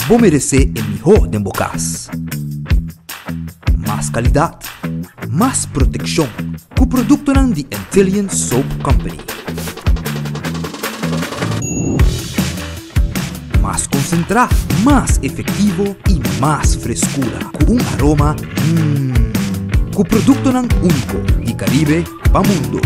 Bo meresé e mihó den bo kas. Mas kalidat, mas protekshon ku produktonan di Antillian Soap Company. Mas konsentrá, mas efektivo i mas freskura ku un aroma mmm. Ku produktonan úniko di Karibe pa mundo.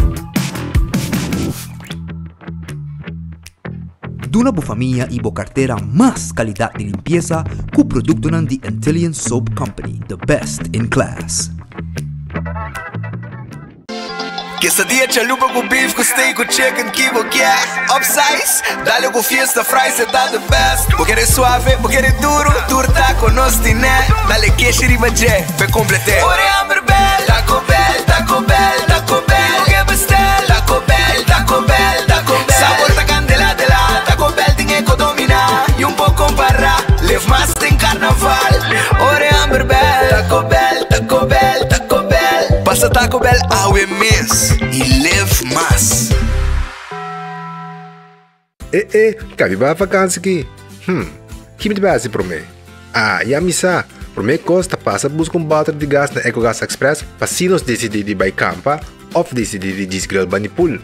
Duna bo famia i bo kartera mas kalidat di limpiesa ku produktonan di Antillian Soap Company, the best in class. Quesadilla chalupa ku beef ku steak ku chicken ki bo kier Upsize, dale ku fiesta fries e ta the best Bo kere suave, bo kere duro, tur taco nos tine Dale keshi riba dje, p'e complete Ora e hamber bel, Taco Bell, Taco Bell, Taco Bell Bo ke bestel, Taco Bell, Taco Bell, Taco Bell Sabor ta candela de la, Taco Bell tin e ko domina Y un por compara, live mas den carnaval Ora e hamber bel, Taco Bell, Taco Bell, Taco Bell Pasa Taco Bell awe mes y live mas. E e, ka mi bai vakansi ki? Hm, ki mi ta bai hasi promé? Ah, ya mi sa! Promé kos ta pasa buska un bòter di gas na Ecogas Express pa si nos disidí di bai kampa òf disidí di djis grill bani pool.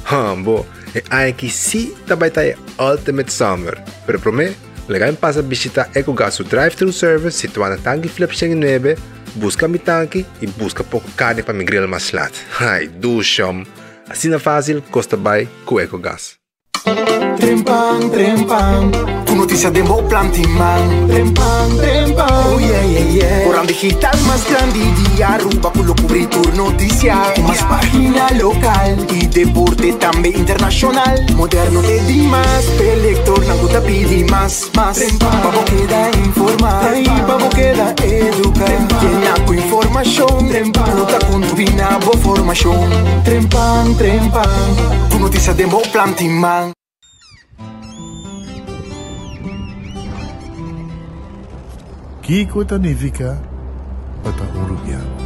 Hambo, e aña aki sí ta bai ta e ultimate summer! Pero promé, laga mi pasa bishitá Ecogas su drive-thru service situá na Tanki Flip 109, buska mi tanki i buska poko karni pa mi grill mas lat. Ai, dushom! Asina fásil kos ta bai ku Ecogas. Trempan, trempan, ku notisia den bo planti man. Trempan, trempan, oh yeah, yeah, yeah. Koran digital mas grandi di Aruba ku lo kubri tur notisia. Ku mas pagina lokal i deporte tambe internashonal. Moderno te dimas, p'e lektornan ku ta pidi mas, mas. Trempan, pa bo keda informa i pa bo keda eduka. Yena ku informashon ku ta kontribuí na bo formashon. Trempan, trempan. Ku notisia den bo planti man. Kiko ta nifiká pa ta un rubiano?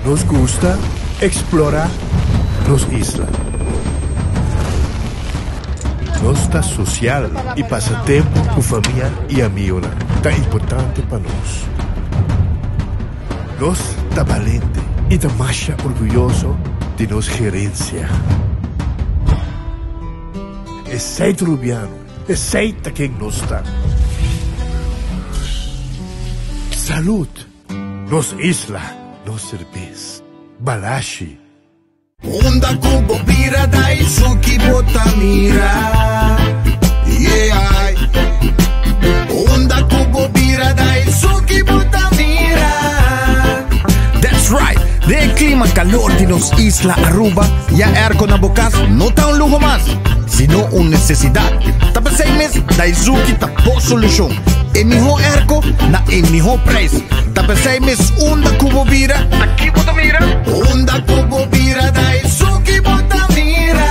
Nos gusta eksplorá nos isla. Nos ta sosial i pasa tempu ku famia i amigonan ta importante pa nos. Nos ta balente i ta masha orguyoso di nos gerensia. Esei ta Rubiano, esei ta ken nos ta. Salud! Nos isla, nos serbes. Balashi. Unda ku bo bira Daisuki bo ta mira Yeah Unda ku bo bira Daisuki bo ta mira That's right! Den e clima calor di nos isla Aruba, ya airco na bo cas no ta un luho mas, sino un necesidad. Ta p'esey mes Daizuki ta bo solucion. E miho airco na e miho prijs. Ta p'esey mes unda cu bo bira, aki bo ta mira. Unda cu bo bira Daisuki bo ta mira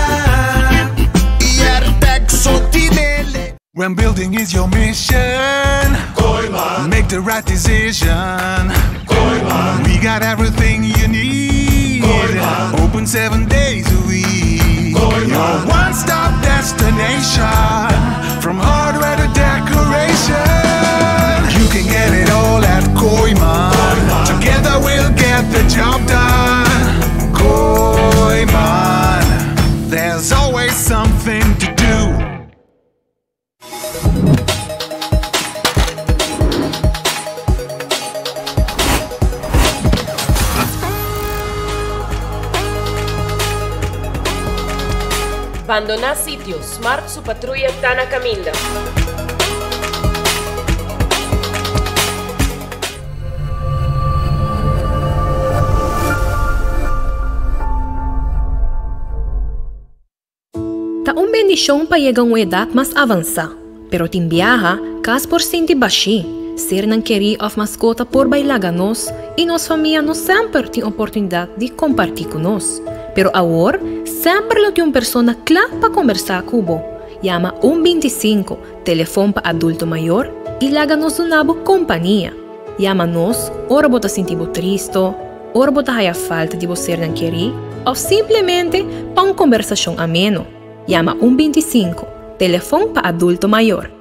Airtec so tinele. When building is your mission Kooyman Make the right decision Kooyman We got everything you need Kooyman Open 7 days a week Kooyman Your one-stop destination From hardware to decoration You can get it all at Kooyman Kooyman Together we'll get the job done Kooyman There's always something to do Bandoná sitio, Smart su patruya ta na kaminda. Ta un bendishon pa yega un edat mas avansá, pero tin biaha kas por sinti bashí, sernan kerí òf maskota por bai laga nos i nos famia no semper tin oportunidat di kompartí ku nos. Pero awor semper lo tin un persona kla pa kombersá ku bo. Yama un 25, telefon pa adulto mayor, i laga nos duna bo kompania. Yama nos ora bo ta sinti bo tristo. ora bo ta haya falta di bo sernan kerí òf simplemente pa un kombersashon ameno. Yama un 25, telefon pa adulto mayor.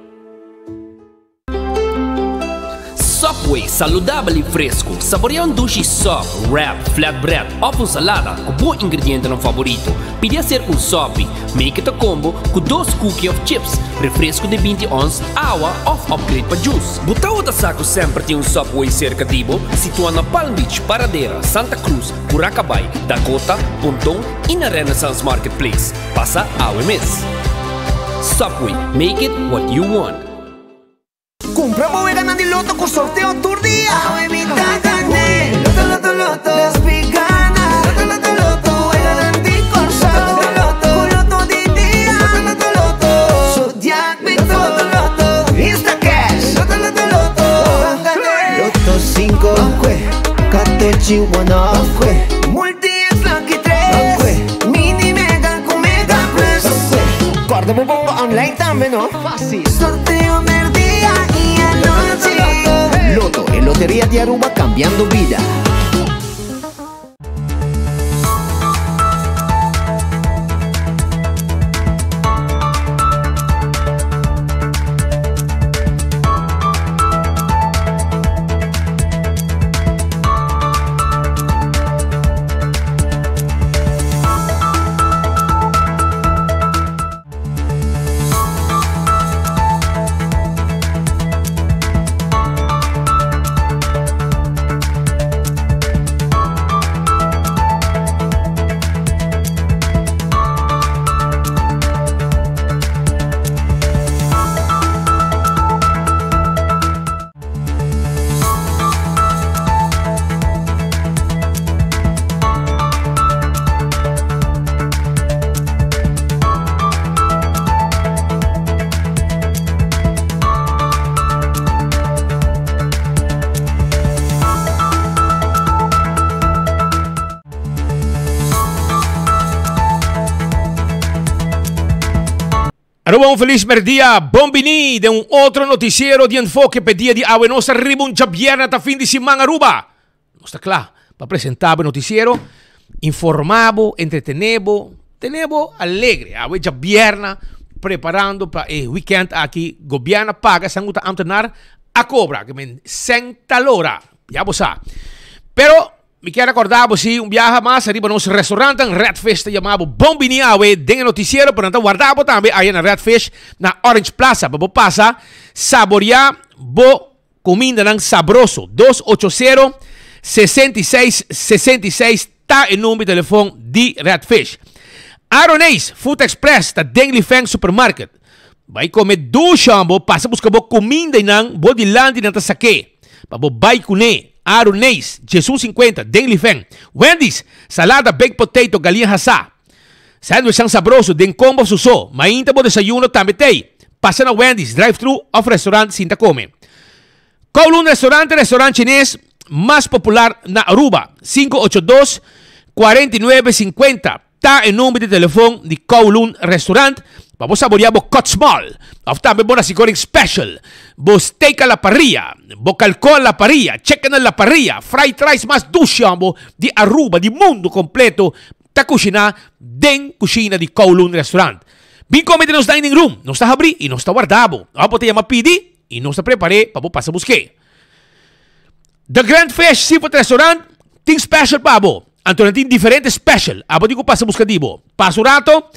Subway, saludabel y fresco. Saborea un dushi sub, wrap, flatbread of un salada cu bo ingredientenan favorito. Pidi hacer un sopi. Make it a combo cu dos cookie of chips, refresco di 20 ons, awa of upgrade pa juice. Bo tawata sa cu semper tin un Subway cerca di bo? Situa na Palm Beach, Paradera, Santa Cruz, Curacabay, Dakota, Ponton y na Renaissance Marketplace. Pasa awe mes. Subway, make it what you want. Cumpra bo weganan di loto cu sorteo tur dia. Awe mi ta gane. Loto, loto, loto. Despi gana. Loto, loto, loto. Weganan di Corsou. Loto, loto, Cu loto di dia. Loto, loto, loto. Zodiac Loto, loto, loto. Instacash. Loto, loto, loto. Ban gane. Loto cinco. Ban Katochi one off. Multi X lucky tres. Mini mega cu mega plus. Corda bo bomba online tambe no. Facil. Sorteo merdia y anochi. Lotto, e loteria di Aruba cambiando bida. Aruba un feliz merdia, bon bini den un otro noticiero di Enfoke p'e dia di awe. Nos ta riba un djabièrnè ta fin di siman Aruba. Nos ta kla pa presentá bo e noticiero, informá bo, entretené bo, tene bo alegre. Awe djabièrnè preparando pa e weekend aki. Gobièrnu a paga esnan ku ta ambtenar a kobra, ke men sèn talora, ya bo sa. Pero Mi kier recorda bo si un biaha mas ariba nos restaurantan Red Fish ta yama bo bon bini awe den e noticiero pero nan ta warda bo tambe aya na Red Fish na Orange Plaza pa bo pasa saborea bo cumindanan sabroso. Dos ocho sero, 66, 66 ta e number di telefon di Red Fish. Aroneis Food Express ta den Lifeng Supermarket. Bai come dushi bo pasa busca bo cuminda y nan bo dilanti nan ta sake pa bo bai cune. Aruneis, Jesus 50, den Lifen. Wendy's, salada baked potato, galiña hasá. Sandwichnan sabroso den combo su so. Mainta bo desayuno tambe t'ey. Pasa na Wendy's, drive-thru of restaurant sinta come. Kowloon Restaurant, restaurant chines mas popular na Aruba. 582 49 50. Ta e number di telefon di Kowloon Restaurant pa bo saborea bo cut small of tambe bo nasi goreng special, bo steak a la parrilla, bo calcó a la parrilla, chicken a la parrilla, fried rice mas dushi hombo di Aruba, di mundo completo ta cushina den cushina di Kowloon Restaurant. Bin come den nos dining room, nos ta habri y nos ta warda bo. Of bo ta yama pidi y nos ta prepare pa bo pasa buske. The Grand Fish Seafood Restaurant tin special pa bo. Anto nan tin diferente special. Abo tin ku pasa buska di bo. Pasa un rato,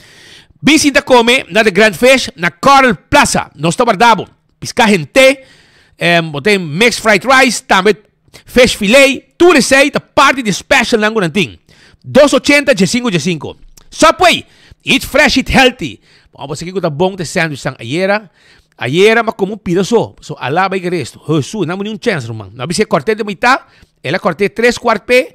bin sinta kome na The Grand Fish na Coral Plaza. Nos ta warda bo. Piská hent'é, bo tin mixed fried rice, tambe fish fillet. Tur esei ta parti di specialnan ku nan tin. Dos ochenta diesinko diesinko. Subway, eat fresh, eat healthy. Bo sa kiko ta bon te sandwichnan ayera. Ayera m'a come un pida so, so alá bai geresto. Hesu, nan bo ni un chens, ruman. Nan a bis'é corté de mitá, el a corté tres cuart p'e,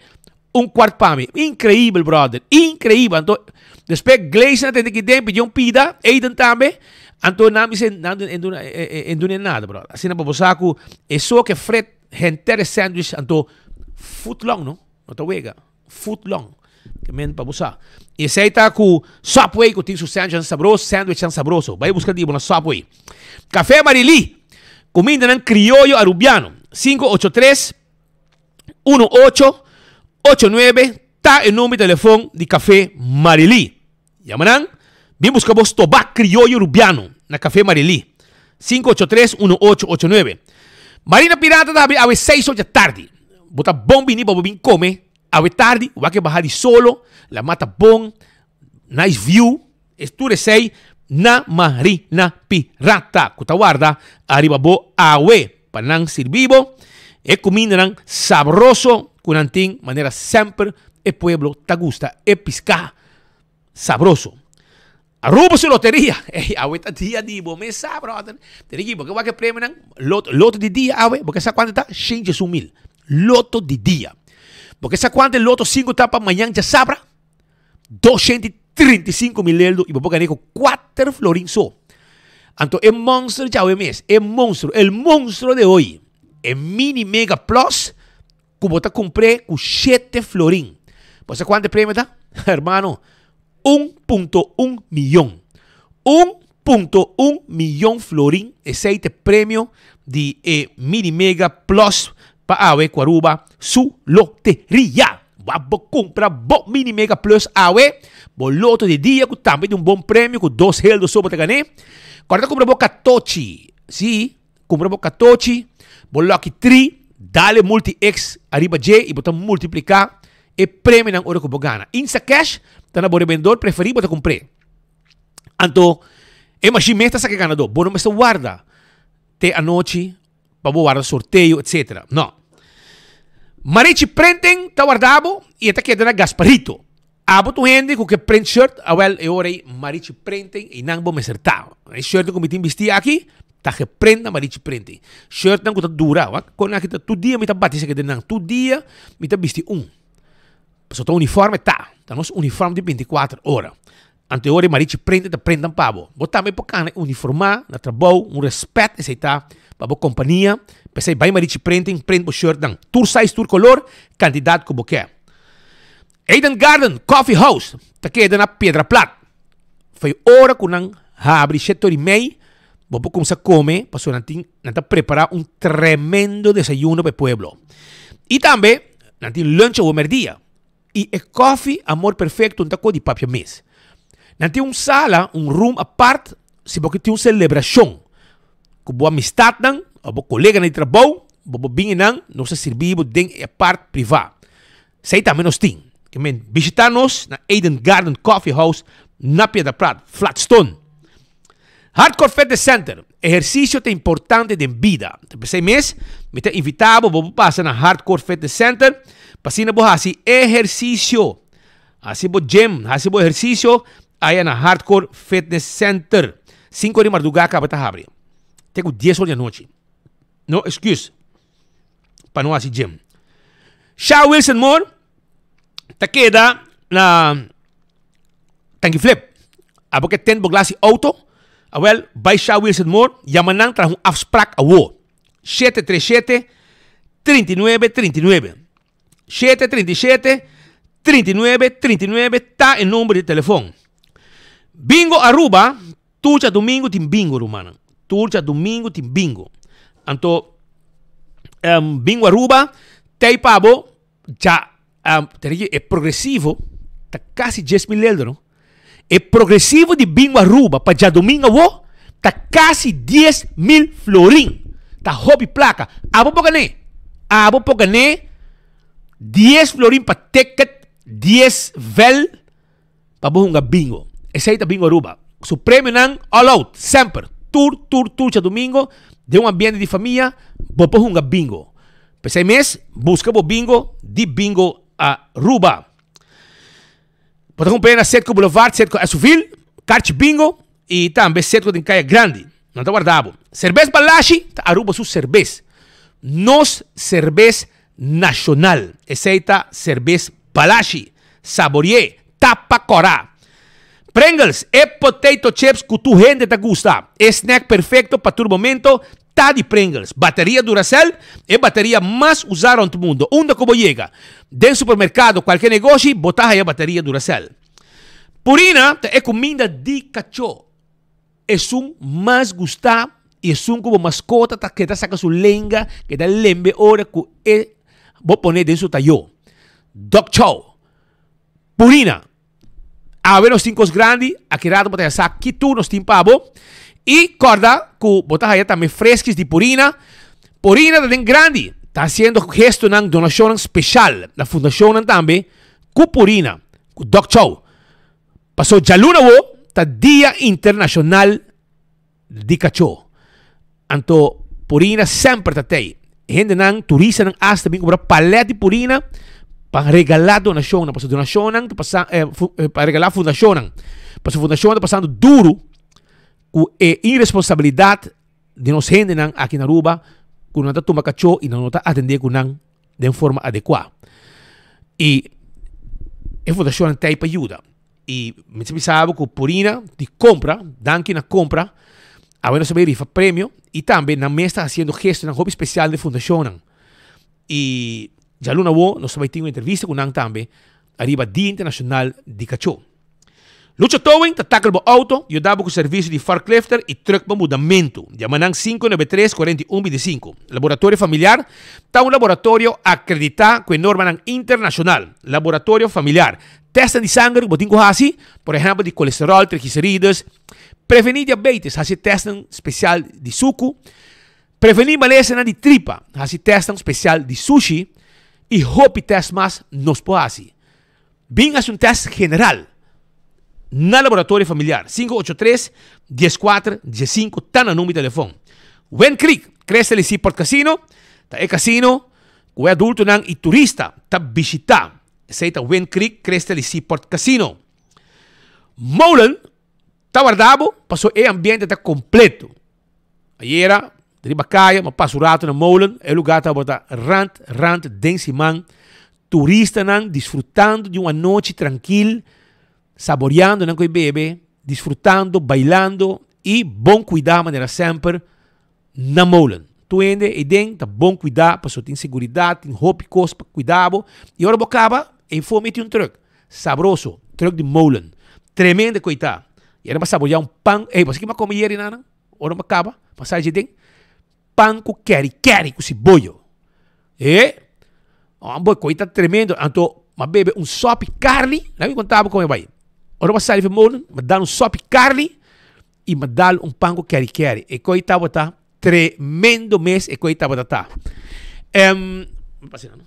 un cuart pa mi. Increíbel, brother, increíbel. Anto, despues Gleison a tende ki den, pidié un pida, Aiden tambe. Anto nan bis'é, nan e duna, e dun'é nada, brother. Asina pa bo sa cu e so ke fret henter e sandwich, anto foot long, no? No ta wega. Foot long. Ke men pa bo sa. I esei ta ku Subway ku tin su sandwichnan sabroso, sandwichnan sabroso. Bai buska di bo na Subway. Café Marilí, kumindanan krioyo arubiano. 583 18. 8 9 ta e number di telefon di Café Marily. Yama nan, bin busca bo stoba crioyo rubiano na Café Marily. 583 1889. Marina Pirata ta habri awe 6 or dja tardi. Bo ta bon bini pa bo bin come awe tardi, wak e baha di solo, la mata bon, nice view, es tur esey na Marina Pirata cu ta warda ariba bo awe pa nan sirbi bo e cumindanan sabroso cu nan tin manera semper e pueblo ta gusta e pisca sabroso. Aruba su loteria, ey awe ta dia di bo mes sa brother, tene ki bo ke wak e premionan, loto, loto di dia awe, bo ke sa cuanto ta? 101 mil, loto di dia. Bo ke sa cuanto e loto 5 ta pa mañan djasabra? 235 mil eldo y bo por gana cu 4 florin so. Anto e monster djawe mes, e monstruo, el monstruo de hoy, e mini mega plus, cu bo ta cumpre cu 7 florin. Bo sa cuanto e premio ta? Hermano, 1.1 miyon. 1.1 miyon florin, esey ta e premio di e mini mega plus pa awe cu Aruba su loteria. Bo bo cumpra bo mini mega plus awe, bo loto di dia cu tambe di un bon premio cu dos heldo so bo ta gane. Corda cumpra bo catochi, si, cumpra bo catochi, bo lucky 3, dale multi X ariba dje y bo ta multiplica e premionan ora cu bo gana. Insta cash ta na bo rebendedor preferi bo ta cumpre. Anto e machine mes ta saca e ganador, bo no mester warda te anochi pa bo warda sorteo etc. No. Marichi Printing ta warda bo y e ta keda na Gasparito. Abo ta un hende cu ke print shirt, awel e ora ey Marichi Printing y nan bo mester ta. E shirtnan cu mi tin bisti aki ta geprint na Marichi Printing. Shirtnan cu ta dura, wak con aki ta tur dia mi ta bati esaki den nan, tur dia mi ta bisti un. Pasobra ta uniforme ta, ta nos uniforme di 24 ora. Anto e ora e Marichi Printing ta printan pa bo. Bo tambe por cana uniforma na trabou, un respet esey ta pa bo compania. P'esey bay Marichi Printing, print bo shirtnan. Tur size, tur color, cantidad cu bo ke. Eden Garden Coffee House ta keda na Piedra Plat. Fo'i ora cu nan habri shete ora y mei, bo por cuminsa come pasobra nan tin nan ta prepara un tremendo desayuno pa e pueblo. Y tambe nan tin lunch awo merdia. Y e koffie Amor Perfecto no ta ko di papia mes. Nan tin un sala, un room apart, si bo ke tin un celebracion cu bo amistadnan of bo coleganan di trabou, bo por bin einan, nos ta sirbi bo den e apart priva. Esei tambe nos tin. Ke men bishita nos na Eden Garden Coffee House na Piedra Plat, Flatstone. Hardcore Fitness Center, Ehercicio ta importante den bida. Ta p'esei mes mi ta invita bo bo por pasa na Hardcore Fitness Center pa asina bo haci ehercicio. Haci bo gym, haci bo ehercicio aya na Hardcore Fitness Center. Cinco di marduga caba ta habri. Te cu 10 or di anochi. No excuse pa no haci gym. Sha Wilson Moore ta keda na Tanki Flip. Abo ke tent bo glas di auto? Awel, bai Sha Wilson Moore, yama nan traha un afsprak awo. 737 39 39. 737 39 39 ta e number di telefon. Bingo Aruba, tur djadumingu tin bingo rumannan. Tur djadumingu tin bingo. Anto, um, Bingo Aruba, tei pa bo, dja, um, e progresivo ta kasi 10 mil euro, no? E progresivo di Bingo Aruba pa djadumingu awo ta kasi 10 mil florin. Ta hopi placa. Abo por gané. Abo por gané 10 florin pa ticket, 10 vel pa bo hunga bingo. Esey ta Bingo Aruba. Su premionan all out, semper. Tur, tur, tur djadumingu, den un ambiente di famia, bo por hunga bingo. P'esey mes, busca bo bingo di Bingo Aruba. Bo ta cumpra na Setco Boulevard, Setco Esovil, Karchi Bingo y tambe Setco den Caya Grandi. Nan ta warda bo. Cerbes Balashi ta Aruba su cerbes. Nos cerbes nacional. Esey ta Cerbes Balashi. Saborie, tapa cora. Pringles, e potato chips cu tur hende ta gusta. E snack perfecto pa tur momento ta di Pringles. Bateria Duracell, e bateria mas usa rond mundo. Unda cu bo yega? Den supermercado, cualkier negoshi, bo ta haya bateria Duracell. Purina ta e cuminda di cacho. Esun mas gusta y esun cu bo mascota ta keda saca su lenga, keda lembe ora cu e bo pone den su tayo. Dog Chow, Purina. Awe nos tin kos grandi, aki rato bo ta haya sa ki tur nos tin pa bo. I kòrda ku bo ta haya tambe freskis di Purina. Purina ta den grandi, ta hasiendo gestonan, donashonnan speshal na fundashonnan tambe ku Purina, ku Dog Chow. Paso djaluna awo ta Dia Internashonal di kachó. Anto Purina semper ta tei. Hendenan, turistanan asta bin kumpra palet di Purina pa regalá donashonnan. Pasobra donashonnan ta pasa pa regalá fundashonnan. Pasobra fundashonnan ta pasando duru ku e iresponsabilidat di nos hendenan aki na Aruba ku nan ta tuma kachó i nan no ta atendé ku nan den forma adekuá. I e fundashonnan ta ei pa yuda. I mi ta bisa bo ku Purina di kompra, danki na kompra, awe nos ta bai rifa premio i tambe nan mes ta hasiendo gestonan hopi spesial den fundashonnan. I djaluna awo nos ta bai tin un entrevista ku nan tambe ariba Dia Internashonal di Kachó. Lucho Towing ta tackle bo auto, yuda bo ku servisio di forklifter i truck pa mudamentu. Yama nan 593 41 25. Laboratorio Familiar ta un laboratorio akreditá ku e normanan internashonal. Laboratorio Familiar. Testnan di sanger ku bo tin ku hasi, por ehèmpel di kolesteròl, trigliserides. Prevení diabetes, hasi testnan spesial di suku. Prevení malesanan di tripa, hasi testnan spesial di sushi. I hopi tèst mas nos por hasi. Bin hasi un tèst general na Laboratorio Familiar, 583 14 15 ta na number di telefon. Wind Creek, Crystal y Seaport Casino ta e casino ku e adultonan y turista ta bishita. Esei ta Wind Creek, Crystal y Seaport Casino. Molen ta warda bo pasobra e ambiente ta completo. Ayera riba kaya mi a pasa un rato na Molen, e lugar tabata rand rand den siman, turistanan disfrutando di un anochi trankil, saboreando nan ku e bebe, disfrutando, bailando i bon kuidá manera semper na Molen. Tur hende eiden ta bon kuidá pasobra tin seguridat, tin hopi kos pa kuida bo i ora bo kaba ei for meti un trùk. Sabroso, trùk di Molen. Tremendo koitá. I ora bo saboreá un pan, ey, bo sa ki mi a kome yeri nan? Ora mi a kaba, mi a sali dje den, pan ku keri keri ku siboyo. E, homber, koi ta tremendo. Anto, mi a bebe un sopi karni, laga mi konta bo kon e bai. Ora mi a sali for molen, mi a dal un sopi karni i mi a dal un pan ku keri keri. E koi tabata tremendo mes, e koi tabata ta. Mi pasa nan.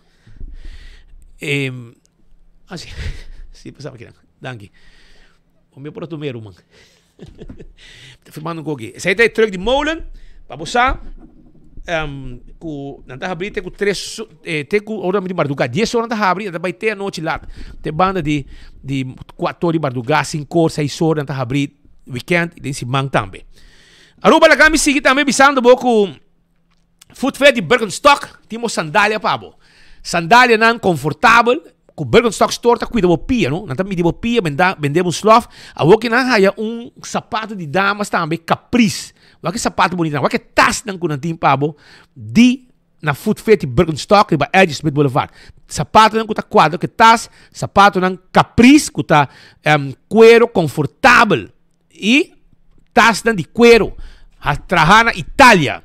Ah, si, si, pasaba kinan. Danki. Bo mi por a tuma e ruman. Ta firmando un koki. Esei ta e truck di molen pa bo sa ku nan ta habri te ku tres te ku ora di marduga. Dies ora nan ta habri nan ta bai te anochi lat. Te banda di di kuater or di marduga, sinku or, seis or nan ta habri weekend i den siman tambe. Aruba laga mi sigui tambe bisando bo ku Footwear di Birkenstock tin bo sandalia pa bo. Sandalianan konfortabel ku Birkenstock Store ta kuida bo pia, no? Nan ta midi bo pia, benda, bende bo un slof. Awor ki nan haya un sapato di damas tambe, Caprice. Wak e sapato bonito nan, wak e tasnan ku nan tin pa bo di na Footwear di Birkenstock riba L. G. Smith Boulevard. Sapatonan ku ta kuadra ku e tas, sapatonan Caprice ku ta kuero konfortabel. E tasnan di cuero a traha na Italia.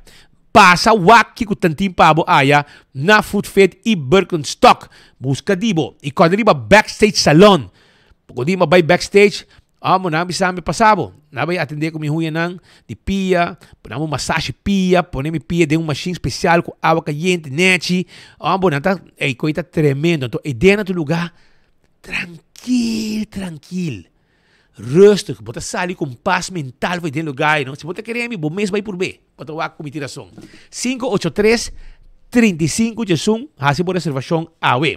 Pasa wak kico tantin pa bo aya na Footfit y Birkenstock. Busca di bo. Y corda riba Backstage Salon. Poco di ma bay backstage, amo nan bisa mi pasa bo. Nan bay atende cu mi huyanan di pia, pone un masashi pia, pone mi pia den un machine special cu awa cayente nechi. Amo nan ta, ey coy ta tremendo. Anto ey den na tu lugar trankil, trankil. Rustig, bo ta sali ku un pas mental for di den lugar ei, no? Si bo ta kere mi, bo mes bai purb'é. Bo ta wak ku mi tin rason. Sinku ocho tres, 35 djesun, hasi bo reservashon awe.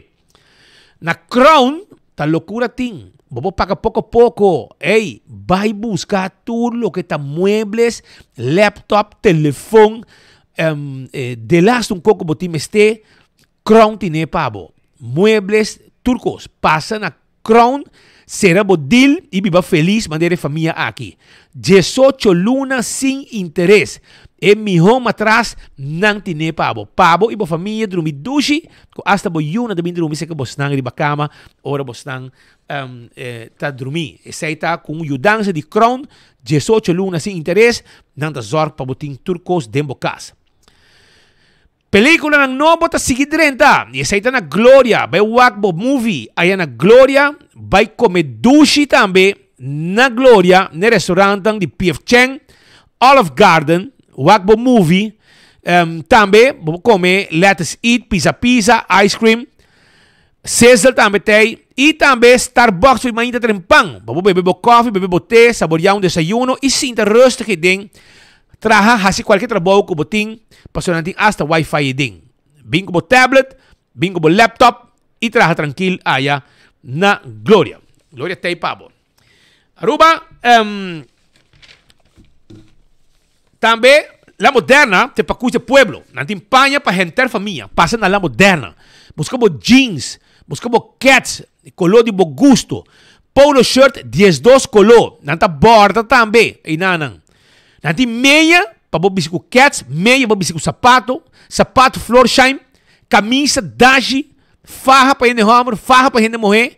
Na Crown ta lokura tin. Bo por paga poko poko. Ey, bai buska tur loke ta muebles, laptop, telefon, delaste un koko bo tin mester, Crown tine pa bo. Muebles, tur kos. Pasa na Crown, sera bo deal y biba feliz manera e famia aki. Diesocho luna sin interes. E miho matras nan tine pa bo. Pa bo y bo famia drumi dushi cu hasta bo yiunan ta bin drumi cerca bosnan riba cama ora bosnan ta drumi. Esey ta cu un yudansa di Crown, diesocho luna sin interes, nan ta zorg pa bo tin tur cos den bo cas. Peliculanan nobo ta sigui drenta y esey ta na Gloria. Bay wak bo movie aya na Gloria. Bay come dushi tambe na Gloria n'e restaurantnan di PF Chang, Olive Garden. Wak bo movie. Tambe bo por come Lettuce Eat, Pizza Pizza, Ice Cream. Sizzle tambe t'ey. Y tambe Starbucks for mainta trempan. Bo por bebe bo koffie, bebe bo te, saborea un desayuno y sinta rustig eyden. Traha, haci cualkier trabou cu bo tin, pasobra nan tin hasta wifi eyden. Bin cu bo tablet, bin cu bo laptop y traha trankil aya na Gloria. Gloria t'ey pa bo. Aruba, Tambe La Moderna te pa cush e pueblo. Nan tin paña pa henter famia. Pasa na La Moderna. Busca bo jeans, busca bo kets, e color di bo gusto. Polo shirt 12 color. Nan ta borda tambe einanan. Nan tin meña pa bo bisti cu kets, meña pa bo bisti cu sapato, sapato Florsheim, camisa dashi, faha pa hende homber, faha pa hende muher.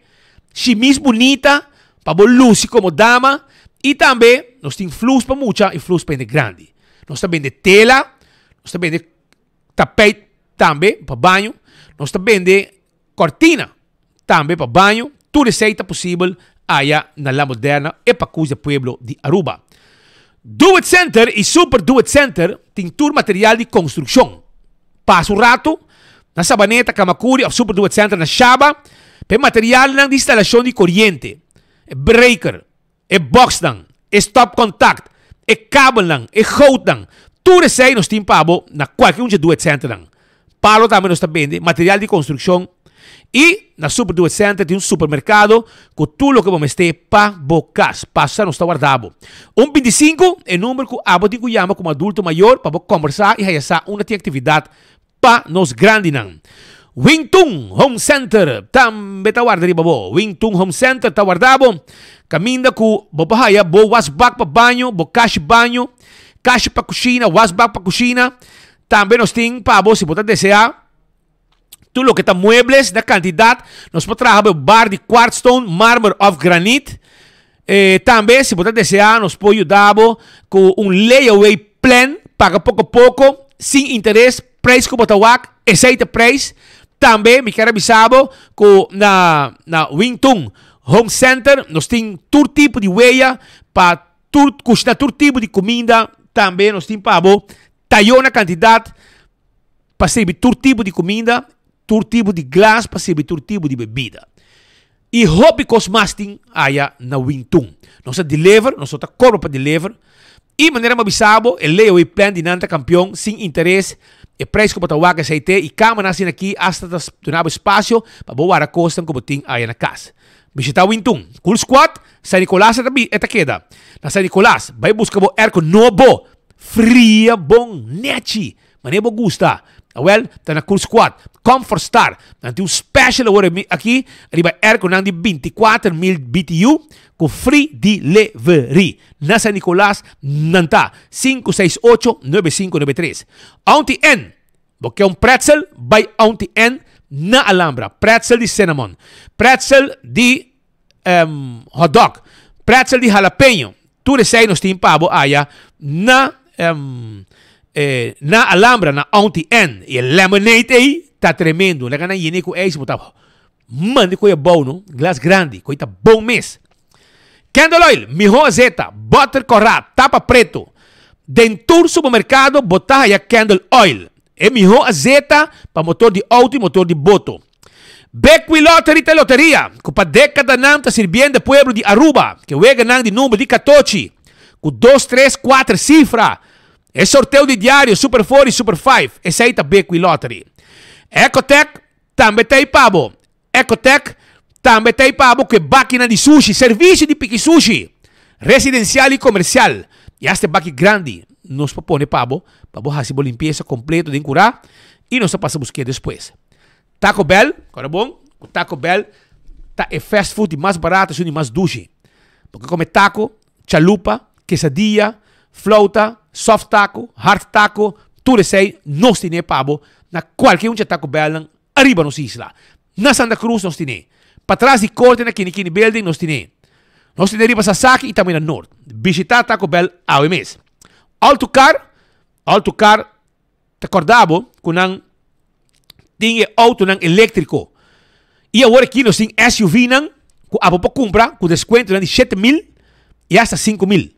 Shimis bunita pa bo luci como dama y tambe nos tin flus pa mucha y flus pa hende grandi. Nos ta bende tela, nos ta bende tapijt tambe pa baño, nos ta bende cortina tambe pa baño. Tur esey ta posibel aya na La Moderna e Pacus de Pueblo di Aruba. Do It Center y Super Do It Center tin tur material di construccion. Pasa un rato na Sabaneta, Camacuri of Super Duet Center na Shaba pa e materialnan di instalashon di koriente, e breaker, e boxnan, e stopcontact, e kabelnan, e goudnan. Tur esei nos tin pa bo na kualke un dje Duet Centernan. Palo tambe nos ta bende, material di konstrukshon. I na Super Duet Center tin un supermerkado ku tur loke bo mester pa bo kas. Pasa nos ta warda bo. Un 25, e number ku abo tin ku yama komo adulto mayor pa bo kombersá i haya sa unda tin aktividat pa nos grandinan. Wing Tun Home Center tambe ta warda riba bo. Wing Tun Home Center ta warda bo kaminda ku bo por haya bo wasbak pa baño, bo kashi baño, kashi pa kushina, wasbak pa kushina. Tambe nos tin pa bo si bo ta deseá. Tur loke ta muebles na kantidat, nos por traha bo bar di kwartstone, marmer òf granit. Eh, tambe si bo ta deseá, nos por yuda bo ku un layaway plan, paga poko poko, sin interes, prijs ku bo ta wak, esei ta prijs. Tambe mi kier a bisa bo ku na na Wington Home Center nos tin tur tipo di weya pa tur kushina tur tipo di kuminda. Tambe nos tin pa bo tayo na kantidat. pa sirbi tur tipo di kuminda, tur tipo di glas pa sirbi tur tipo di bebida. I hopi kos mas tin aya na Wintun. Nos ta deliver, nos no ta kobra pa deliver. I manera mi a bisa bo, e layaway plan di nan ta kampion, sin interes, e prijs ku bo ta wak esei te i kamanan asina aki asta ta duna bo espasio pa bo wara kosnan ku bo tin aya na kas. Bishita Wintun. Cool Squad, San Nicolas e ta e ta keda. Na San Nicolas, bai buska bo airco nobo, fria bon nechi. Manera bo gusta. Awel, ta na Cool Squad. Comfort Star. Nan tin un special awor aki riba airconan di 24 mil BTU cu free delivery. Na San Nicolas nan ta. 568 9593. Auntie N. Bo ke un pretzel? Bai Auntie N na Alhambra. Pretzel di cinnamon. Pretzel di hot dog. Pretzel di jalapeño. Tur esei nos tin pa bo aya na na Alhambra, na Auntie N. Y e lemonade ei ta tremendo. Laga nan yene cu ijs, bo ta manda koe abou, no? Glas grandi, koe ta bon mes. Candle oil, miho azeta, butter corá, tapa preto. Den tur supermercado bo ta haya candle oil. E miho azeta pa motor di auto y motor di boto. Bequi Lottery ta e loteria cu pa decadanan ta sirbiendo e pueblo di Aruba cu e weganan di number di catochi cu dos, tres, cuater cifra. E sorteo di diario Super Four y Super Five, esey ta Bequi Lottery. Ecotec tambe ta ey pa bo. Ecotec tambe ta ey pa bo cu e bakinan di sushi, servicio di piki sushi, residencial y comercial. Y hasta e baki grandi nos por pone pa bo, pa bo haci bo limpieza completo den cura y nos ta pasa busque despues. Taco Bell, kòrda bon, ku Taco Bell ta e fast food di mas barato esun di mas dushi. Bo ke kome taco, chalupa, quesadilla, flauta, soft taco, hard taco, tur esei nos tine pa bo na kualke un dje Taco Bellnan ariba nos isla. Na Santa Cruz nos tine. Patras di korte na Kini Kini Building nos tine. Nos tine riba Sasaki i tambe na Noord. Bishita Taco Bell awe mes. Alto Car, Alto Car. Ta kòrda bo ku nan tin e outonan eléktriko. I awor aki nos tin SUVnan ku abo por kumpra ku deskuentonan di 7000 i asta 5000.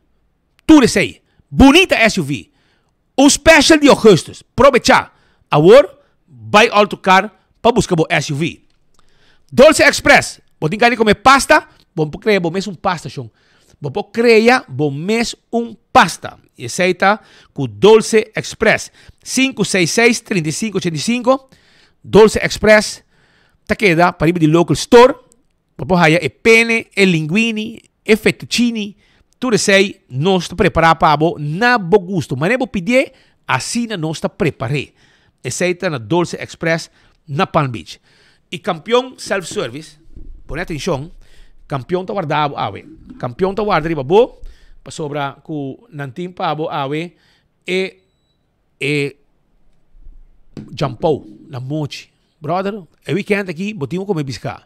Tur esei. Bunita SUV. Un special di augustus. Probechá! Awor bai Autocar pa buska bo SUV. Dolce Express, Bo tin gana di come pasta? Bo por crea bo mes un pasta, shon. Bo por crea bo mes un pasta. Y esey ta cu Dolce Express. 566 3585 Dolce Express ta keda pariba di local store. Bo por haya e pene, e linguini, e fettuccini, tur esei nos ta prepará pa bo na bo gusto. Manera bo pidié, asina nos ta prepar'é. Esei ta na Dolce Express na Palm Beach. I Kampion Self Service, pone atenshon, Kampion ta warda bo awe. Kampion ta warda riba bo pasobra ku nan tin pa bo awe e e jampou na mochi. Brother, e weekend aki bo tin ku kome biská.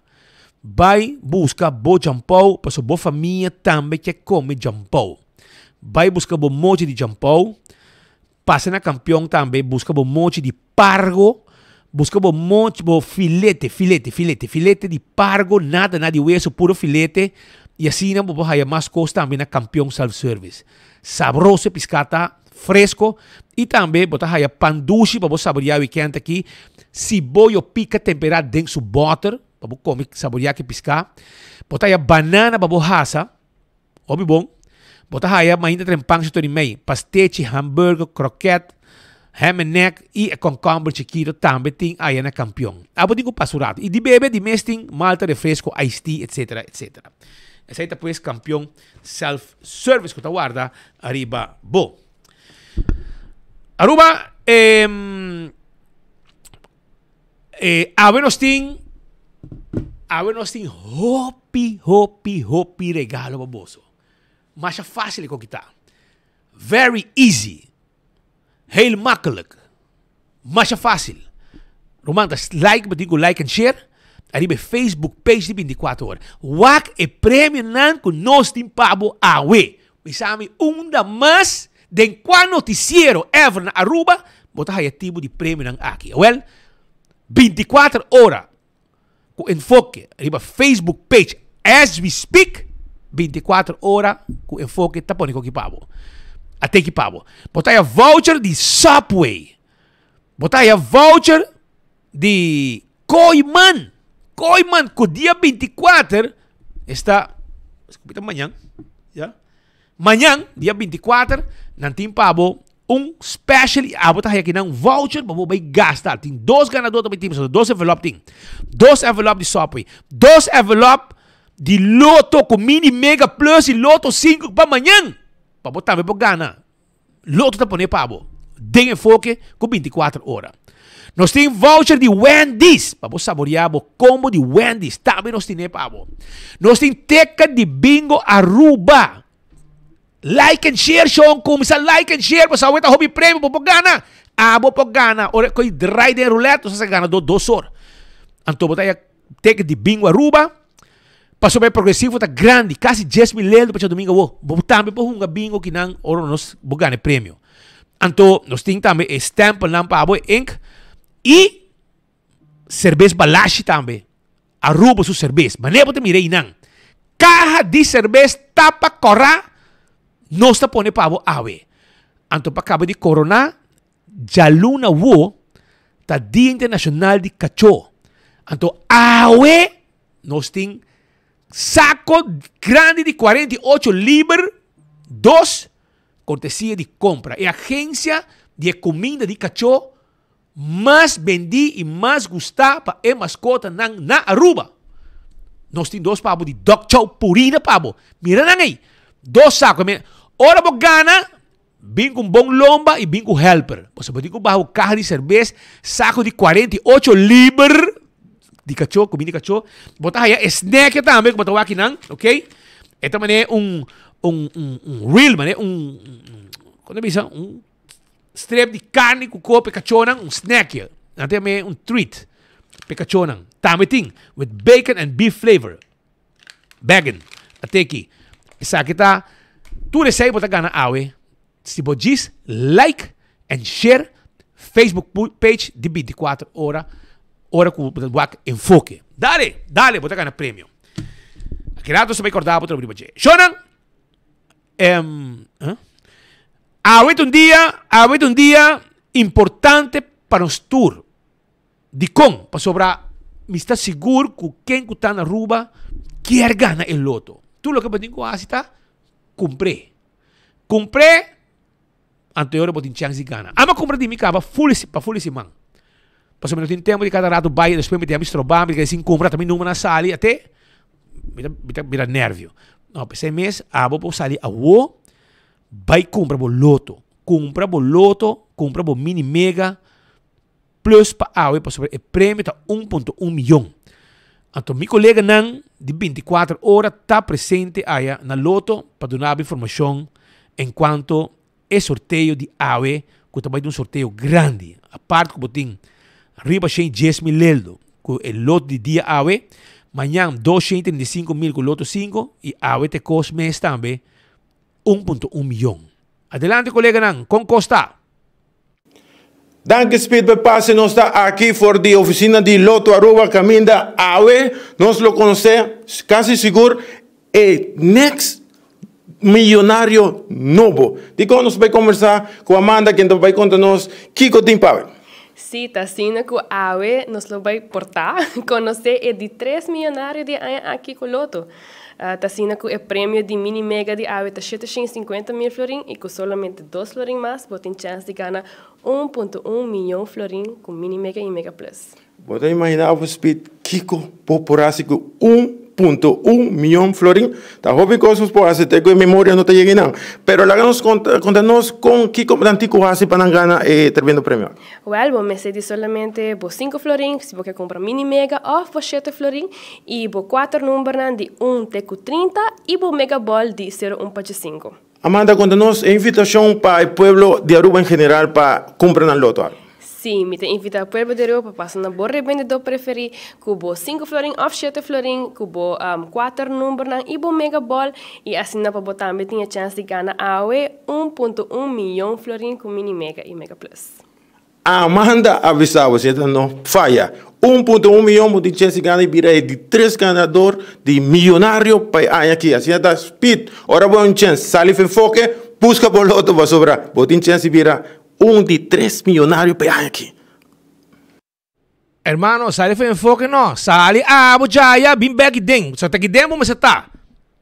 Bai buska bo jampou pasobra bo famia tambe ke kome jampou. Bai buska bo mochi di jampou. Pasa na Kampion tambe buska bo mochi di pargo. Buska bo mochi, bo filete, filete, filete, filete di pargo, nada na di weso, puro filete. I asina bo por haya mas kos tambe na Kampion Self Service. Sabroso e piská ta. Fresco y tambe bo ta haya pan dushi pa bo saboria weekend aki. Si bo yo pica tempera den su boter pa bo come saboria ki pisca. Bo ta haya banana pa bo hasa, hopi bon. Bo ta haya mainta tren pan shi tori mei, pastechi, hamburger, kroket, ham and neck y e concomber chikito tambe tin aya na Campeon. Abo tin cu pasa un rato. Y di bebe di mes tin malta, refresco, iced tea, etcetera, etcetera. Esey ta pues Campeon Self Service ku ta warda ariba bo. Aruba eh, eh, awe nos tin awe nos tin hopi hopi hopi regalo pa boso. Masha fácil ko kita. Very easy. Heel makkelijk. Masha fácil. Ruman ta like, bo tin ku like and share ariba e Facebook page di 24 Ora. Wak e premionan ku nos tin pa bo awe. Bisa mi unda mas den kua noticiero ever na Aruba bo ta haya tipo di premionan aki. Awel, 24 Ora ku enfoke riba Facebook page as we speak 24 ora ku enfoke ta pone koki pa bo. A teki pa bo. Bo ta haya voucher di Subway. Bo ta haya voucher di Kooyman. Kooyman ku dia 24 esta ta mañan ya. Mañan, dia 24, nan tin pa bo un special y abo ta haya kinan voucher pa bo bay gasta. Tin dos ganador ta bay tin, pasobra dos envelop tin. Dos envelop di Subway, dos envelop di Lotto cu Mini Mega Plus y Lotto 5 pa mañan. Pa bo tambe por gana. Lotto ta pone pa bo den enfoke cu 24 ora. Nos tin voucher di Wendy's pa bo saborea bo combo di Wendy's. Tambe nos tine pa bo. Nos tin ticket di Bingo Aruba. Like and share, shon. Cuminsa like and share. Pasobra awe ta hopi premio. Bo por gana. Abo por gana. Ora cu draai den roulette, nos a gana do dos or. Anto bo ta haya ticket di Bingo Aruba. Pasobra e progresivo ta grandi, kasi 10.000 leldo pa djadumingu awo. Bo tambe por hunga bingo kinan ora nos bo gana e premio. Anto nos tin tambe e stempelnan pa abo, e ink i serbes Balashi tambe. Aruba su serbes. Manera bo ta mira einan. Kaha di serbes tapa kòrá nos ta pone pa abo awe. Anto pa kaba di koroná djaluna awo ta Dia Internashonal di Kachó. Anto awe Nos tin saco grandi di 48 liber, dos cortesia di compra. E agencia di e cuminda di cachó mas bendí y mas gustá pa e mascotanan na Aruba. Nos tin dos pabo di Dog Chow Purina pa bo. Mira nan ei. Dos saco. Ora bo gana, bin cu un bon lomba y bin cu helper. Pasobra bo tin cu baha un caha di cerbes, saco di 48 liber di cachó, comida di cachó. Bo ta haya e snack tambe cu bo ta wak nan, ok? E ta mane un, un, un, un reel, mane un, un, con ta bisa? Un strip di carne cu koop e cachónan, un snackje. Nan ta yama un treat pe cachónan. Tambe tin with bacon and beef flavor. Bacon, a teki. Esaki ta tur esei bo ta gana awe si bo djis like and share. Facebook page di 24 ora, ora ku bo ta wak Enfoke. Dale, dale, bo ta gana premio. Aki rato sa bai korda bo trobe riba dje. Shownan, em, huh? Awe ta un dia, awe ta un dia importante pa nos tur. Dikon? Pasobra mi sta sigur ku ken ku ta na Aruba kier gana e loto. Tur loke bo tin ku hasi ta kumpr'é. Kumpr'é, anto e ora bo tin chèns di gana. Amo a kumpra di mi kaba ful pa ful di siman. Pasobra mi no tin tempu di kada ratu bai, despues mi tin a mi strobá, mi ta keda sin kumpra, ata mi numbernan a sali, ate mi ta mi ta bira nèrvio. No, p'esei mes abo por sali awo bai kumpra bo loto. Kumpra bo loto, kumpra bo mini mega. Plus pa awe pasobra e premio ta 1.1 miyon. Anto mi koleganan di 24 ora ta presente aya na Lotto pa duna bo informashon enkuanto e sorteo di awe ku ta bai di un sorteo grandi. Apart ku bo tin riba 110 mil leldo ku e lot di dia awe, mañan 235 mil ku Lotto 5 i awe te kos mes tambe 1.1 miyon. Adelante koleganan, kon kos ta? Danki Speed pa e pase nos ta aki for di oficina di Lotto Aruba caminda awe nos lo conoce casi sigur e next millonario nobo. Dicon nos bay conversa cu Amanda ken ta bay conta nos kico tin pa awe. Si, ta asina cu awe nos lo bay porta conoce e di tres millonario di e aña aki cu Lotto. Ta asina cu e premio di Mini Mega di awe ta 750 mil florin y cu solamente dos florin mas bo tin chens di gana 1.1 miyon florin cu Mini Mega y Mega Plus. Bo ta imagina bo Speed kico bo por haci cu 1.1 miyon florin? Ta hopi cos nos por haci te cu e memoria no ta yega einan. Pero laga nos conta conta nos con kico nan tin cu haci pa nan gana e tremendo premio aki. Wèl, bo mester di solamente bo sinku florin si bo ke kumpra mini mega òf bo shete florin i bo kuater numbernan di un te ku 30 i bo mega bòl di sero un pa djesinku. Amanda, konta nos e invitashon pa e pueblo di Aruba en general pa kumpra nan loto aki. Sí, mi ta invitá pueblo di Aruba pa pasa na bo rebendedó preferí ku bo sinku florin òf shete florin ku bo kuater numbernan i bo mega bòl i asina pa bo tambe tin e chèns di gana awe 1.1 miyon florin ku mini mega i mega plus. Amanda a bisa bo si e ta no faya. 1.1 miyon bo tin chèns di gana i bira e di tres ganador di miyonario pa e aña aki. Asina ta speed. Ora bo un chèns sali for enfoke buska bo loto pasobra bo tin chèns di bira un di tres miyonario pa e aña aki. Hermano, sali for enfoke no. Sali abo djaya, bin bek den. So ta ki den bo mester ta.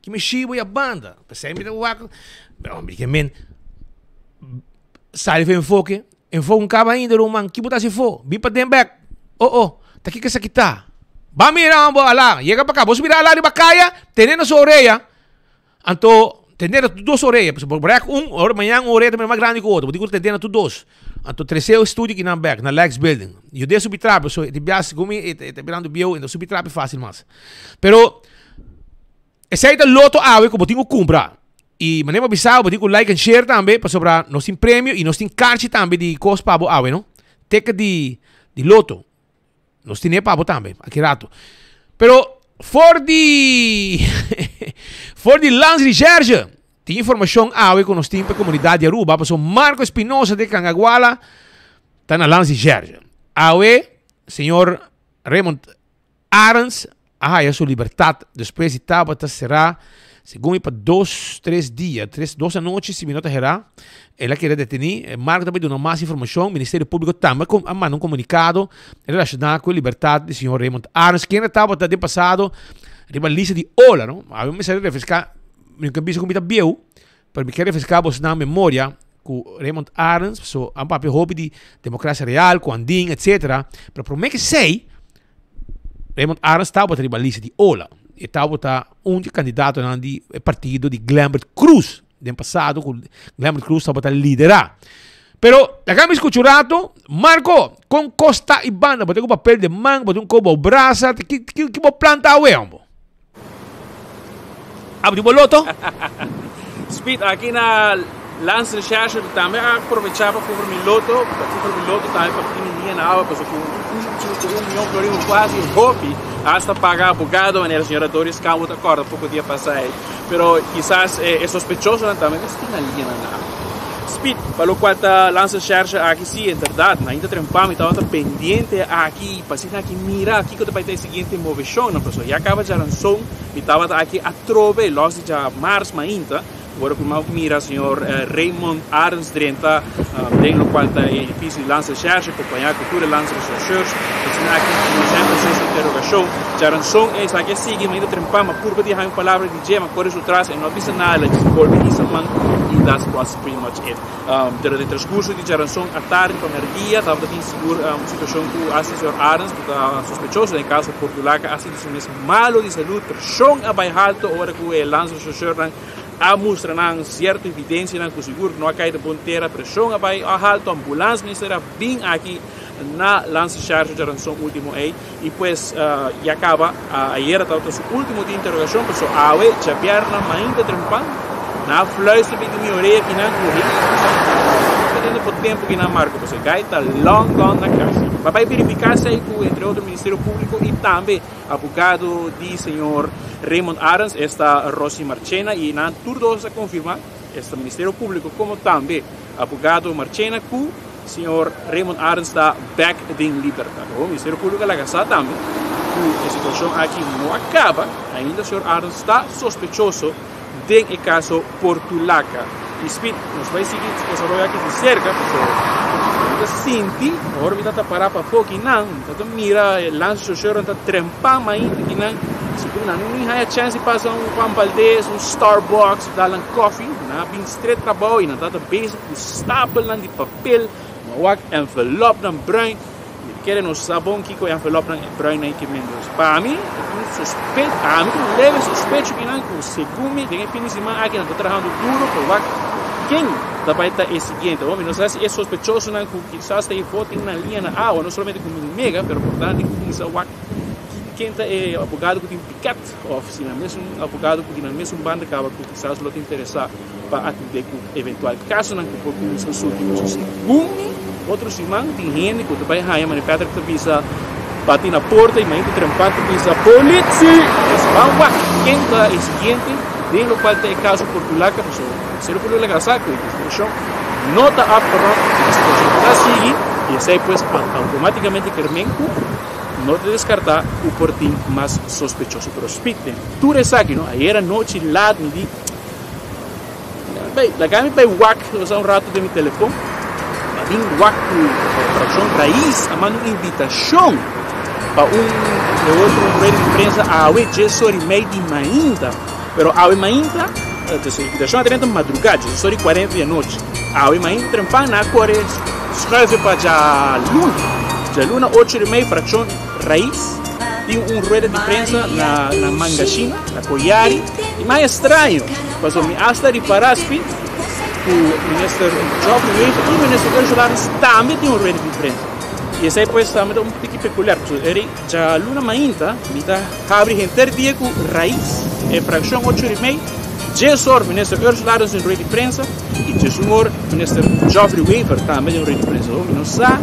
Ki mi shibo ya banda. Pesei mi ta wak. Pero mi ke men sali for enfoke. Enfoke un kaba ainda ruman. Ki bo ta hasi fo? Bin pa den bek. Oh oh. Ta kiko esaki ta? Ba mira bo ala. Yega pa ka. Bo mira ala riba kaya, tene na su orea. Anto, tende na tur dos orea, pasobra bo rek un, ora mañan un orea ta bira mas grandi ku otro, bo tin ku tende na tur dos. Anto tres'é e studio kinan bek, na Lex Building. Yud'é subi trapi, pasobra e tin biaha segun mi e ta birando bieu, e no subi trapi fásil mas. Pero, esei ta loto awe ku bo tin ku kumpra. I manera bo a bisa bo tin ku like and share tambe, pasobra nos tin premio i nos tin karchi tambe di kos pa bo awe, no? Ticket di loto. Nos tine pa bo tambe, aki rato. Pero for di for di Landsrecherche tin informacion awe cu nos tin pa comunidad di Aruba, pasobra Marco Espinosa de Cangaguala ta na Landsrecherche. Awe, señor Raymond Arends a haya su libertad despues di tabata será segun mi pa dos, tres dia, tres, dos anochi si mi no ta herá, el a keda detení. Marco ta bay duna mas informacion. Ministerio Público tambe a manda un comunicado relacioná cu e libertad di señor Raymond Arends, kende tabata den pasado riba lista di ola, no? Awe mi mester refresca, mi no ke bisa cu mi ta bieu, pero mi ke refresca bosnan memoria cu Raymond Arends, pasobra a papia hopi di democracia real, cu Andin, etcetera, pero prome ke esey, Raymond Arends tabata riba lista di ola. E tabata un di e kandidatonan di e partido di Glenbert Croes den pasado ku Glenbert Croes tabata liderá. Pero laga mi skucha un rato, Marco, kon kos ta i banda? Bo tin ku papel den man, bo tin un kobo brasa, ki ki bo plan ta awe hombo? Abri bo loto. Speed aki na Landsrecherche tambe a aprovecha pa cumpra mi loto, pa cumpra mi loto tambe pa fin di dia na awa pasobra cu un miyon florin un cuasi hopi hasta paga abogado manera señora Doris Cabo ta corda poco dia pasa ey pero kisas e sospechosonan tambe mester tin na liña nan awa. Speed, pa locual ta Landsrecherche aki si, en berdad, mainta trempa mi tabata pendiente aki pa asina aki mira kico ta bay ta e siguiente movecionnan, pasobra ya caba djaranson mi tabata aki atrobe los di djamars mainta, ora cu mi a mira señor Raymond Arends drenta den locual ta e edificio di Landsrecherche acompaña cu tur e landsrechercheurs, asina aki nos semper haci su interrogacion. Djaranson esaki a sigui mainta trempa, mi a purba di haña un palabra di dje, mi a core su tras e no a bisa nada, el a djis bolbe hisa man y that's was pretty much it. Pero den transcurso di djaranson atardi pa merdia tabata tin sigur un situacion cu hasta señor Arends cu ta sospechoso den e caso Portulaca a sinti su mes malo di salud, presion a bay halto ora cu e landsrechercheurnan a mustra nan cierto evidencianan cu sigur no a cay den bon tera, presion a bay halto, ambulance mester a bin aki na landsrecherche djaranson ultimo ey. Y pues ya caba ayera tabata su ultimo dia interrogacion paso awe djabièrnè mainta trempan nan a fluister bin den mi orea kinan cu hey ta tende por tempo kinan marco paso e guy ta long gone na cas. Pa bay verifica esey cu entre otro Ministerio Publico y tambe abogado di señor Raymond Arends esta Rosy Marchena y nan tur dos a confirma esta Ministerio Publico como tambe abogado Marchena cu Señor Raymond Arends ta bek den libertad. Awor Ministerio Publico a laga sa tambe cu e situacion aki no a caba, ainda señor Arends ta sospechoso den e caso Portulaca. Y Speed, nos bay sigui desaroyo aki di cerca, pasobra mi ta sinti, awor mi ta ta para pafó kinan, mi ta ta mira e landschofernan ta trempa mainta kinan, sigur nan no ni haya chance di pasa un Juan Valdez, un Starbucks, dal nan koffie, nan a bin stret trabao y nan ta ta bezig cu stapelnan di papel, mi a wak envelopnan bruin, mi kere no sa bon kiko e envelopnan bruin nan ke men. Dus pa mi e tin un sospe, ami tin un leve sospecho kinan ku segun mi den e fin di siman aki nan ta trahando duro pa wak ken ta bai ta e siguiente. Awor mi no sa si e sospechosonan ku kisas ta e voting nan liña na awa, no solamente ku mi mega, pero por ta nan tin ku kuminsa wak ken ta e abogado ku tin piket of si nan mesun abogado ku tin nan mesun banda kaba ku kisas lo ta interesa. pa atendé ku eventual kasonan ku por kuminsá surgi. Pasobra segun mi, otro siman tin hende ku ta bai haña manera Patrick ta bisa bati na porta i mainta trempa ta bisa Politsi! Pues ban wak ken ta e siguiente den lokual ta e kaso Portulaca pasobra Ministerio Públiko laga sa ku e investigashon no ta afgerond, e investigashon ta sigui i esei pues outomátikamente ker men ku no ta deskartá ku por tin mas sospechoso. Pero spit den tur esaki no, ayera nochi laat mi di. Bay, laga mi bay wak un rato den mi telefon. Ma bin wak ku Fraccion Raiz a manda un invitacion pa un entre otro un rueda di prensa awe djes ora y mei di mainta. Pero awe mainta, dus e invitacion a drenta madruga, djes ora y cuarenta di anochi. Awe mainta trempan nan a kore schuiven pa djaluna. Djaluna ocho ora y mei Fraccion Raiz tin un rueda di prensa na na Mangashina, na Koyari. I mas estraño, pasobra mi asta ripará spi ku Minister Geoffrey Wever i Minister Ursula Arends tambe tin un rueda di prensa. I esei pues tambe ta un tiki pekuliar, pasobra eri djaluna mainta mi ta habri henter dia ku Raiz, e frakshon ocho ora i mei, djes or Minister Ursula Arends tin rueda di prensa i djesun or Minister Geoffrey Wever tambe tin un rueda di prensa. Mi no sa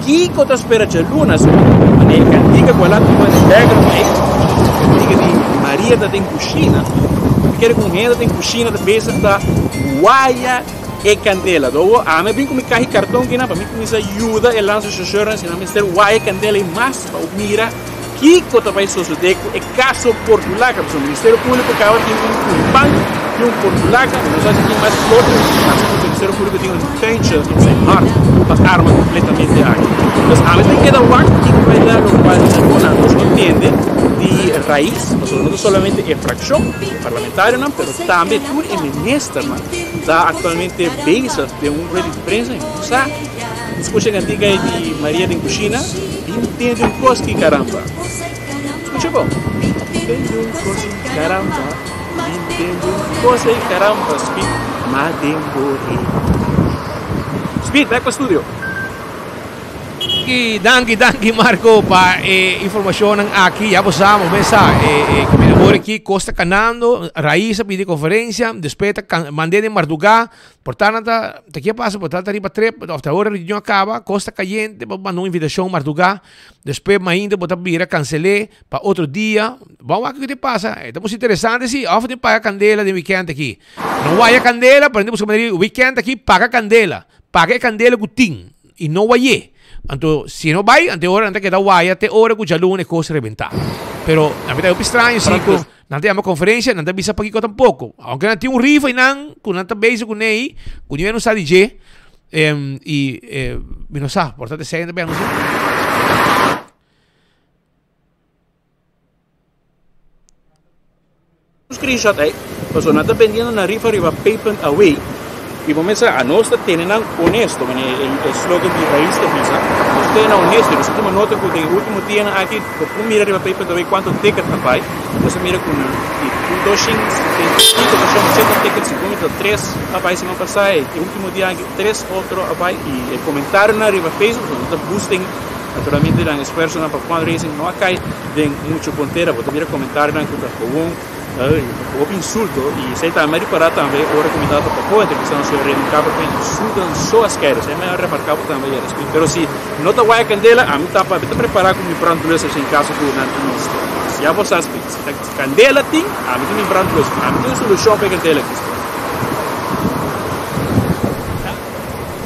kiko ta spera djaluna, si manera e kantika ku a laat tuma den background ei, kantika di Maria ta den kushina, mi kere ku un hende den kushina ta bezig ta waya e kandela. Dobo ami a bin ku mi kahi karton kinan pa mi kuminsa yuda e lansa shoshoran si nan mester waya e kandela ei mas pa mira Kiko ta bai sosodé ku e kaso Portulaca? Pasobra Ministerio Públiko kaba tin un kumpan di un Portulaca, mi no sa si tin mas otro, mas ku Ministerio Públiko tin un tuintje in zijn hart pa arma kompletamente aki. Dus ami ta keda wak kiko bai ta lokual di luna nos lo tende di rais, pasobra no ta solamente e frakshon, e parlamentarionan, pero tambe tur e ministernan ta aktualmente bezig den un rueda di prensa i no sa. Scucha cantica ei di Maria den cushina, bin tende un cos ki caramba. Scucha bon. Tende un cos ki caramba, bin tende un cos ei caramba, Speed ma den bo rei. Speed, back pa studio. Danki, danki, danki Marco pa e informacionnan aki. Ya bo sa, bo mes sa, e e caminda awor aki cos ta canando, Raiz a pidi conferencia, despues ta can mand'é den mardugá, por ta nan ta, ta kia pasa, por ta ta riba trip, of ta ora reunion a caba, cos ta cayente, bo manda un invitacion mardugá, despues mainta bo ta bira cancel'é pa otro dia. Bo a wak kiko ta pasa, e ta mucho interesante si, of tin paga candela den weekend aki. No waya candela, pero nan ta busca manera di weekend aki paga candela. Paga e kandela ku tin i no way'é. Anto si e no bai, anto e ora nan ta keda waya te ora ku djaluna e kos rebentá. Pero nan ta hopi straño si ku nan ta yama konferensia, nan ta bisa pakiko tampoko. Aunke nan tin un rifa einan ku nan ta bezig kuné ei, ku niun no sa di dje, i mi no sa, por ta esei nan ta bai anunsiá. Un screenshot ei, pasobra nan ta bendiendo nan rifa riba Paypent Away y bo mester sa anos ta tene nan honesto, mane e slogan di Raiz ta bisa, nos ta tene nan honesto y nos a tuma nota cu den e ultimo dianan aki bo por mira riba Paypent Away cuanto ticket a bay, nos a mira cu di un doshin setenta y pico, doshin ochenta tickets segun mi ta tres a bay siman pasa y e ultimo dia aki tres otro a bay y e comentarionan riba Facebook nos ta boosting. Naturalmente nan esfuersonan pa fundraising no a kai den mucho pontera. Bo ta mira comentarionan cu ta gewoon hopi insulto y esey tambe a ripara tambe ora cu mi tabata pafó entrevistando señor Raymond Capa cu e insultonan so a skerde. Esey mi a remarca bo tambe ayer. Pero si no ta waya candela ami ta pa mi ta prepara cu mi brandblusser si en caso cu nan ta nos mas. Ya bo sa si ta candela tin ami tin mi brandblusser. Ami tin un solucion pa e candela aki.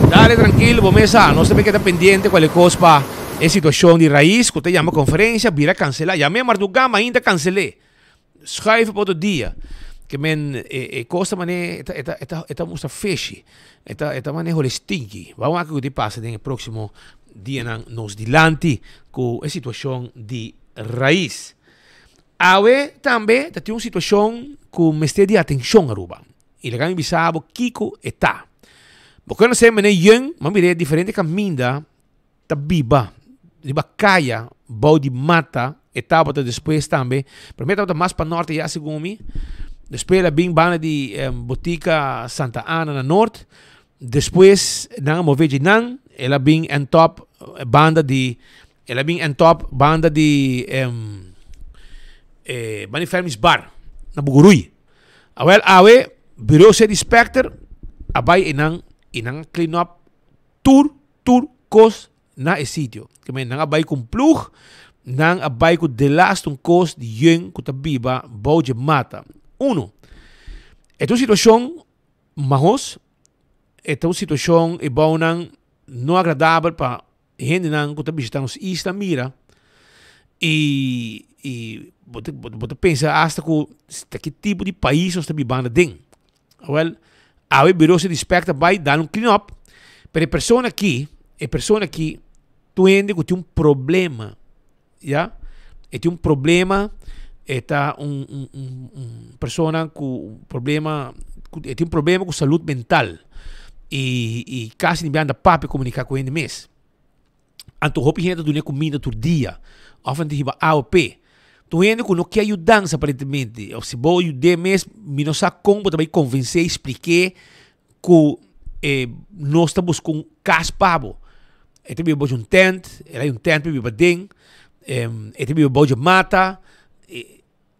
Dale trankil, bo mes sa, nos ta keda pendiente kualke kos pa e situashon di Raiz ku ta yama konferensia bira kanselá. Yam'é mardugá ma ainda kansel'é. Schuif pa otro dia. Ke men e kos ta manera e ta e ta e ta e ta mustra fishy. E ta e ta manera hole stinky. Ban wak kiko ta pasa den e próksimo dianan nos dilanti ku e situashon di Raiz. Awe tambe ta tin un situashon ku mester di atenshon Aruba. I laga mi bisa bo kiko e ta. Bo konosé mene yun, m'a mir'é diferente kaminda ta biba riba kaya bou di mata, e tabata despues tambe, promé tabata mas pa norte ya segun mi, despues el a bin banda di botika Santa Ana na nort, despues nan a move dje nan, el a bin en top banda di, el a bin en top banda di banda di Fermis Bar na Bugurui. Awel awe Bureau City Inspector a bai einan y nan a clean up tur tur cos na e sitio. Ke men nan a bai ku un ploeg, nan a bai ku delaste un cos di yen ku ta biba bou dje mata. Uno, e ta un situacion mahos, e ta un situacion e bounan no agradabel pa hendenan ku ta bishita nos isla mira i i bo ta bo ta pensa asta ku ta ki tipo di pais nos ta bibando aden. Awel, awe Bureau City Inspector bai dal un clean up, pero e persona aki, e persona aki tur hende ku tin un problema, ya, e tin un problema, e ta un un un un persona ku problema, ku e tin un problema ku salud mental i i kasi ni anda papia komuniká ku hende mes. Anto hopi hende ta dun'é kuminda tur dia òf nan ta hiba awa p'e. Tur hende ku no ke yudansa aparentemente òf si bo yud'é mes mi no sa kon bo ta bai konvens'é i splik'é ku e nos ta buska un kas pa bo. E ta biba bou di un tent, el hay un tent pa biba aden, e ta biba bou di mata,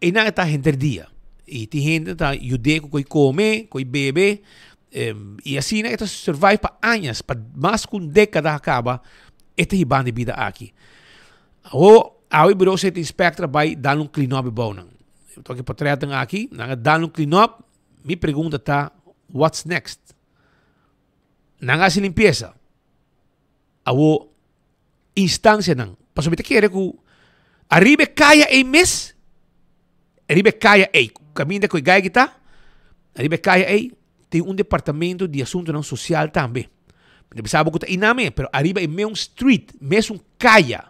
einan e ta henter dia. I tin hende ta yud'é ku koi kome, koi bebe, i asina e ta survive pa añas, pa mas ku un dékada a kaba e ta hibando e bida aki. Awo, awe Bureau City Inspector a bai dal un clean up e bounan. Toki portretnan aki, nan a dal un clean up. Mi pregunta ta, what's next? Nan a hasi limpiesa. Awo instancianan, pasobra mi ta kere ku ariba e kaya ei mes, ariba e kaya ei, kaminda ku e gai aki ta, ariba e kaya ei tin un departamento di asuntonan sosial tambe. Mi ta bisa bo ku ta einan mes, pero ariba e meun street, mesun kaya.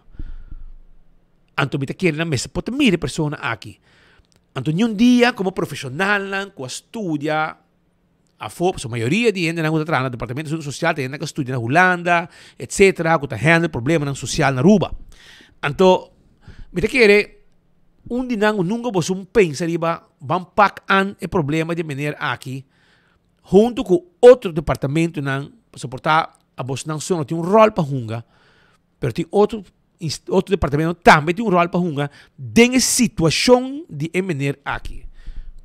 Anto mi ta kere nan mester por ta mira e persona aki. Anto niun dia komo profeshonalnan ku a studia afó, pasobra mayoria di hendenan ku ta traha na departamento di asuntu sosial ta hendenan ku a studia na Hulanda, etsetera, ku ta handle problemanan sosial na Aruba. Anto mi ta kere un di nan ku nunka boso pensa riba ban pak an e problema di e meneer aki huntu ku otro departamentonan, pasobra por ta abosnan so no tin un ròl pa hunga. Pero tin otro otro departamento tambe tin un ròl pa hunga den e situashon di e meneer aki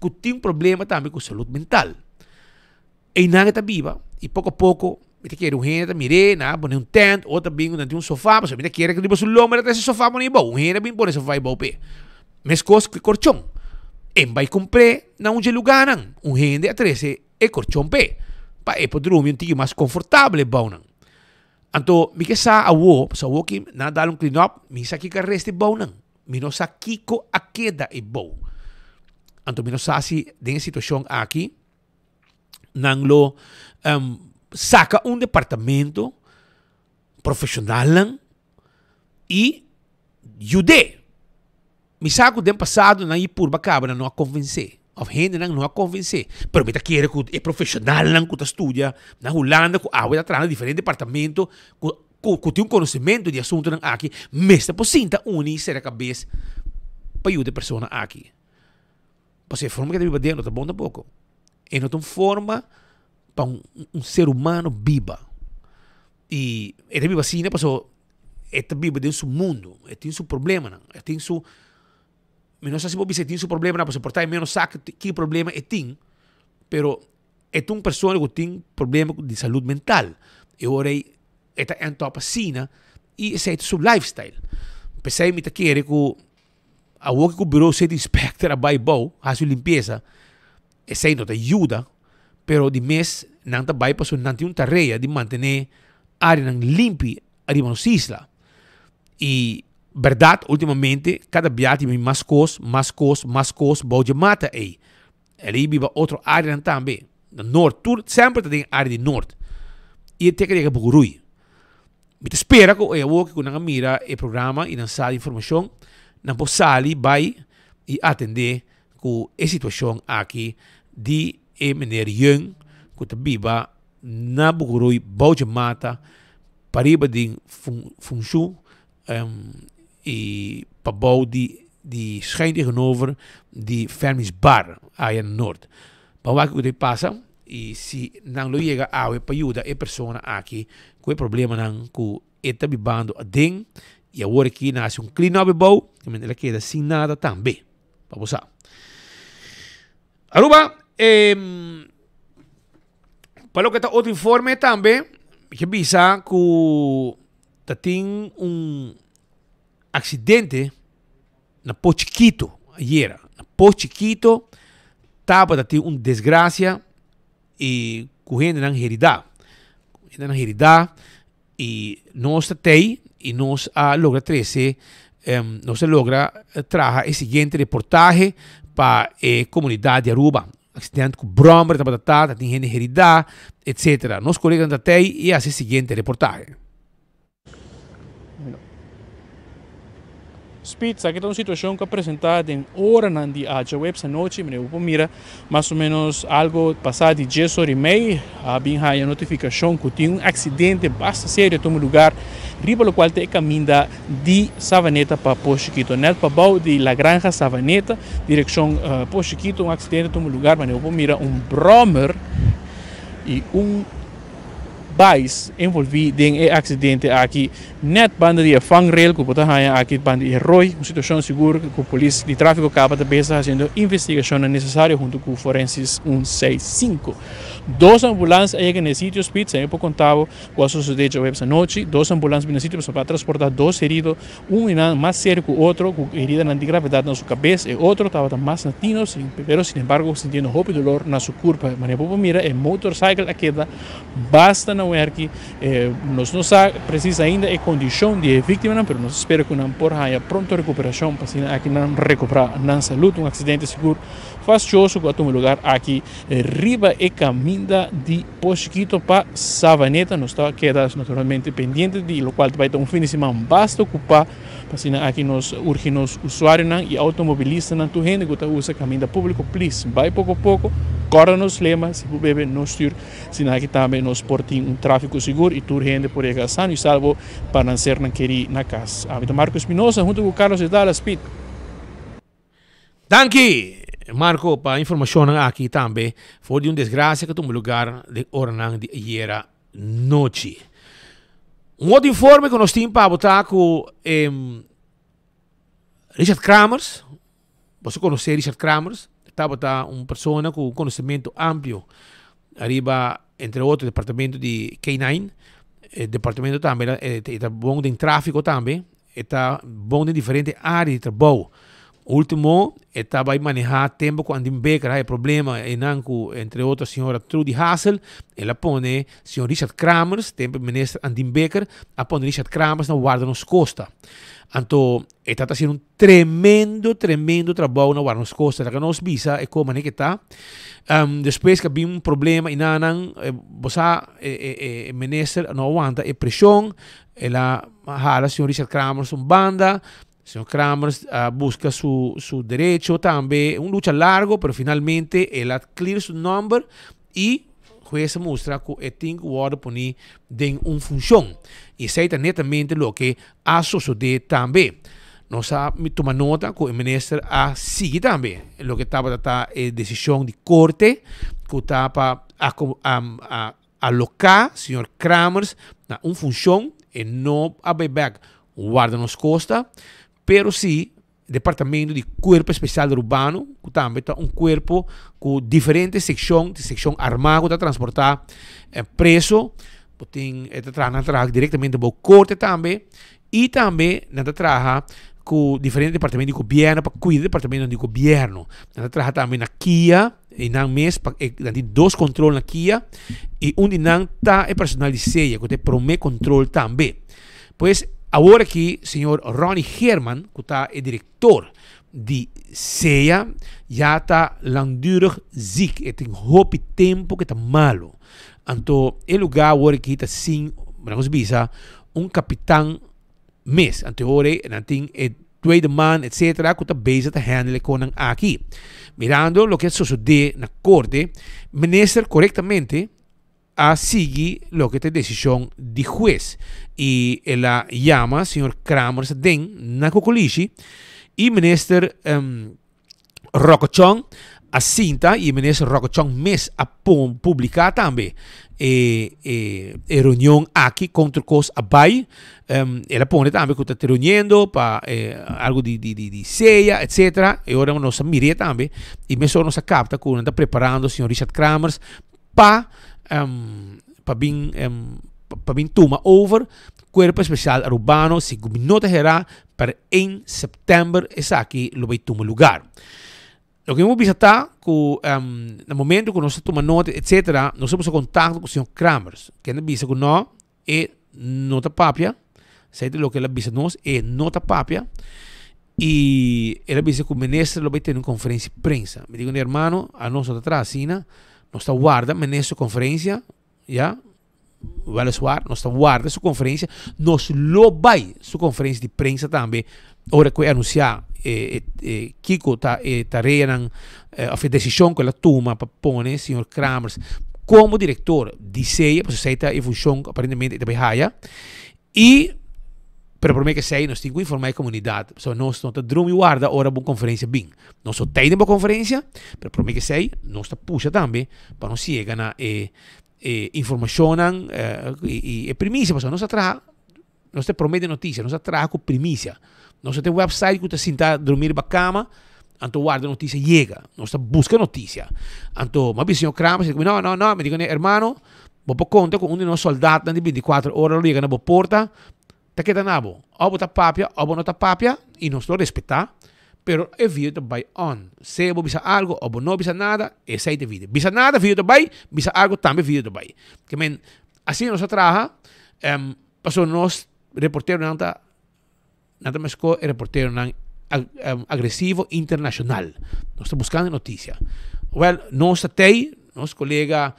ku tin problema tambe ku salud mental. Einan e ta biba i poko a poko mi ta kere un hende ta mir'é, nan a pone un tent, otro ta bin ku nan tin un sofa, pasobra mi ta kere ku riba su lomba e ta trese sofa pone abou, un hende a bin pone sofa abou p'e. Meskos ku e korchon, e bai kumpr'é na un dje lugánan, un hende a trese e korchon p'e, pa e por drumi un tiki mas konfortabel e bounan. Anto mi ke sa awo, pasobra awo ki nan a dal un clean up, mi sa kiko a resta e bounan, mi no sa kiko a keda e bou. Anto mi no sa si den e situashon aki nan lo saka un departamento profeshonalnan i yud'é. Mi sa ku den pasado nan i purba kaba nan no a konvensé òf hendenan no a konvensé, pero mi ta kere ku e profeshonalnan ku ta studia na Hulanda ku awe ta traha na diferente departamento ku ku tin un konosementu di asuntunan aki mester por sinta uni i sera kabes pa yuda e persona aki. Pasobra e forma ku e ta biba den no ta bon tampoko. E no ta un forma pa un ser humano biba. I e ta biba asina pasobra e ta biba den su mundu, e tin su problemanan, e tin su, mi no sa si bo bisa e tin su problemanan pasobra por ta e menos sa ki problema e tin, pero e ta un persona ku tin problema di salud mental. E ora ei e ta end up asina i esei ta su lifestyle. P'esei mi ta kere ku awor ku Bureau City Inspector a bai bou hasi un limpiesa, esei no ta yuda, pero di mes nan ta bai pasobra nan tin un tarea di mantené áreanan limpi ariba nos isla. I bèrdat últimamente kada bia tin mas kos, mas kos, mas kos bou dje mata ei. El a biba otro áreanan tambe, na nort, tur semper ta den área di nort. I e teken yega Bukurui. Mi ta spera ku e awoki ku nan a mira e programa i nan sa di informashon, nan por sali bai i atendé ku e situashon aki di e meneer Yeung ku ta biba na Bukurui bou dje mata pariba di Funshu i pabou di di schuin tegenover di Fermis Bar aya na Noord. Ban wak kiko ta pasa i si nan lo yega awe pa yuda e persona aki ku e problemanan ku e ta bibando aden i awor aki nan hasi un clean up ebou el a keda sin nada tambe. Pa bo sa. Aruba pa loke ta otro informe tambe mi ke bisa ku Ta tin un accidente na Pos Chiquito ayera. Na Pos Chiquito tabata tin un desgracia y cu hendenan herida. Hendenan herida y nos ta tey y nos a logra trece, nos a logra traha e siguiente reportahe pa e comunidad di Aruba. Accidente cu brommer tabata ta, ta tin hende herida, etc. Nos coleganan ta tey y haci e siguiente reportahe. Speed, Esaki ta un situacion cu a presenta den oranan di djaweps anochi. Mira, bo por mira mas o menos algo pasa di dies ora y mei a bin haya notificacion cu tin un accidente basta serio a tuma lugar riba locual ta e caminda di Savaneta pa Pos Chiquito. Net pabou di La Granja Savaneta, direccion Pos Chiquito, un accidente tuma lugar, manera bo por mira un brommer y un bais envolvi den e accidente aki net banda di e vangrail cu bo ta haya aki banda di e rooi. Un situacion sigur cu polis di trafico caba ta bezig haciendo investigacionnan necesario hunto cu Forensis un seis sinku. Dos ambulans a yega na e sitio, Speed, sa mi por conta bo. Ku a sosodé djaweps anochi, dos ambulans bini na sitio pasobra a transportá dos herido, un di nan mas serio ku otro, ku heridanan di gravedat na su kabes, e otro tabata mas na tino, pero sinembargo sintiendo hopi dolor na su kurpa. Manera bo por mira e motorcycle a keda basta na wèrki. Nos no sa presis ainda e kondishon di e víktimanan, pero nos ta spera ku nan por haña pronto rekuperashon pa asina aki nan rekuperá nan salud. Un aksidente sigur fastioso ku a tuma lugar aki riba e kaminda di Pos Chiquito pa Savaneta. Nos ta keda naturalmente pendiente di locual ta bay ta un fin di siman basta ocupa pa asina aki nos urgi nos usuarionan y automobilistanan tur hende cu ta usa caminda publico please bay poco poco corda nos lema si bo bebe no stuur asina aki tambe nos por tin un trafico sigur y tur hende por yega sano y salvo pa nan sernan keri na cas. Ami ta Marco Espinosa hunto cu Carlos Edala Speed. Danki Marco pa informacionnan aki tambe for di un desgracia cu tuma lugar den oranan di ayera nochi. Un otro informe ku nos tin pa bo ta ku Richard Kramers, boso konosé Richard Kramers, tabata un persona ku un konosementu amplio ariba entre otro departamento di K9, e departamento tambe e ta bon den tráfiko tambe, e ta bon den diferente área di trabou. Ultimo e ta bai manehá tempu ku Andin Baker haya problema einan ku entre otro señora Trudy Hassel, el a pone señor Richard Kramers, tempu minister Andin Baker a pone Richard Kramers na warda nos kosta. Anto e ta ta haciendo un tremendo, tremendo trabou na warda nos kosta. Laga nos bisa e kon manera ke ta. Despues ke a bin un problema einanan, bo sa e minister no a wanta e preshon, el a hala señor Richard Kramers un banda. Señor Kramers a busca su su derecho tambe, un lucha largo, pero finalmente el a clear su nomber y huez a mustra cu e tin cu wordo poni den un funcion. Y esey ta netamente loke a sosode tambe. Nos a tuma nota cu e minister a sigui tambe loke tabata ta e decision di corte cu ta pa a aloca señor Kramers na un funcion, e no a bay bek Warda nos costa, pero si Departamento di Cuerpo Especial Urbano, cu tambe ta un cuerpo cu diferente seccion, tin seccion arma cu ta transporta preso, bo tin e ta traha, nan ta traha directamente bo corte tambe, y tambe nan ta traha cu diferente departamento di gobierno pa cuida departamento di gobierno. Nan ta traha tambe na kia, y nan mes pa e nan tin dos control na kia, y un di nan ta e personal di SEA cu ta e prome control tambe. Pues awor aki señor Ronnie Geerman cu ta e director di SEA ya ta langdurig ziek, e tin hopi tempo cu e ta malo. Anto e lugar awor aki ta sin, nos bisa, un capitan mes. Anto e ora nan tin e tweede man etcetera cu ta bezig ta handle e conan aki. Mirando loke a sosode na corte, minister corectamente a sigui loke ta e desishon di hues i el a yama señor Kramers aden na Kokolishi i minister Rocco Chong a sinta i minister Rocco Chong mes a publiká tambe e e reunion aki kon tur kos a bai. El a pone tambe ku ta reuniendo pa algu di di di sea etcetera e ora nos a mir'é tambe i mesora nos a kapta ku nan ta preparando señor Richard Kramers pa pa bin pa bin tuma over Cuerpo Especial Arubano si cu mi no ta hera per een september esaki lo bay tuma lugar. Loke mi por bisa ta cu na momento cu nos ta tuma nota etcetera nos a busca contacto cu señor Kramers kende a bisa cu no e no ta papia esey ta loke el a bisa nos e no ta papia y el a bisa cu minister lo bay tene un conferencia di prensa mi dico hermano anos no ta traha asina nos ta warda minister su conferencia ya weliswaar nos ta warda su conferencia nos lo bay su conferencia di prensa tambe ora cu e anuncia e e kico ta e tareanan of e decision cu el a tuma pa pone señor Kramers como director di SEA, pasobra esey ta e funcion cu aparentemente e ta bay haya, y pero prome cu esey nos tin cu informa e comunidad, pasobra nos no ta drumi warda ora bo conferencia bin, nos no ta den bo conferencia, pero prome cu esey nos ta pusha tambe pa nos yega na e e informacionnan y e primicia, pasobra nos ta traha. Nos ta prome di noticia, nos ta traha cu primicia. Nos no tin website cu ta sinta drumi riba cama, anto warda noticia yega. Nos ta busca noticia. Anto, m'a bisa señor Kramer, si no, no, no, mi di cu hermano, bo por conta cu un di nos soldatnan di binticuatro ora lo yega na bo porta, ta keda na bo. Of bo ta papia, of bo no ta papia, y nos lo respeta, pero e video ta bay on. Sea bo bisa algo of bo no bisa nada, esey ta e video. Bisa nada, video ta bay, bisa algo, tambe video ta bay. Ke men, asina nos a traha. Pasobra nos reporteronan ta nan ta meskó e reporteronan agresivo internashonal. Nos ta buskando notisia. Wèl, nos ta tei, nos kolega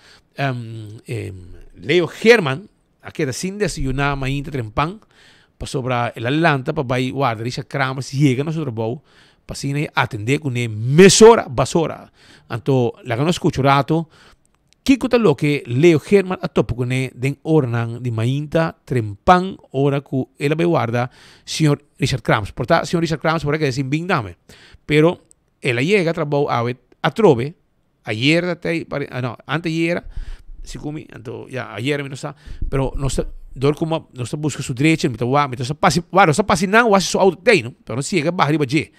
Leo Geerman a keda sin desayuná mainta trempan pasobra el a lanta pa bai warda Richard Kramers yega na su trabou pa asina e atendé kuné mesora basora. Anto laga nos skucha un rato Kiko ta loke Leo Geerman a topa kuné den oranan di mainta trempan ora ku el a bai warda señor Richard Krams? Por ta señor Richard Krams por a keda sin bin dame, pero el a yega trabou awe atrobe, ayer ta tei, no, anteayer, si ku mi, anto ya ayer mi no sa, pero nos ta. Dor ku nos ta buska su drechi, mi ta wak, mi ta sa pasi, wak, nos ta pasi nan wak si su auto tei, no? Pero nos yega baha riba dje.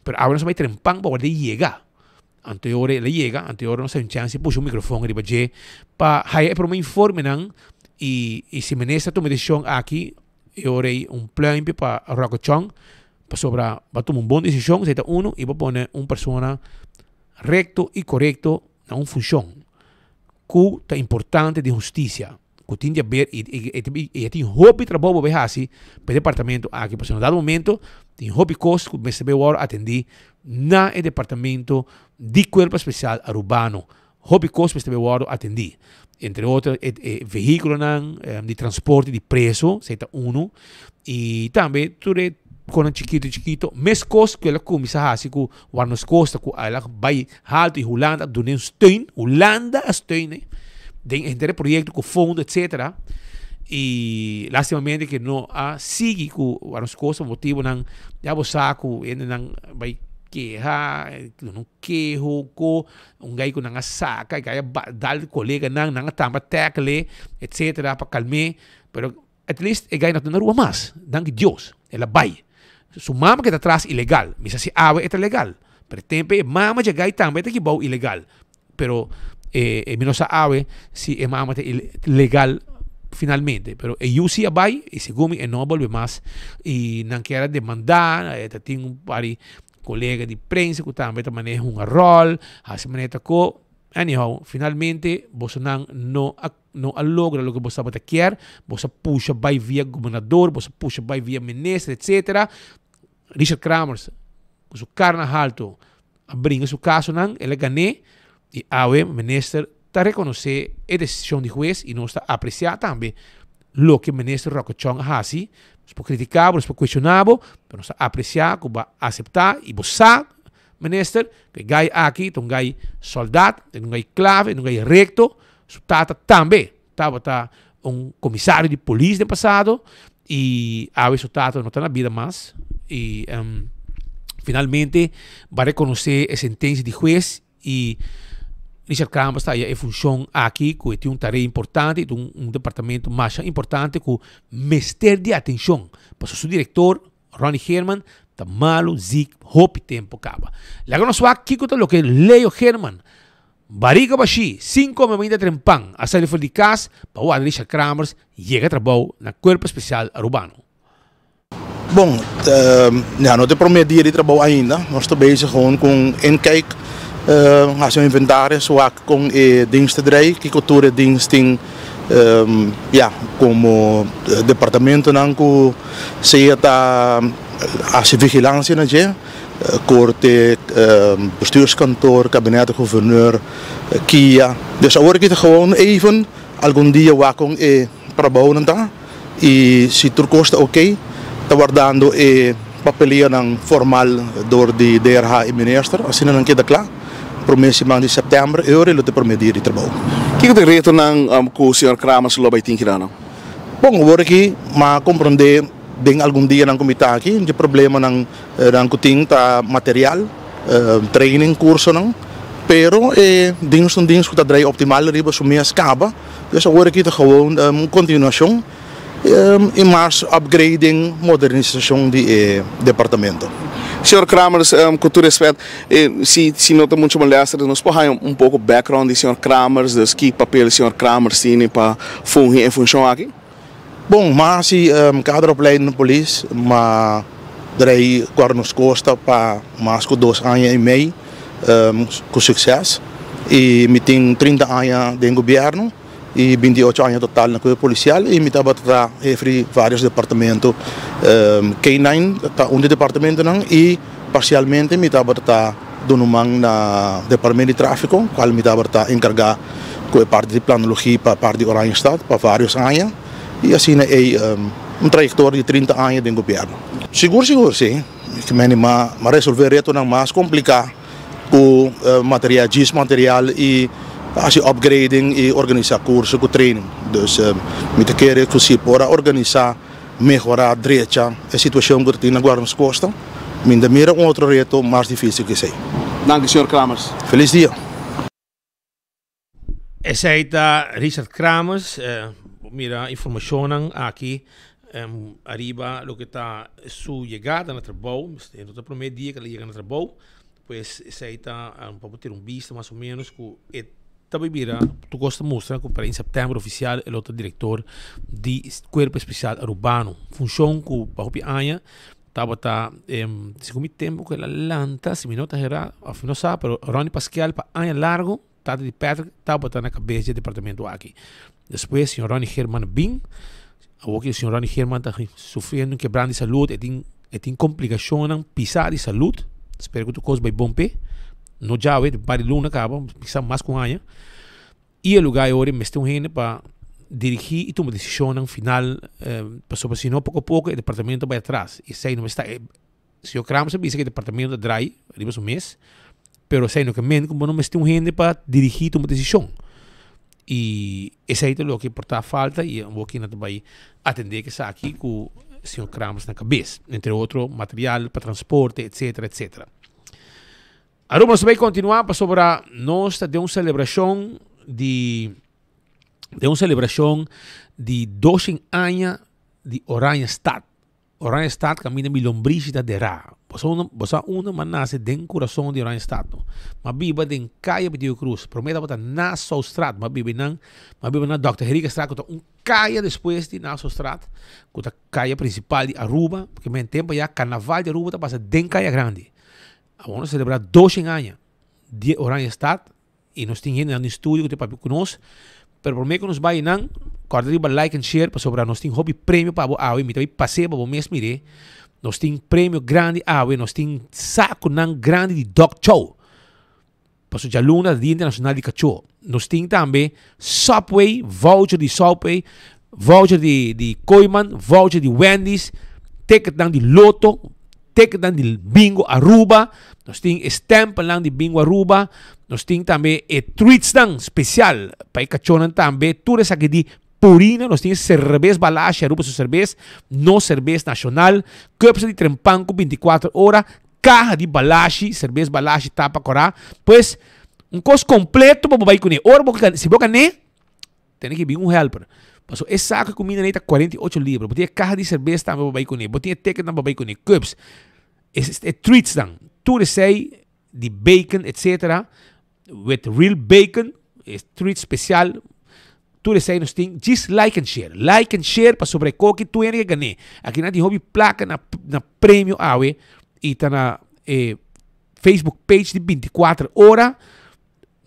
Pero awe nos a bai trempan pa worde yega. Anto e ora el a yega, anto e ora nos a un chance pusha un microfon riba dje pa haya e prome informenan y y si minister tuma e decision aki e ora ei un pluimpje pa Rocco Chong pasobra bo a tuma un bon decision, esei ta uno y bo a pone un persona recto y corecto na un funcion cu ta importante den husticia. Ku tin di haber i i e tin hopi trabou pa bay hasi pa e departamento aki pasobra na dado momento tin hopi kos ku mester bay wòrdu atendí na e departamento di Kuerpo Espesial Arubano. Hopi kos mester bay wòrdu atendí entre otro e e vehíkulonan di transporte di preso esei ta unu i tambe tur e kosnan chikito chikito meskos ku el a kuminsá hasi ku Warnos Costa ku el a bai haltu i Hulanda a dun'é un steun, Hulanda a steun e den henter e proyekto ku fondo etcetera i lastimamente ke no a sigui ku Warnos Costa pa motibonan ya bo sa ku hendenan bai keha duna un keho ku un gai ku nan a saka i gai a dal koleganan nan a tamba tackle e etcetera pa kalm'é pero At least e gai no ta na rua mas, danki Dios, el a bai. Su mama ke ta tras ilegal, mi sa si awe e ta legal, pero e tempo e mama dje gai tambe ta kibou ilegal, pero e mi no sa awe si e mama ta legal finalmente, pero e yu si a bai y segun mi e no a bolbe mas y nan kier a demanda, e ta tin un par di colega di prensa cu tambe ta maneha hunga rol, haci manera ta co, anyhow finalmente bosonan no a. No a logra loke bo tabata kier, bo sa pusha bai via gobernador, bo sa pusha bai via minister, etcetera. Richard Kramers ku su kara na halto a bringa su kasonan, el a gané i awe minister ta rekonosé e desishon di hues i nos ta apresiá tambe loke minister Rocco Chong a hasi. Nos por kritiká bo, nos por kuestioná bo, pero nos ta apresiá ku bo a aseptá i bo sa, minister, ku e gai aki ta un gai sòldat, ta un gai klave, ta un gai rekto. Su tata tambe tabata un komisario di polis den pasado i awe su tata no ta na bida mas i finalmente ba rekonosé e sentensia di hues i Richard Campos ta haya e funshon aki ku e tin un tarea importante i tin un departamento masha importante ku mester di atenshon pasobra su direktor Ronnie Geerman ta malu zik hopi tempo kaba. Laga nos wak kiko ta loke Leo Geerman Barika bashí, sin kome mainta trempan, a sali for di kas pa wak Richard Kramers yega trabou na Kuerpo Spesial Arubano. Bon, ya no ta e prome dia di trabou ainda. Nos ta bezig gewoon ku un inkijk, hasi un inventaris, wak kon e dienst ta drei, kiko tur e dienst tin, ya, komo departamentonan ku sea ta hasi vigilansia na dje. Korte, bestuurskantoor, kabinet di guverneur, kia. Dus awor aki ta gewoon even algun dia wak kon e trabounan ta i si tur kos ta oke ta wardando e papelianan formal dor di DRH i minister asina nan keda kla prome siman di sèptèmber e ora lo ta e prome dia di trabou. Kiko ta e retonan ku señor Kramers lo bai tin kina nan? Bon, awor aki m'a komprondé. Den algun dianan ku mi ta aki, dje problemanan nan ku tin ta material, training, kursonan, pero e dins ta un dins ku ta drei optimal riba su mes kaba, dus awor aki ta gewoon un kontinuashon i mas upgrading, modernisashon di e departamento. Señor Kramers, ku tur respet, si si no ta mucho molester, nos por haña un poko background di señor Kramers, dus ki papel señor Kramers tini pa fungi e funshon aki? Bon, m'a hasi kaderopleiding na polis, m'a drei Guarnos Costa pa mas ku dos aña i mei ku sukses i mi tin trinta aña den gobièrnu i binti i ocho aña total na kuerpo polisial i mi tabata ta hefe di vários departamento. K nine ta un di departamentonan i parsialmente mi tabata ta duna un man na departamento di tráfiko kual mi tabata ta enkargá ku e parti di planologia pa parti di Oranjestad pa vários aña i asina ei un trayektoria di trinta aña den gobièrnu. Sigur sigur si, mi meni m'a resolvé retonan mas kompliká ku material, djis material i hasi upgrading i organisá kurso ku training. Dus mi ta kere ku si por a organisá, mehorá, drecha e situashon ku ta tin na Guarnos Costa, mi ta mira un otro reto mas difísil ku esei. Danki señor Kramers. Felis dia. Esei ta Richard Kramers. Bo mira informashonnan aki ariba loke ta su yegada na trabou. E no ta promé dia ku el a yega na trabou. Pues esei ta pa bo tira un bista mas o ménos ku e ta bai bira tur kos ta mustra ku para in sèptèmber ofisial e lo ta direktor di Kuerpo Espesial Arubano. Funshon ku pa hopi aña tabata segun mi tempu ku el a lanta si mi no ta hera òf mi no sa pero Ronnie Paskel pa aña largu Tata di Patrick tabata na kabes di e departamento aki. Despues señor Ronnie Geerman a bin. Awor ki señor Ronnie Geerman ta sufriendo un kebran di salud, e tin e tin komplikashonnan pisá di salud. Spera ku tur kos bai bon p'e. No djawe, un par di luna kaba, kisas mas ku un aña. I e lugá e ora mester un hende pa dirigí i tuma desishonnan final, pasobra si no poko poko e departamento bai atras. I esei no mester ta e Señor Krams a bisa ku e departamento ta drai riba su mes, pero esei no ke men ku bo no mester un hende pa dirigí tuma desishon. I esei ta loke por ta falta i awor kina ta bai atendé ku esaki ku señor Krams na kabes, entre otro material pa transporte etcetera etcetera. Aruba nos ta bai kontinuá pasobra nos ta den un selebrashon di den un selebrashon di doshen aña di Oranjestad. Oranjestad kaminda mi lombrishi ta derá. Bo sa unda, bo sa unda m'a nase den kurason di Oranjestad no. M'a biba den Kaya Pitico Cruz. Promé tabata Nassaustraat. M'a biba einan, m'a biba na Dòkter Henriquestraat ku ta un kaya despues di Nassaustraat, ku ta kaya prinsipal di Aruba. Pasobra men tempu ayá karnaval di Aruba ta pasa den Kaya Grandi. Awor nos ta selebrá doshen aña di Oranjestad. I nos tin hendenan den studio ku ta papia ku nos. Pero promé ku nos bai einan, kòrda riba like and share pasobra nos tin hopi premio pa bo awe. Mi ta bai pas'é pa bo mes mir'é. Nos tin premio grandi awe. Nos tin sakunan grandi di dog chow. Pasobra djaluna ta Dia Internashonal di Kachó. Nos tin tambe Subway, voucher di Subway, voucher di di Kooyman, voucher di Wendy's, ticketnan di Lotto. Ticketnan di Bingo Aruba, nos tin e stempelnan di Bingo Aruba, nos tin tambe e treatsnan special pa e cachonnan tambe, tur esaki di Purina, nos tin e cerbes Balashi, Aruba su cerbes, nos cerbes nacional, cups di Trempan cu 24 ora, caha di Balashi, cerbes Balashi tapa cora, pues un cos completo pa bo bay cune, ora bo si bo gane, Tene ki bin un helper. Paso e saco e cuminda nei ta 48 libra. Bo tin e caha di cerbes tambe pa bai cune. Bo tin e ticketnan pa bai cune. Cups. E, e treatsnan. Tur esei di bacon etc. With real bacon. E treat special. Tur esei nos tin. Just like and share. Like and share pasobra e koki tur hende ke gane. Aki nan tin hopi placa na, na premio awe. Y ta na e Facebook page di 24 ora.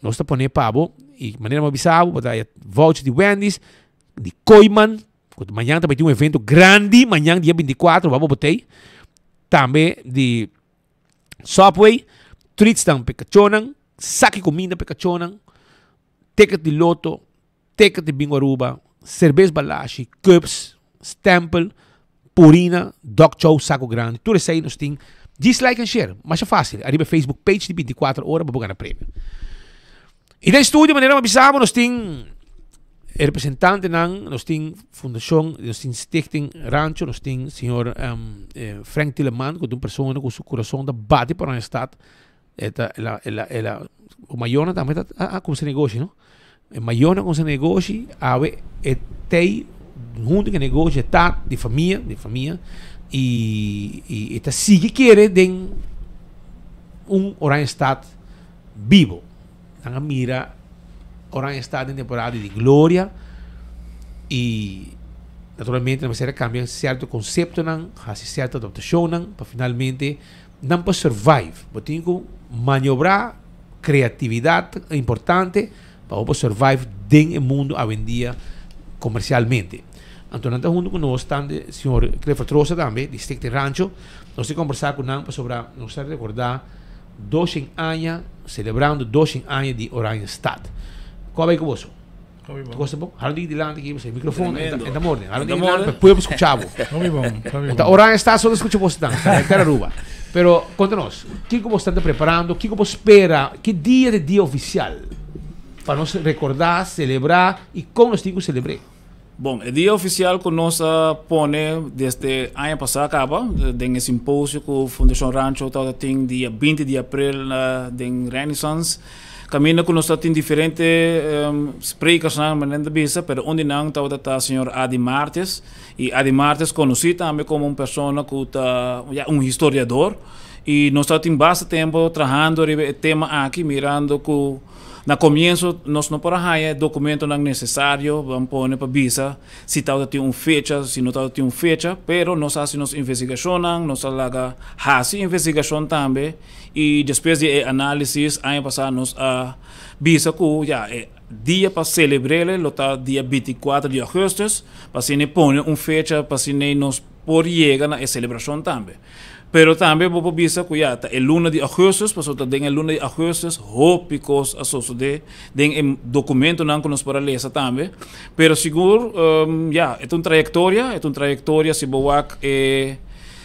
Nos ta pone pa bo y manera mi a bisa bo, bo ta haya voucher di Wendy's, di Kooyman, ku mañan ta bai tin un evento grandi, mañan dia 24, bo bo tei. Tambe di Subway, treats dan pa e kachónan, saki kuminda pa e kachónan, ticket di loto, ticket di Bingo Aruba, serbes Balashi, cups, stempel, Purina, Dog Chow, Saco Grandi, tur esei nos tin. Djis like en share, masha fácil, ariba e Facebook page di 24 ora bo por gana premio. I den studio, manera mi a bisa bo, nos tin e representantenan, nos tin Fundacion, nos tin Stichting Rancho, nos tin señor Frank Tilleman, ku ta un persona ku su kurason ta bati pa Oranjestad. E ta, el a, el a, el a, ku mayornan tambe ta a kumsa negoshi, no? E mayornan kumsa negoshi, awe e tei huntu ku e negoshi e ta di famia, di famia, i i e ta sigui kere den un Oranjestad bibo. Nan a mira Oranjestad den temporada di gloria i naturalmente nan mester a kambia sierto konseptonan, hasi sierto adaptashonnan pa finalmente Nan por survive. Bo tin ku maniobrá kreatividat ta importante pa bo por survive den e mundu awendia komersialmente. Anto nan ta huntu ku nos tante señor Clifford Rosa tambe di Stichting Rancho. Nos tin kombersá ku nan pasobra nos ta rekordá doshen aña selebrando doshen aña di Oranjestad. Kua bai ku boso? Tu gosta bon? Hala di dilanti aki, e microfoon e ta morde. Hala di dilanti pa pueblo scucha bo. Hopi bon, hopi bon. Ta Oranjestad solo scucha bo stan, ta Aruba. Pero conta nos, kico bo stan ta preparando, kico bo spera, ki dia ta e dia oficial pa nos recorda, celebra y con nos tin cu celebre? Bon, e dia oficial cu nos a pone desde aña pasa caba den e simposio cu Fundacion Rancho tabata tin dia 20 di april den Renaissance. Caminda cu nos ta tin diferente sprekersnan manera ta bisa, pero un di nan tabata ta señor Adi Martes y Adi Martes conoci tambe como un persona cu ta ya un historiador y nos ta tin basta tempo trahando riba e tema aki mirando cu na comienzo nos no por a haya e documentonan necesario ban pone pa bisa si tabata tin un fecha si no tabata tin un fecha, pero nos a haci nos investigacionnan, nos a laga haci investigacion tambe. Y despues di e análisis aña pasá nos a bisa ku ya e dia pa selebr'é lo ta dia bintikuater di augustus pa asina pone un fecha pa asina nos por yega na e selebrashon tambe. Pero tambe bo por bisa ku ya ta e luna di augustus pasobra ta den e luna di augustus hopi kos a sosodé den e dokumentonan ku nos por a lesa tambe. Pero sigur ya e ta un trayektoria, e ta un trayektoria si bo wak e.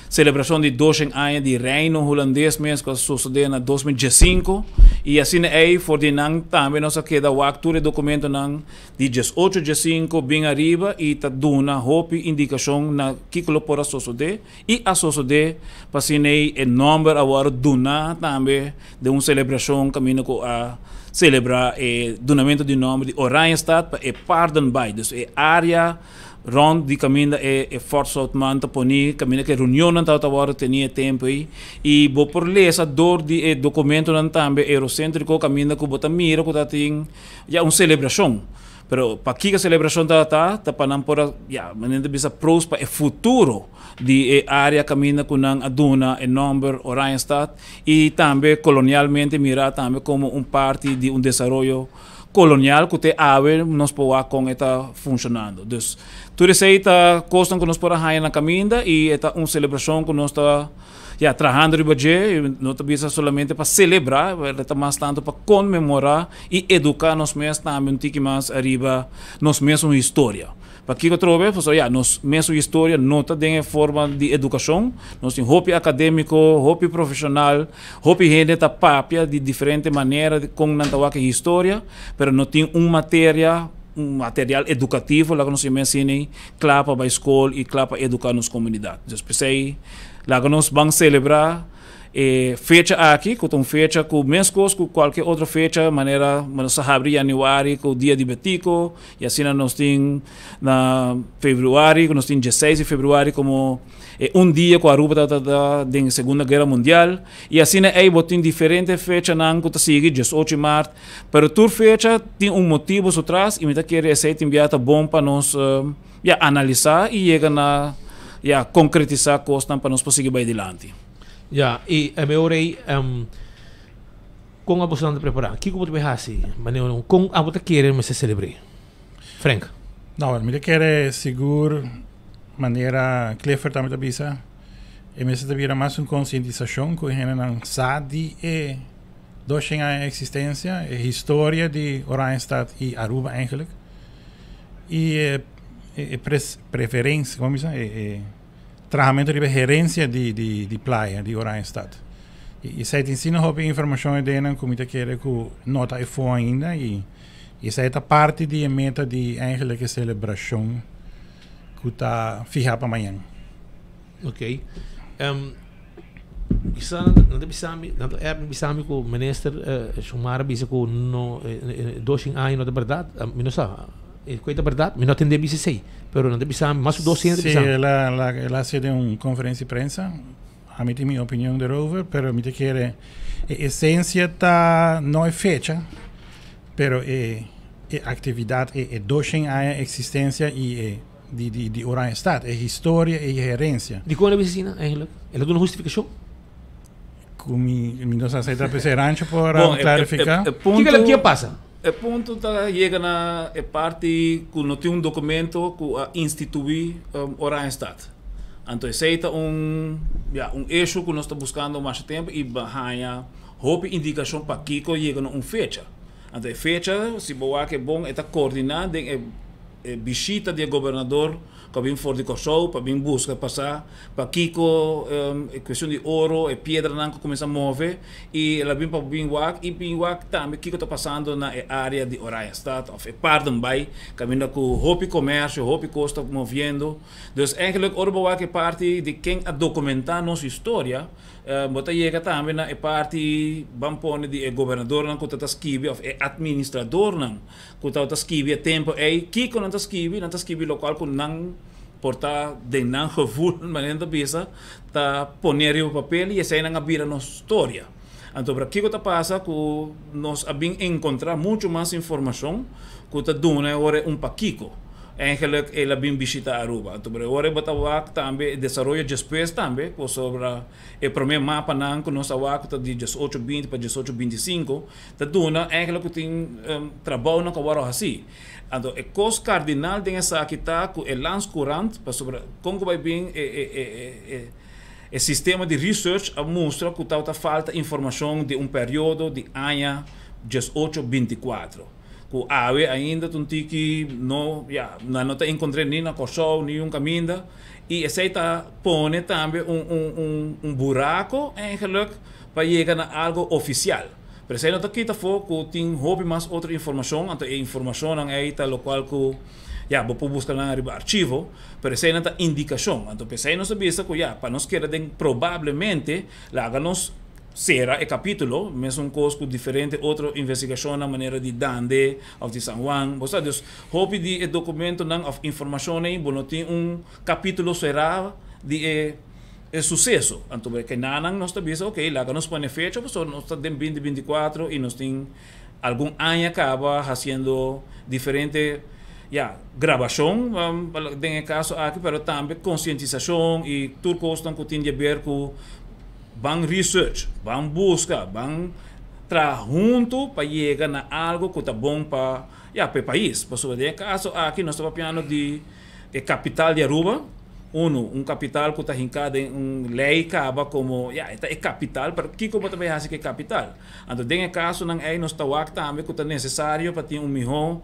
Selebrashon di doshen aña di Reino Hulandes mes ku a sosodé na 2015 i asina ei for di nan tambe nos a keda wak tur e dokumentonan di diesocho diesinko bin ariba i ta duna hopi indikashon na kiko lo por a sosodé i a sosodé pa asina ei e nòmber a wòrdu duná tambe den un selebrashon kaminda ku a selebrá e dunamentu di nòmber di Oranjestad pa e Paardenbaai, dus e área. Rond di caminda e e Fort Zoutman ta poni, caminda cu e reunionnan tabata wordo teni e tempo ey. Y bo por lesa door di e documentonan tambe eurocentrico caminda cu bo ta mira cu ta tin ya un celebracion. Pero pakico e celebracion tabata? Ta pa nan por a ya manera ta bisa proost pa e futuro di e area caminda cu nan a duna e nomber Oranjestad y tambe colonialmente mira tambe como un parti di un desaroyo colonial cu te awe nos por wak con e ta funcionando. Dus tur esey ta cosnan cu nos por a haya na caminda y e ta un celebracion cu nos ta ya trahando riba dje y no ta bisa solamente pa celebra, pero ta mas tanto pa conmemora y educa nos mes tambe un tiki mas ariba nos mesun historia. Pakiko atrobe? Pasobra ya, nos mesun historia no ta den e forma di edukashon. Nos tin hopi akadémiko, hopi profeshonal, hopi hende ta papia di diferente manera di kon nan ta wak e historia, pero no tin un materia, un material edukativo, laga nos yama asina, kla pa bai skol i kla pa eduká nos komunidat. Dus p'esei laga nos ban selebrá E fecha aki, ku ta un fecha ku meskos ku kualke otro fecha, manera nos ta habri yanüari ku Dia di Betico, i asina nos tin na febrüari, ku nos tin dieseis di febrüari komo e un dia ku Aruba tabata ta den Segunda Guera Mundial, i asina ei bo tin diferente fechanan ku ta sigui, diesocho di mart, pero tur fecha tin un motibu su tras i mi ta kere esei tin bia ta bon pa nos ya analisá i yega na ya konkretisá kosnan pa nos por sigui bai dilanti. Ya, i e ora ei, kon abo esnan ta prepará? Kiko bo ta bai hasi? Manera kon abo ta kere mester selebr'é? Frank. No, mi ta kere sigur manera Clifford tambe ta bisa, e mester ta bira mas un konsientisashon ku e hendenan sa di e doshen aña eksistensia, e historia di Oranjestad i Aruba eigenlijk. I e e preferensia, komo bisa, e Trahamentu riba herensia di di di playa di Oranjestad. I esei tin asina hopi informashon edennan ku mi ta kere ku no ta efo ainda i esei ta parti di e meta di eigenlijk e selebrashon ku ta fiha pa mañan. Ok. Bisa nan ta bisa mi, nan ta app mi bisa mi ku minister Xiomara bisa ku no doshin aña no ta bèrdat. Mi no sa. E koe ta berdad? Mi no tende bisa esei, pero nan ta bisa mi, mas ku dos hende ta bisa mi. Sí, el a, el a hasi den un konferensia di prensa. Ami tin mi opinion derover, pero mi ta kere e esensia ta no e fecha, pero e e aktividat, e e doshen aña eksistensia i e di di di Oranjestad, e historia i e herensia. Dikon el a bisa asina eigenlijk? El a duna hustifikashon? Ku mi mi no sa si ta p'esei Rancho por klarifiká. Kiko el a ke pasa? E punto ta yega na e parti ku no tin un dokumento ku a instituí Oranjestad. Anto esei ta un, ya, un issue ku nos ta buskando masha tempu i haña hopi indikashon pakiko yega na un fecha. Anto e fecha, si bo wak e bon, e ta koordiná den e. E bishita di e gobernador ku a bin for di Kòrsou pa bin buska pa sa pakiko e kuestion di oro, e piedranan ku kuminsá move i el a bin pa bin wak i bin wak tambe kiko ta pasando na e área di Oranjestad òf e Paardenbaai kaminda ku hopi komersio, hopi kos ta moviendo. Dus eigenlijk ora bo wak e parti di ken a dokumentá nos historia, Bo ta yega tambe na e parti, ban pone, di e gobernadornan ku ta ta skibi òf e atministradornan ku tabata skibi e tempu ei. Kiko nan ta skibi? Nan ta skibi lokual ku nan por ta den nan gevoel, manera nan ta bisa, ta pone riba papel i esei nan a bira nos storia. Anto pero kiko ta pasa ku nos a bin enkontrá muchu mas informashon ku ta duna e ora un pakiko. Eigenlijk el a bin bishita Aruba. Anto pero e ora bo ta wak tambe e desaroyo despues tambe pasobra e prome mapanan ku nos a wak ku ta di diesocho binti pa diesocho binti sinku ta duna eigenlijk ku tin trabounan ku a wòrdu hasi. Anto e kos kardinal den esaki ta ku e Landscourant pasobra kon ku bai bin e e e e e sistema di research a mustra ku tabata falta informashon di un periodo di aña diesocho binti kuatro. Ku awe ainda ta un tiki no, ya, nan no ta enkontr'é ni na Kòrsou ni un kaminda i esei ta pone tambe un un un un burako eigenlijk pa yega na algo ofisial. Pero esei no ta kita afó ku tin hopi mas otro informashon, anto e informashonnan ei ta lokual ku, ya, bo por buska nan riba archivo, pero eseinan ta indikashon. Anto p'esei nos ta bisa ku, ya, pa nos keda den probablemente laga nos Sera e kapítulo, mesun kos ku diferente otro investigashonnan manera di Dande òf di San Juan. Bo sa, dus hopi di e dokumentonan òf informashonnan ei bo no tin un kapítulo será di e e suseso. Anto e kenanan nos ta bisa, oke, laga nos pone fecha pasobra nos ta den binti binti kuatro i nos tin algun aña kaba hasiendo diferente, ya, grabashon den e kaso aki, pero tambe konsientisashon i tur kosnan ku tin di aber ku Ban research, ban buska, ban traha huntu pa yega na algo ku ta bon pa, ya, pa e pais. Pasobra den e kaso aki nos ta papiando di e kapital di Aruba, unu, un kapital ku ta hinká den un lei kaba komo, ya, e ta e kapital, pero kiko bo ta bai hasi ku e kapital? Anto den e kasonan ei nos ta wak tambe ku ta nesesario pa tin un mihó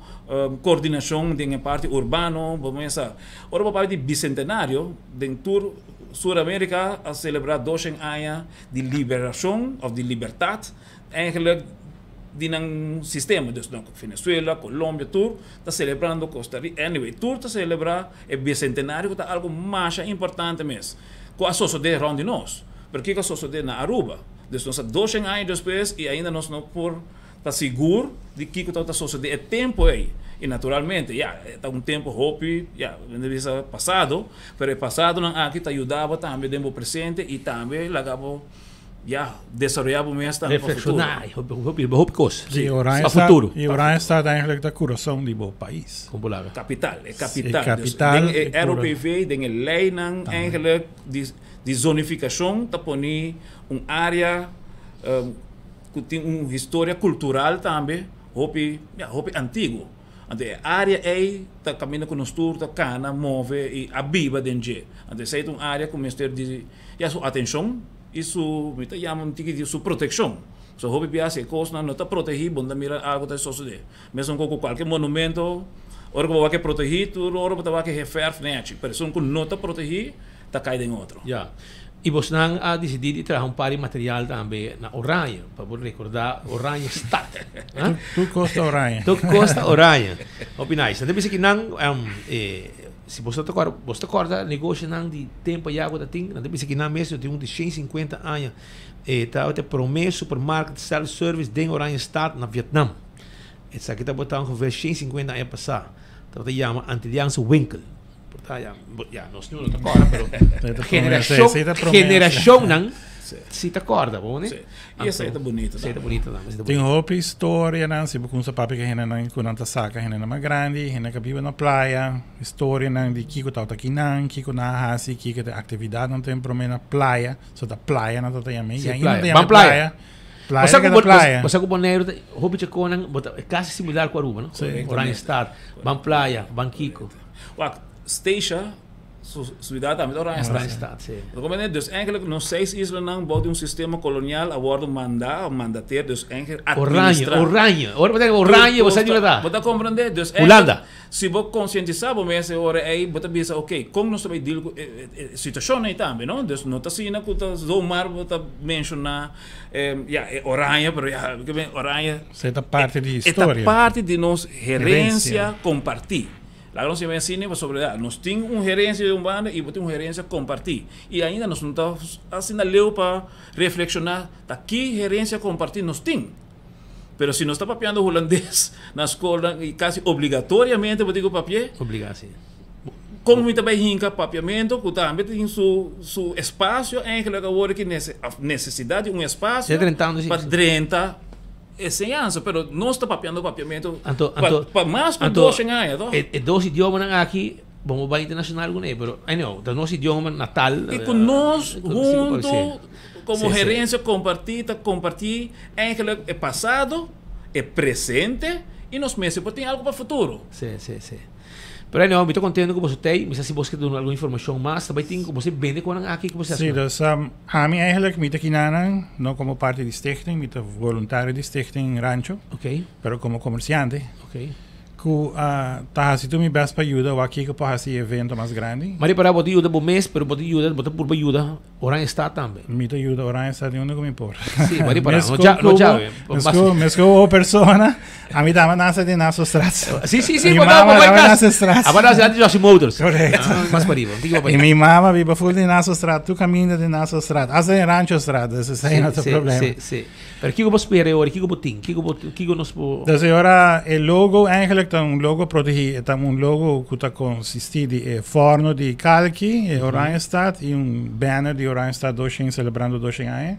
kordinashon den e parti urbano, bo mesa. Ora bo papia di bisentenario, den tur Sur Amerika a selebrá doshen aña di liberashon òf di libertat eigenlijk di nan sistema. Dus nan Venezuela, Colombia tur ta selebrando Costa Rica, anyway tur ta selebrá e bisentenario ku ta algu masha importante mes ku a sosodé rònt di nos. Pero kiko a sosodé na Aruba? Dus nos ta doshen aña despues i ainda nos no por ta sigur di kiko tabata sosodé e tempu ei. I naturalmente, ya, e ta un tempu hopi, ya, men ta bisa pasado, pero e pasadonan aki ta yuda bo tambe den bo presente i tambe laga bo, ya, desaroyá bo mes tambe pa futuro. Reflekshoná i hopi, hopi, hopi kos Sí, pa Oranjestad, futuro. i Oranjestad eigenlijk ta kurason di bo pais. Kon bo laga? Kapital, e E kapital. Dus kapital, den e e kura. ROPV, den e leinan eigenlijk di di zonifikashon ta poni un área ku tin un historia kultural tambe hopi, ya, hopi antiguo. Anto e área ei ta kaminda ku nos tur ta kana, move i a biba den dje. Anto esei ta un área ku mester di, ya, su atenshon i su, mi ta yama un tiki di su protekshon. So hopi bia si e kosnan no ta protegí bo no ta mira algu ta sosodé. Mesun ku kualke monumento ora ku bo wak e protegí tur ora bo ta wak e verf nechi, pero esun ku no ta protegí ta kai den otro. Ya. I bosnan a disidí di traha un par di material tambe na Oranje, pa bo rekordá Oranjestad. Tur kos ta Oranje. Tur kos ta Oranje. Hopi nice. Nan ta bisa ki nan, si bos ta kòrda, bos ta kòrda negoshonan di tempu ayá ku ta tin? Nan ta bisa ki nan mes tin un di shen sinkuenta aña. E tabata e promé supermarket self-service den Oranjestad na Vietnam. Esaki tabata ongeveer shen sinkuenta aña pasá. Tabata yama Antilliaanse Winkel. Por ta ya, ya nos no ta corda, pero generacion, generacionnan si ta corda, bo ne? Y esey ta bonito. Esey ta bonito tambe. Tin hopi historianan, si bo cuminsa papia cu hendenan cu nan ta saca hendenan mas grandi, hende cu a biba na playa, historianan di kico tabata kinan, kico nan a haci, kico ta e actividadnan tin prome na playa, so ta playa nan ta yama, Si, y ainda playa. nan ta yama Ban playa. playa. Playa Bo sa ta cu playa. Bo sa cu Boneiru ta hopi chaconan, bo ta casi similar cu Aruba, no? Si. Oranjestad, ban playa, ban kico. Wak, Statia Su siudat tambe ta Oranjestad. Oranjestad, si. Bo ta comprende? Dus eigenlijk nos seis islanan bou di un sistema kolonial a wordo manda of mandateer, dus eigenlijk Oranje, administra. Oranje. Ora bo ta Oranje, bo sa di unda ta. Bo ta comprende? Dus Hulanda. eigenlijk si bo konsientisa bo mes e ora ei, bo ta bisa oké, kon nos ta bai deal ku e e situashon ei tambe, no? Dus no ta asina ku ta zomaar bo ta menshona ya e Oranje, pero ya Oranje Esei ta parti di e ta historia. parti di nos herensia kompartí. Laga nos yama asina pasobra ya nos tin un herensia di un banda y bo tin un herensia comparti. Y ainda nos no ta asina leu pa reflexiona ta ki herensia comparti nos tin. Pero si nos ta papiando hulandes na scolnan y casi obligatoriamente bo tin cu papia. Obliga, si. Con mi ta bay hinca papiamento cu tambe tin su su espacio eigenlijk awor ki necesidad di un espacio pa drenta. Enseñansa, pero nos ta papiando papiamento Anto, pa, anto, pa mas ku anto, doshen aña, toch? E, e dos idiomanan aki, bo mo bai internacional kuné, pero anyhow, ta nos idioma natal. I ku nos eh, ku- sí, ku huntu, sí. komo Sí, sí. herensia kompartí, ta kompartí eigenlijk e pasado, e presente, i nos mester por tin algu pa futuro. Sí, sí, sí. Pero anyhow, mi ta contento cu boso t'ey. Mi sa si bos ke duna algun informacion mas. Ta bay tin cu boso bende conan aki cu boso Sí, dus ami eigenlijk mi ta kinanan, no como parti di stichting, mi ta voluntario di stichting Rancho. Ok. Pero como comerciante. Ok. Cu ta haci tur mi best pa yuda wak kico por haci e evento mas grandi. Ma ripara bo ta yuda bo mes, pero bo ta yuda, bo ta purba yuda Oranjestad tambe. Mi ta yuda Oranjestad di unda ku mi por. Sí, ma ripara, no ja, no jawe. Mesku, mesku o persona, a mi dama nasa di Nassaustraat. Sí, sí, sí, Mi bo mama bai dama kas. Nassaustraat. Aba nasa di Joshi Motors. Correcto. Ah, mas pariba, un tiki pa Y mi mama biba full di Nassaustraat, tur caminda di Nassaustraat, hasta den Ranchostraat, dus esei no ta problema. Sí, sí. Pero kiko bo spera e ora? Kiko bo tin? Kiko bo kiko nos por. Dus e ora e logo eigenlijk ta un logo protegi, e ta un logo ku ta konsisti di e forno di kalki, e Oranjestad i un banner di Oranjestad doshen selebrando doshen aña.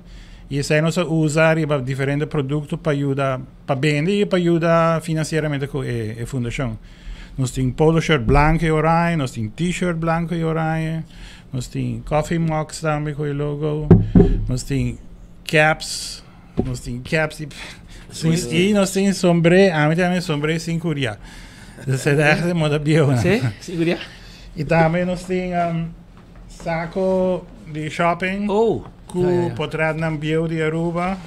I esei nos a usa riba diferente produkto pa yuda pa bende i pa yuda finansieramente ku e e fundashon. Nos tin polo shirt blanko i oranje, nos tin t-shirt blanko i oranje, nos tin coffee mugs tambe ku e logo, nos tin. Caps, nos tin caps y, y nos tin sombré, ami tambe sombré sin curia. Dus het echt de moda bieu. Sí, sin curia. Y tambe nos tin um, saco di shopping. Oh. Cu ja, ja, ja. portretnan bieu di Aruba.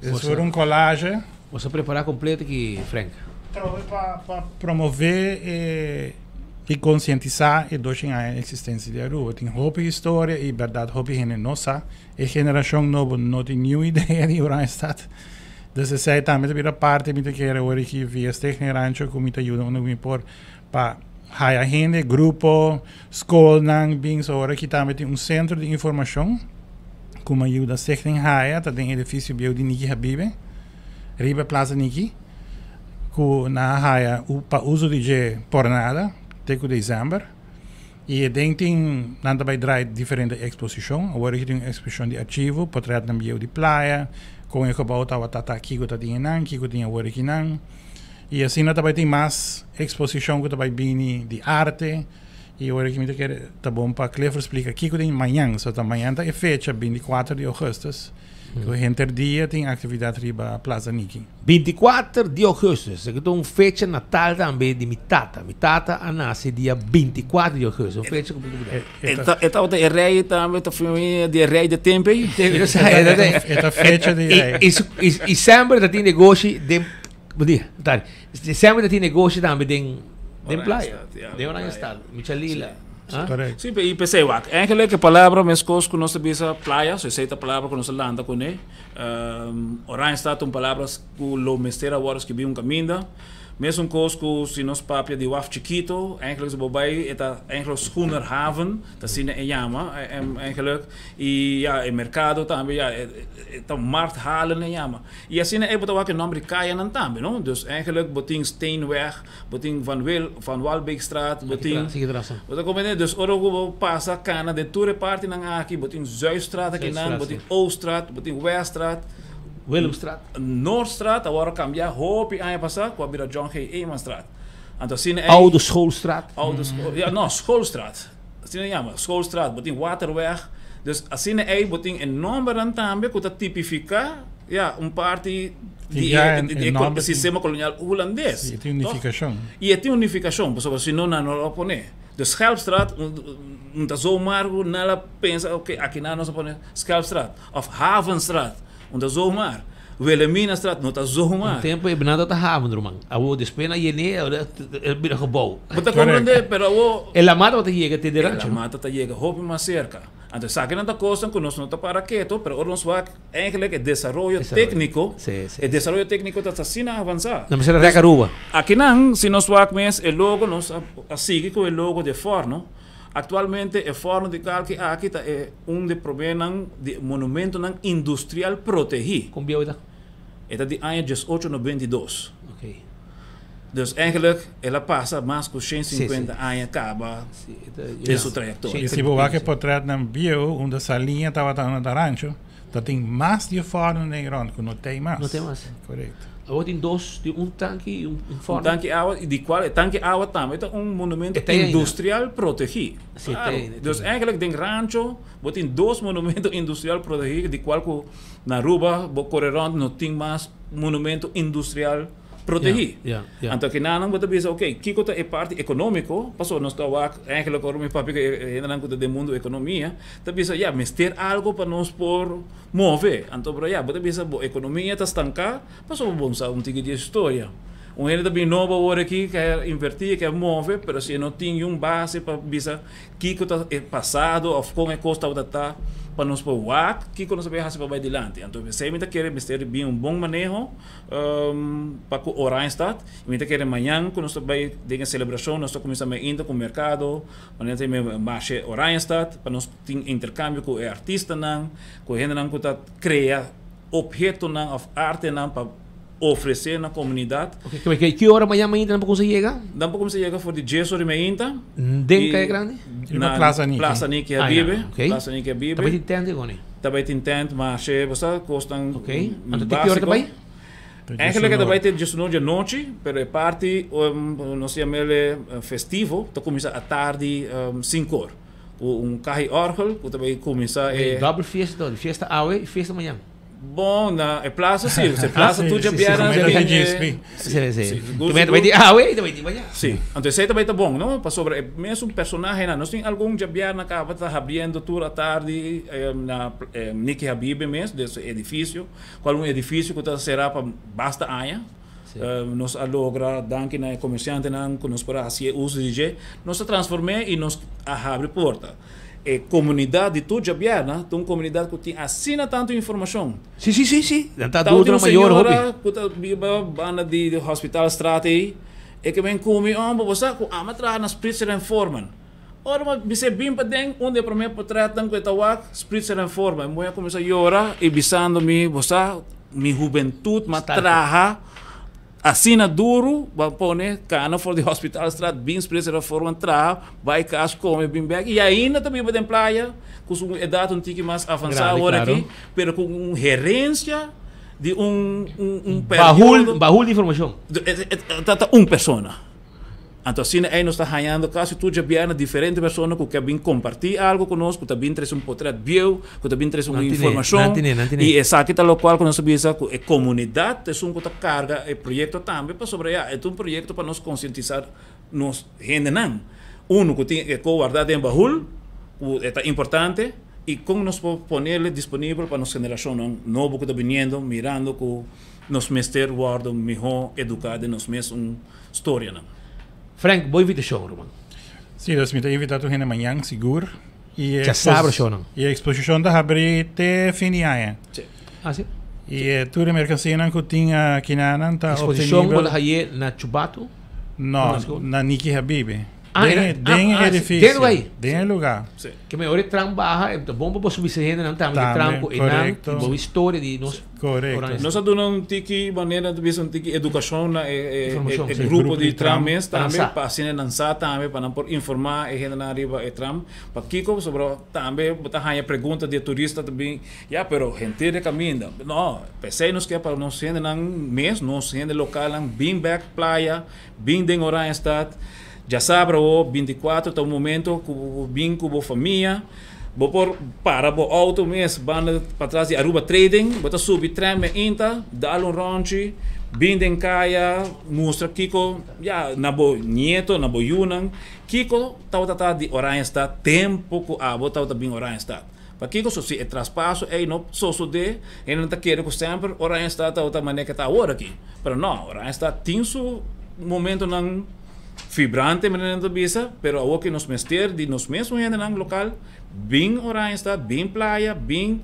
Es voor un collage. Bo sa prepara completo aki, Frank. Trobe pa, pa promove e y concientisa e doshen aña existencia di Aruba. Tin hopi historia y berdad hopi hende no sa. E generashon nobo no tin niun idea di Oranjestad. Dus esei tambe ta bira parti mi ta kere ora ki via Stichting Rancho ku mi ta yuda unda ku mi por pa haya hende, grupo, skolnan bin. So ora ki tambe tin un sentro di informashon ku mi a yuda Stichting haya ta den edifisio bieu di Niki Habibe riba Plaza Niki ku nan a haya pa uso di dje por nada te ku desèmber. I e den tin, nan ta bai draai diferente eksposishon. Awor aki tin un eksposishon di archivo, potretnan bieu di playa, kon e gebou tabata ta, kiko ta tin einan, kiko tin awor akinan. I asina ta bai tin mas eksposishon ku ta bai bini di arte. I awor aki mi ta kere ta bon pa Clifford splika kiko tin mañan. So ta mañan ta e fecha, binti kuater di ougùstùs. Ku henter dia tin aktividat riba Plaza Niki. 24 di augustus, esaki ta un fecha natal tambe di mi tata. Mi tata a nace dia 24 di augustus, un fecha ku mi E ta e tabata e rei tambe, ta familia di e rei de tempo ei. E ta fecha di rei. I i i semper ta tin negoshi den, bo dia, tardi. Semper ta tin negoshi tambe den den playa, den Oranjestad, Michalila. Correct. Sí, i p'esei wak. Eigenlijk e palabra meskos ku nos ta bisa playa, so esei ta palabra ku nos ta lanta kuné. Oranjestad ta un palabra ku lo mester a wòrdu skibí un kaminda. Mesun kos ku si nos papia di waf chikito, eigenlijk si bo bai e ta eigenlijk Schoenerhaven, ta asina e yama eigenlijk. I ya e merkado tambe ya e ta Markthalen e yama. I asina ei bo ta wak e nòmber di kayanan tambe, no? Dus eigenlijk bo tin Steenweg, bo tin Van Wil, Van Walbeekstraat, bo tin. Bo ta komprendé? Dus ora ku bo pasa kana den tur e partinan aki, bo tin Zuidstraat akinan, bo tin Ooststraat, bo tin Weststraat. Willemstraat. Noordstraat a wòrdu kambiá hopi aña pasá ku a bira John G. Emanstraat. Anto asina ei. Oude Schoolstraat. Oude School, ja no, Schoolstraat. Asina e yama, Schoolstraat. Bo tin Waterweg. Dus asina ei bo tin e nòmbernan tambe ku ta tipifiká. ja, un parti di Ja, e, en- di en e nomber sistema kolonial hulandes. Si, tin Toch? unifikashon. I e tin un nifikashon, pasobra si no nan no lo a pone. De Schelpstraat, un ta zomaar ku nan a pensa, oké, aki nan nos a pone Schelpstraat. Of Havenstraat, un ta zomaar. Wilhelminastraat, no ta zomaar. Un tempo e bnada ta haven, ruman. Awo despues nan yené, ahora el bira gebouw. Bo ta komprendé, pero awo. E lamá tabata yega te de E rancho. lamá ta yega hopi mas serka. Anto esakinan ta kosnan ku nos no ta para keto, pero ora nos wak eigenlijk e desaroyo Desaroyo. tékniko, Sí, sí. e desaroyo tékniko ta asina avansá. Nan mester a rek Aruba. Akinan, si nos wak mes e logo, nos a sigui ku e logo di e fòrno. Aktualmente e fòrno di kalki aki ta e un di e proménan di monumentonan industrial protegí. Kon bieu e ta? E ta di aña diesocho noventa i dos. Oké. Dus eigenlijk el a pasa mas ku shen Sí, sinkuenta sí. aña kaba e ta- den su trayektoria. I si bo wak e portretnan bieu unda Saliña tabata na Rancho, ta tin mas di e fòrno den rònt ku no tei mas. No tei mas. Korekto. Awor tin dos, tin un tanki i un fòrno. Un tanki awa, i di kual e tanki awa tambe ta un monumento E ta ainda. industrial protegí. Sí, e ta Claro. ainda, e ta Dus ainda. eigenlijk den Rancho bo tin dos monumento industrial protegí di kual ku na Aruba bo kore rònt no tin mas monumento industrial protegí. Ja, ja, ja. Anto kinanan bo ta bisa, ok, kiko ta e parti ekonómiko? Pasobra nos ta wak, eigenlijk ora mi papia ku e hendenan ku ta den mundu ekonomia, ta bisa, ya, mester algo pa nos por move. Anto pero ya, bo ta bisa bo ekonomia ta stanká, pasobra bo no sa un tiki di e historia. Un hende ta bin nobo awor aki, ke invertí, ke move, pero si e no tin un base pa bisa kiko ta e pasado òf kon e kos tabata ta, pa nos por wak kiko nos a bay haci pa bay dilanti. Anto esey mi ta kere mester bin un bon maneho pa cu Oranjestad y mi ta kere mañan cu nos ta bay den e celebracion nos ta cuminsa mainta cu mercado manera ta yama Marshe Oranjestad pa nos tin intercambio cu e artistanan cu e hendenan cu ta crea obhetonan of artenan pa ofrece na comunidad. Ok, ki ki ora mañan mainta nan por cuminsa yega? Nan por cuminsa yega for di dies ora mainta. Den Calle Grande? Na Plaza Niki. Plaza Niki Ah, Habibe. ja, ok. Plaza Niki Habibe. Ta bay tin tent ago ni? Ta bay tin tent, ma she bo sa cosnan Ok. Anto te ki ora ta bay? Eigenlijk e ta bay te diesunoor di anochi, pero e parti nos ta yam'el festivo ta cuminsa atardi cinco or. Cu un caha orgel cu ta bay cuminsa e. Double fiesta to, fiesta awe y fiesta mañan. Bon, na e plaza si, e plaza tur dja bièrnè Sí, Sí, sí. Tu meta bai di awe i ta bai di mañana. Sí, anto esei ta bai ta bon, no? Pasobra e mesun personahenan, nos tin algun dja bièrnè kaba ta habriendo tur atardi na Nicky Habibe mes, den su edifisio, kual un edifisio ku ta será pa basta aña. Nos a logra, danki na e komersiantenan ku nos por a hasi e uso di dje, nos a transform'é i nos a habri porta. E komunidat di tur djabièrnè ta un komunidat ku tin asina tantu informashon. Sí, sí, sí, sí. Nan ta Tabatin adultonan un mayor hopi. señora ku ta biba banda di Hospitalstraat ei, e ke ben ku mi, Homber, bo sa ku ami a traha na Spritzer en Forman. Ora mi a bis'é bin paden, un di e promé potretnan ku e ta wak, Spritzer en Forman. E muhé a kuminsá yora i bisando mi, Bo sa, mi hubentut m'a traha asina duru, bo a pone kana for di Hospitalstraat, bin Spritzer en Forman traha, bai kas kome, bin bèk. I ainda ta biba den playa, ku su edat un tiki mas avansá Grandi, awor klaro. aki, pero ku un herensia di un un Bahul, periodo. bahul di informashon. Ta un persona. Anto asina ei nos ta hañando kasi tur djabièrnè diferente persona ku ke bin kompartí algu ku nos, ku ta bin trese un potrèt bieu, ku ta bin trese un Nan tine, informashon. nan tine, nan tine. I esaki ta lokual ku nos ta bisa ku e komunidat ta esun ku ta karga e proyekto tambe pasobra ya e ta un proyekto pa nos konsientisá nos hendenan. Unu ku tin e ko wardá den bahul, ku e ta importante, i kon nos por ponele disponibel pa nos generashonnan nobo ku ta biniendo mirando ku nos mester wòrdu mihó eduká den nos mes un Storianan. Frank, bo invitashon, ruman. Sí, dus mi ta invitá tur hende mañan sigur. I e Djasabra shownan. I e eksposishon ta habrí te fin di aña. Sí. Ah, sí? I e tur e merkansianan ku tin akinanan ta Eksposishon bo obtenibel. ta haye na Chubato? No, na Niki Habibi. Ah, Den era- e den e ah, ah, sí. edifisio. Den lugar ei? Den e lugá. Sí. Ke mehor e tram baha, e ta bon pa bo subi se hendenan tambe, Tambe, e tram ku enan, korekto. i bo historia di nos Korekto. Oranjestad. Nos a duna un tiki manera ta bisa un tiki edukashon na e e Informashon, e sí. grupo di tram mes Pa nan tambe sa. pa asina nan sa tambe pa nan por informá e hendenan riba e tram pakiko pasobra tambe bo ta haña pregunta di e turista ta bin ya pero henter e kaminda no p'esei nos ke pa nos hendenan mes nos hende lokalnan bin bèk playa bin den Oranjestad Djasabra o binti kuatro ta un momento ku bo bin ku bo famia. Bo por para bo auto mes banda patras di Aruba Trading, bo ta subi tram me inta, dal un rondje, bin den caya, mustra kico, ya, na bo nieto, na bo yunan, kico tabata ta di Oranjestad tempo cu abo tabata bin Oranjestad. Pakico so si e traspaso ey no sosode, hendenan ta kere cu semper Oranjestad tabata manera cu ta awor aki. Pero no, Oranjestad tin su momentonan Vibrante manera nan ta bisa, pero awor ke nos mester di nos mesmo hendenan lokal bin Oranjestad, bin playa, bin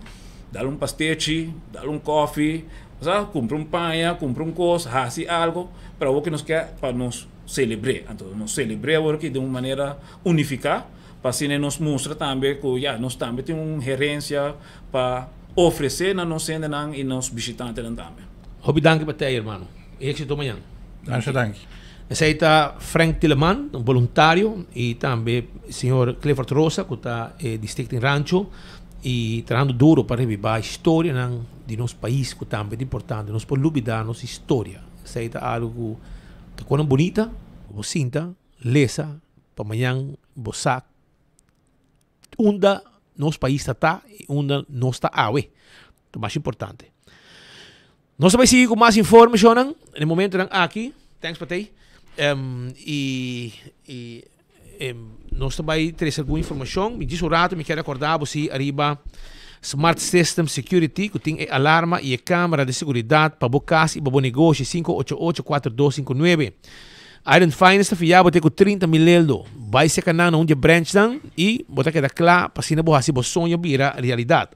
dal un pastechi, dal un koffie, sa, kumpra un paña, kumpra un kos, hasi algo, pero awor ke nos ke pa nos selebr'é. Anto nos selebr'é awor aki den un manera unifiká pa asina nos mustra tambe ku ya nos tambe tin un herensia pa ofresé na nos hendenan i nos bishitantenan tambe. Hopi danki pa tei hermano. Éxito mañan. Danki danki. Esei ta Frank Tilleman, un boluntario, i tambe señor Clifford Rosa ku ta e di Stichting Rancho i trahando duro pa reviva historianan di nos pais ku tambe ta importante. Nos por lubida nos historia. Esei ta algu ku ta konan bunita. Bo sinta, lesa pa mañan bo sa unda nos pais ta ta y unda nos ta awe. Ta mas importante. Nos ta bai sigui cu mas informacionnan en e momentonan aki. Thanks Patey. Um, y y um, nos ta bai trece algun informacion. Mi djis un rato mi kier recorda bo si ariba Smart System Security cu tin e alarma y e camera di seguridad pa bo cas y pa bo negoshi 588 4259. Iron Finance ta fia bo te ku 30 mil eldo. Bai seka nan na un di e branchnan i bo ta keda kla pa asina bo hasi bo soño bira realidat.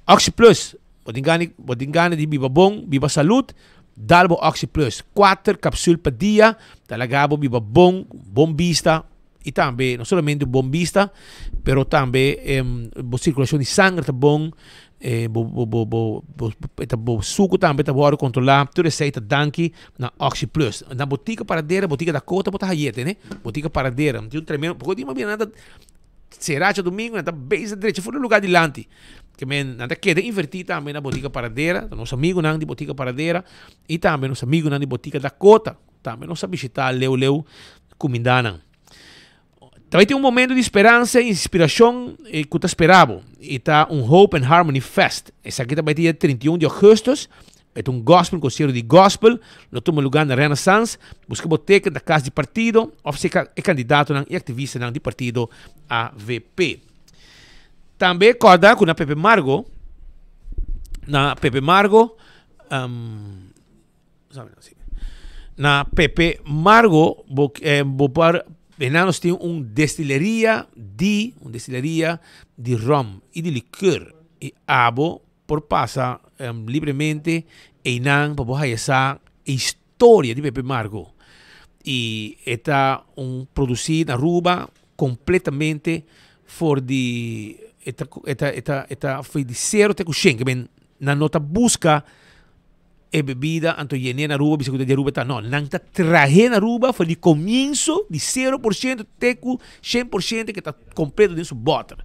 Oxi Plus, Bo tin gana bo tin gana di biba bon, biba salud? Dal bo Oxi Plus. Kuater kapsul pa dia ta laga bo biba bon, bon bista i tambe no solamente bon bista pero tambe bo sirkulashon di sanger ta bon. E bo bo bo bo bo e ta bo suku tambe ta wòrdu kontrolá. Tur esei ta danki na Oxi Plus. Na Botica Paradera, Botica Dakota bo ta haye tene. Botica Paradera. Tin un tremendo, poko di mabia nan ta sera djadumingu, nan ta bezig drecha for di lugá dilanti. Ke men nan ta keda invertí tambe na Botica Paradera, ta nos amigunan di Botica Paradera i tambe nos amigunan di Botica Dakota. Tambe nos a bishitá leu leu kumindá nan. Ta bai tin un momento di speransa i inspirashon ku ta spera bo. E ta un Hope and Harmony Fest. Esaki ta bai tin dia 31 di augustus. E ta un gospel, un konsierto di gospel. Lo tuma lugá na Renaissance. Buska bo teken na kas di partido òf seka e kandidatonan i aktivistanan di partido avp. Tambe kòrda ku na Pepe Margo, na Pepe Margo, Na Pepe Margo bo eh, bo por Bena nos tin un destileria di un destileria di rum y di liqueur y abo por pasa um, libremente einan pa bo haya sa e historia di Pepe Margo y e ta un produci na Aruba completamente for di e ta e ta e ta e ta for di cero te cu shen ke men nan no ta busca E bebida anto yene na Aruba bisa ku ta di Aruba ta no nan ta trahe na Aruba for di komienso di 0% te ku 100% ke ta kompleto den su bòter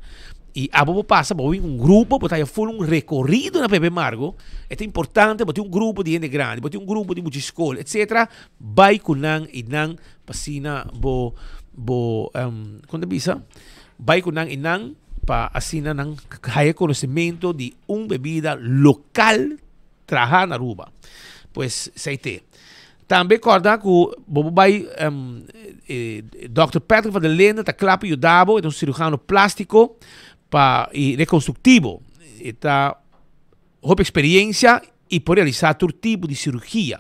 i abo bo pasa bo bin ku un grupo bo ta haya ful un rekorido na Pepe Margo e ta importante bo tin un grupo di hende grandi bo tin un grupo di mucha skol etsetera bai ku nan i nan pa asina bo bo kon ta bisa bai ku nan i nan pa asina nan haya konosementu di un bebida lokal. Traha na Aruba. Pues esei te. Tambe corda cu bo por bay Dòkter Patrick van der Linden ta cla pa yuda bo, e ta un cirujano plastico pa y reconstructivo. E ta hopi experiencia y por realisa tur tipo di cirugia.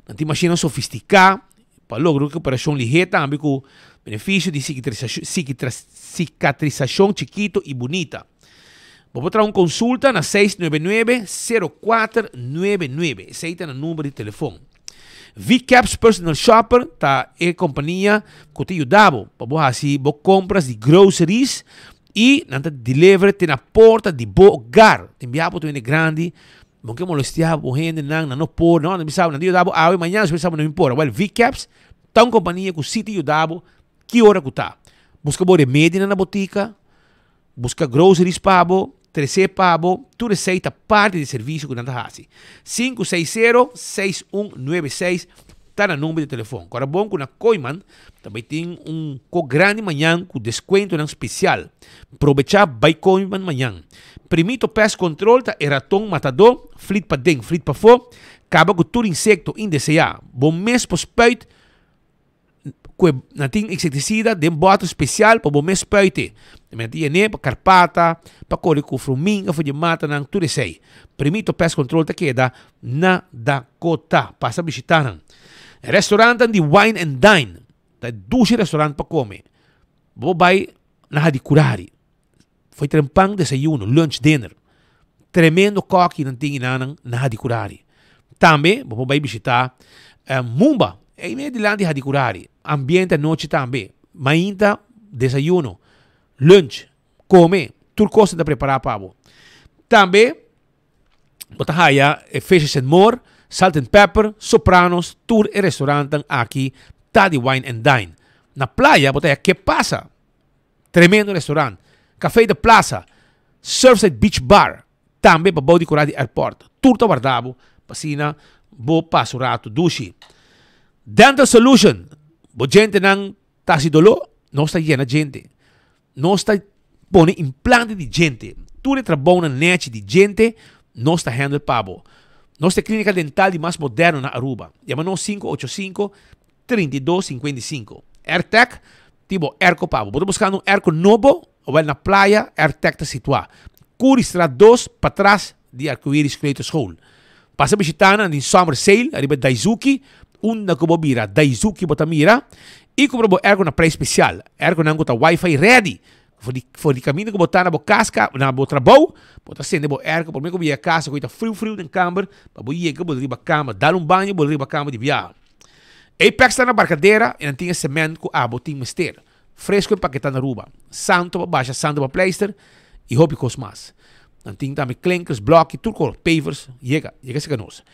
Nan tin mashina sofistica pa logra un recuperacion lihe tambe cu beneficio di cicatrisacion chikito y bunita. Bo por traha un konsulta na seis nuebe nuebe, sero kuater nuebe nuebe. Esei ta na number di telefon. VCaps Personal Shopper ta e kompania ku ta yuda bo pa bo hasi bo kompras di groceries i nan ta deliver te na porta di bo hogar. Tin bia bo ta hende grandi, bo ke molestia bo hendenan, nan no por, no, nan bisa bo, nan ta yuda bo awe, mañana, despues bo no bin por. Wèl, VCaps ta un kompania ku si ta yuda bo ki ora ku ta. Buska bo remedinan na botika. Buska groceries pa bo, tres'é pa bo, tur esei ta parti di e servisio ku nan ta hasi. Sinku seis sero, seis un nuebe seis. Ta na number di telefon. Kora bon ku na Kooyman ta bai tin un ko grandi mañan ku deskuentonan spesial. Probechá bai Kooyman mañan. Primito Pest Control ta e raton matadó, flit paden, flit pafó, kaba ku tur insekto indeseá. Bo mes por spuit ku e nan tin insektisida den bòter spesial pa bo mes spuite. Nan tin yen'é pa karpata, pa kore ku fruminga for di matanan, tur esei. Primito Pest Control ta keda na Dakota. Pasa bishita nan. Restaurantnan di Wine and Dine ta e dushi restaurant pa kome. Bo bai na Hadicurari. Foi trempan desayuno, lunch, dinner. Tremendo koki nan tin inanan na Hadicurari. Tambe bo por bai bishita Mumba, ei medio dilanti Hadicurari. Ambiente anochi tambe. Mainta desayuno, lunch, kome, tur kos nan ta prepara pa bo. Tambe Bo ta haya e Fishes and More, Salt and Pepper, Sopranos, tur e restaurantnan aki ta di Wine and Dine. Na playa bo ta haya Ke Pasa, tremendo restaurant, Café de Plaza, Surfside Beach Bar, tambe pabou di kura di airport. Tur ta warda bo pa asina bo pasa un ratu dushi. Dental Solution, bo djentenan ta hasi doló? Nos ta yena djente. Nos ta pone implante di djente. Tur e trabounan nechi di djente nos ta handle pa bo. Nos ta e klinika dental di mas moderno na Aruba. Yama nos 585 32 55. Airtec tin bo airco pa bo. Bo ta buskando un airco nobo? Awel na playa Airtec ta situa. Curiestraat 2 patras di Arcoiris Kleuterschool. Pasa bishita nan den Summer Sale ariba Daizuki, unda ku bo bira Daizuki bo ta mira i kumpra bo airco na prijs spesial. Airconan ku ta wifi ready. For di for di kaminda ku bo ta na bo kas ka na bo trabou, bo ta sende bo airco prome ku bo yega kas ku ta friu friu den kamber pa bo yega bo riba kama dal un baño bo riba kama di biaha. Apex ta na Barcadera i nan tin e cement ku abo tin mester. Fresco empaketá na Aruba. Santo pa basha, santo pa pleister y hopi cos mas. Nan tin tambe klinkers, bloki, tur cos, pavers, yega, yega cerca nos.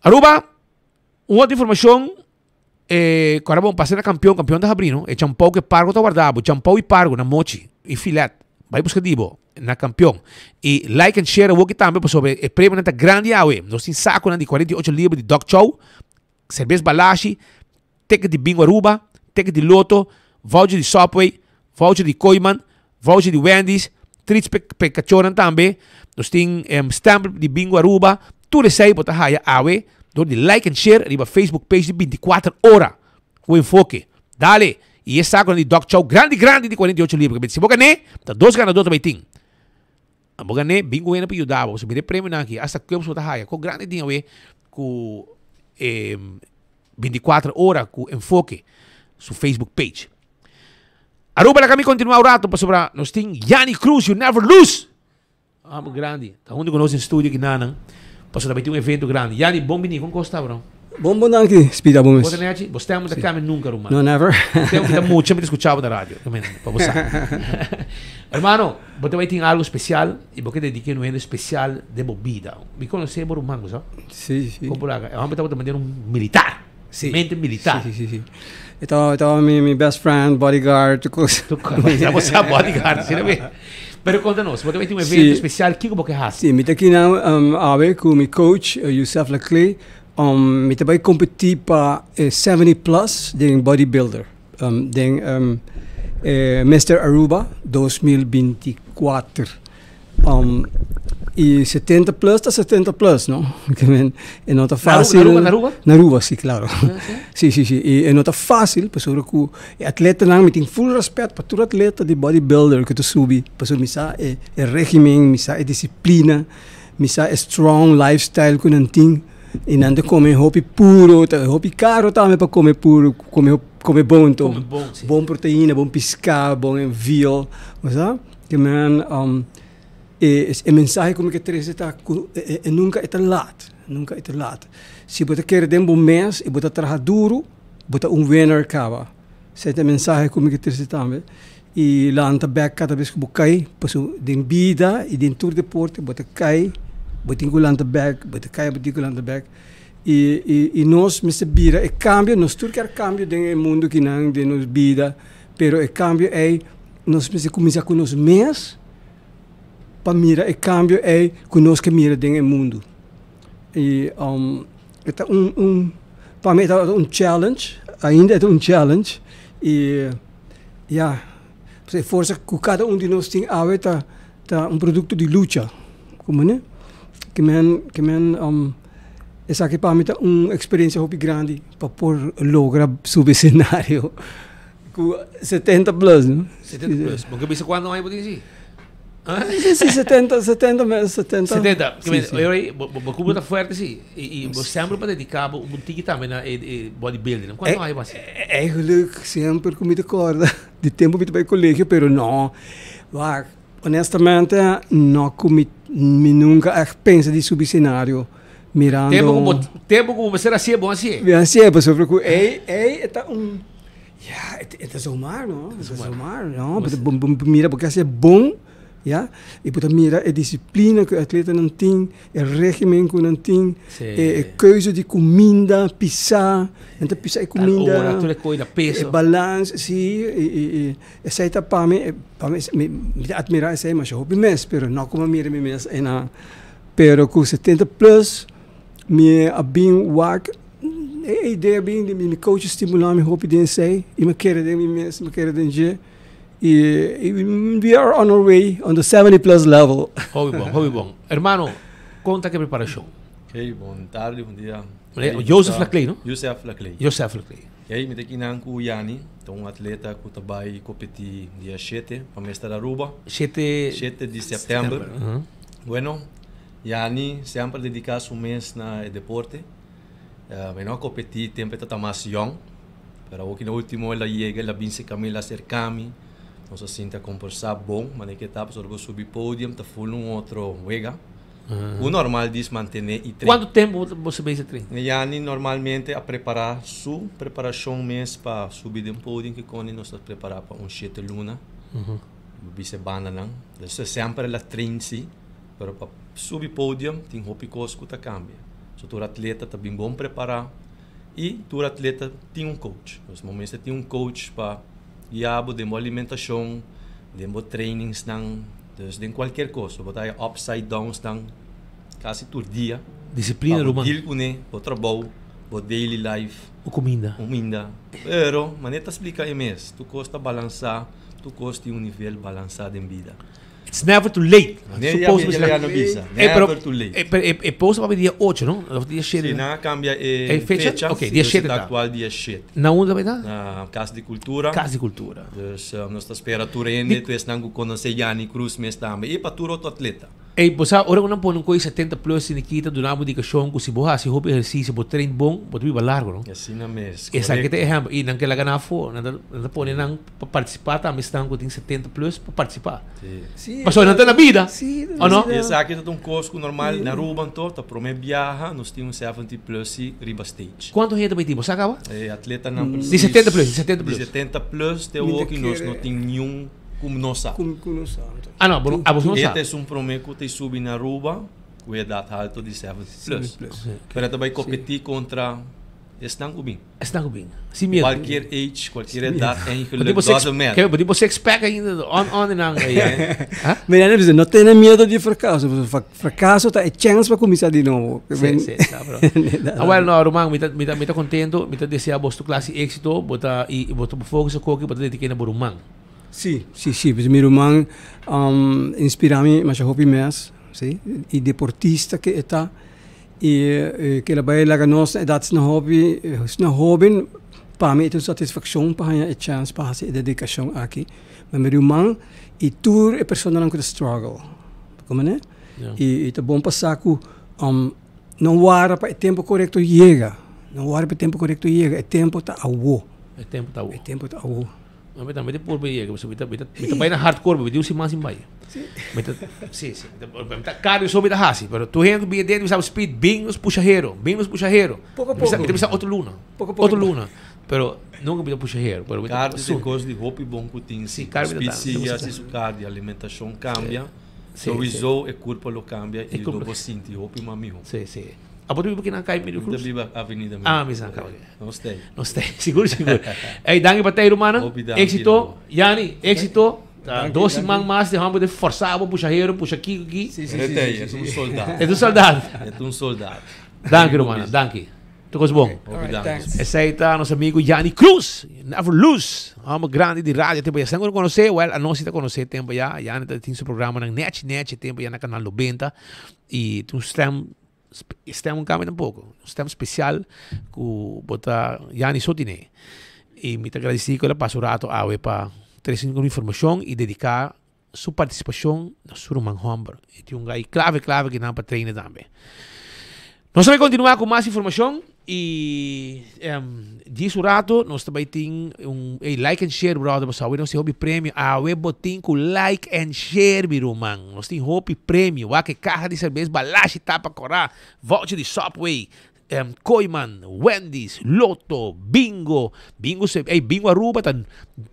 Aruba, un otro informacion, eh, cu ahora bon pasa na campeon, campeon ta habri, no? E champou cu e pargo ta warda bo, champou y pargo na mochi y filet. Bai busca di bo na campeon. Y like and share awoki tambe pasobra e premionan ta grandi awe. Nos tin saconan di 48 libra di dog chow, Serbes Balashi, ticket di Bingo Aruba, ticket di Lotto, voucher di Subway, voucher di Kooiman, voucher di Wendy's, treats pe pe cachornan tambe. Nos tin em, stempel di Bingo Aruba. Tur esei bo ta haya awe door di like and share riba Facebook page di 24 ora ku Enfoke. Dale! I e saconan di Dog Chow grandi grandi di 48 libra. Si bo gané, ta dos ganador ta bay tin. Bo gané, bin ku hende pa yuda bo. Pasobra mira e premionan aki, hasta cups bo ta haya. Ko grandi tin awe ku e 24 ora ku Enfoke su Facebook page. Aruba laga mi kontinua un rato pasobra nos tin Yanni Cruz, you never lose. Amo grandi. Ta hunto ku nos den studio aki nanan. Pasobra ta bai tin un evento grandi. Yanni, bon bini. Kon kos ta bro? Bon bon danki, Spida bo mes. Bo ta nechi? Bo stem no ta cambia nunca, ruman. No, never. Tempo ki ta mucha mi ta scucha bo na radio. Pa bo sa. Hermano, bo ta bai tin algo special y bo ke dedica un hende special den bo bida. Mi conoce bo ruman, bo sa? Si, si. Con por laga? E homber tabata manera un militar. Si. Mente militar. Si, si, si. E tabata mi best friend, bodyguard, tur cos. Tur cos. Bo sa bodyguard, si no be? Pero konta nos, bo ta tin un evento spesial, kiko bo ke hasi? Sí, mi ta kinan awe ku mi coach, Youssef Laclé. Mi ta bai kompetí pa e 70 plus den bodybuilder, den Mister Aruba 2024. Y 70 plus ta 70 plus, no? Ke men, e no ta fácil. Na Aruba, na Aruba? Na Aruba, sí, claro. Sí, sí, sí. Y e no ta fácil, pasobra ku e atletanan, mi tin full respet pa tur atleta di bodybuilder ku ta subi, pasobra mi sa e regimen, mi sa e disiplina, mi sa e strong lifestyle ku nan tin. Y nan ta come hopi puro, ta hopi caro tambe pa come puro, come, come bon to. Come bon, sí. Bon proteína, bon piská, bon veal, bo sa? Ke men e e mensahe ku mi ke trese ta ku e nunka e ta lat, nunka e ta lat. Si bo ta kere den bo mes i bo ta traha duru, bo ta un winner kaba. Esei ta e mensahe ku mi ke trese tambe. I lanta bèk kada bes ku bo kai, pasobra den bida i den tur deporte bo ta kai, bo tin ku lanta bèk, bo ta kai bo tin ku lanta bèk. I i i nos mester bira e kambio, nos tur kier kambio den e mundu kinan, den nos bida. Pero e cambio ey nos mester cuminsa cu nos mes pa mira e cambio ey cu nos ke mira den e mundo. Y e ta un un Pa mi tabata un challenge, ainda e ta un challenge y ya, e forsa cu cada un di nos tin awe ta ta un producto di lucha, como ne? Ke men ke men esaki pa mi ta un experiencia hopi grandi pa por logra subi escenario cu setenta plus, no? Setenta plus, bo ke bisa cuanto aña bo tin si? Si, si, setenta, setenta mes, setenta. Setenta, Si, si. Oye, oye, bo, bo, bo cubo ta fuerte si. I, i bo semper pa dedica bo un tiki tambe na e, e bodybuilding. Cuanto aña bo hasi? Eigenlijk semper cu mi ta corda di tempo mi ta bay colegio, pero no, wak, honestamente no cu mi, mi nunca echt pensa di subi escenario mirando. Tempo cu bo, tempo cu bo mester hacié, bo hacié. Mi hacié, pasobra cu ey, ey e ta un. Ya, e ta zomaar no, e ta zomaar no, bo bo mira bo ke hasi bon, ya, y bo ta mira e disciplina ku e atletanan tin, e regimen ku nan tin, e keuze di kuminda, pisa, nan ta pisa e kuminda, e balans, si, y esei ta pa mi, pa mi, mi ta admira esei masha hopi mes, pero no ku mi a mira mi mes einan, pero ku setenta plus mi a bin wak. E idea bin di mi coach stimula mi hopi den esey y mi kere den mi mes, mi kere den dje y we are on our way on the 70 plus level. Hopi bon, hopi bon. Hermano, con ta ke preparacion? Hey, bon tardi, bon dia. Joseph Laclay, no? Joseph Laclay. Joseph Laclay. Hey, mi ta kinan cu Yani, ta un atleta cu ta bay competi dia shete pa Mester Aruba. Shete. Shete di september. Bueno, Yani semper dedica su mes na e deporte. Mi no a competi tempo e tata mas yong, pero awo ki na ultimo el a yega, el a bin cerca mi, el a cerca mi, nos a sinti a combersa bon, manera ki e ta pasobra bo subi podium ta ful un otro wega, cu normal dis mantene y train. Cuanto tempo bo sa bezig train? Yani normalmente a prepara su preparacion mes pa subi den podium ki con nos ta prepara pa un shete luna, bo bisa e bandanan, dus semper el a train si. Pero pa subi podium tin hopi kos ku ta kambia. So tur atleta ta bin bon prepará i tur atleta tin un coach. Nos bo mester tin un coach pa guia bo den bo alimentashon, den bo trainingsnan, dus den kualkier kos. Bo ta haña upside downsnan kasi tur dia. Disiplina Pa bo ruman. deal kuné, bo trabou, bo daily life. Bo kuminda. Kuminda. Pero manera ta splika e mes, tur kos ta balansá, tur kos tin un nivel balansá den bida. It's never too late. Nee, ja, mi ya no bisa. Eh, pero, Never too late. eh, pero e, e post pa dia 8, no? Of dia 7? Si, nan a cambia e E fecha? fecha. Ok, dia Dus 7 ta ta. actual dia 7. Na unda ta? Na Cas di Cultura. Cas di Cultura. Dus nos ta spera tur hende, tur esnan cu conoce Yanni Cruz mes tambe. Y pa tur otro atleta. Ey, bo sa, ora ku nan pone un koe 70 plus sin kita duna bo indikashon ku si bo hasi hopi ehersisio, bo train bon, bo ta biba largo, no? Asina mes, Esaki ta korekto. ehèmpel. I nan ke laga nan afó, nan ta nan ta pone nan pa partisipá tambe esnan ku tin 70 plus pa partisipá. Si. Pasobra nan ta na bida, o no? I esaki ta un kos ku normal na Aruba anto ta promé biaha nos tin un 70 plus si riba stage. Kuantu hende ta bai tin? Bo sa kaba? E atletanan Di 70 plus, di 70 plus. Di 70 plus te awoki nos no tin niun. Ku no sa. Ku no sa. Ah no, bo, ah, bo no sa. Esta es un prome ku ta subi na Aruba ku edat halto di 70 plus. Pero ta bai kompetí kontra esnan ku bin. Esnan ku bin. Sin miedo. Kualkier age, kualkier edat eigenlijk doesn't matter. Bo tin bo six pack ainda on on en nan. Mi nan a bisa no tene miedo di frakaso, pasobra frakaso ta e chèns pa kuminsá di nobo. Sí, sí, sa bro. Ah, well, no, ruman, mi ta, mi ta, mi ta kontento, mi ta desea bos tur klase éksito, bo ta, i bo ta focus akoki, bo ta dediké na bo ruman. Sí, sí, sí. Mi ruman inspirá mi masha hopi mes, sí. E deportista ke e ta i ke el a bai laga nos na edat asina hopi, asina hoben, pa mi e ta un satisfakshon pa haña e chèns pa hasi e dedikashon aki. Ma mi ruman i tur e personanan ku ta struggle, komo ne? I ta bon pa sa ku no wara pa e tempu korekto yega, no wara pa e tempu korekto yega, e tempu ta awo. E tempu ta awo. E tempu ta awo. No, mi ta mi ta purba yega, pasobra mi ta mi ta mi ta bai na hardcore, mi di un siman sin bai. Mi ta si si mi ta mi ta cardio so mi ta hasi, pero tur hende ku bini dentro mi sa speed bin nos pusha hero, bin nos pusha hero. Poko Mi ta poko. mi ta bisa otro luna, Poko poko. otro luna, pero nunka mi ta pusha hero, pero mi ta Cardio ta e kos di hopi bon ku tin Si, si. cardio Speed ta sigui ta hasi su cardio, alimentashon kambia, Si, si. souiso e kurpa lo kambia E i kurpa lo bo sinti hopi mas miho. Si, si. Abo ta biba kinan kai Medio Mi ta Cruz? biba Avenida Medio Ah, mi sa kaba. Nos ta ei. Nos ta ei, sigur sigur. Ey, danki pa tei rumannan. Hopi danki, Éxito. Ramon. Yani, éxito. Danki, Dos danki. siman mas di homber de forsa bo pusha hero, pusha kiko ki. Si, si, E si, ta ei, si, e ta si, un si. soldado. E ta un soldado. E ta un soldado. Danki rumannan, danki. Tur kos bon. Hopi danki. Esei ta nos amigo Yanni Cruz. Never lose. Homber grandi di radio tempo ya. Esnan ku no konosé, well, anos si ta konosé tempo ya. Yanni ta tin su programanan nechi nechi tempo ya na Kanal Nobenta. I tin un stem, stem un kambia tampoko. Un stem spesial ku bo ta, Yanni so tine. I mi ta gradisí ku el a pasa un rato awe pa trese un informashon i dediká su partisipashon na su ruman hòmber. E tin un gai klave klave ki nan pa traina tambe. Nos ta bai kontinuá ku mas informashon i djis un rato nos ta bai tin un ey like and share brother pasobra awe nos tin hopi premio. Awe bo tin ku like and share mi ruman. Nos tin hopi premio. Wak e kaha di serbes Balashi tapa kòrá, voucher di Subway, Kooyman, Wendy's, Lotto, Bingo, Bingo se, ey Bingo Aruba ta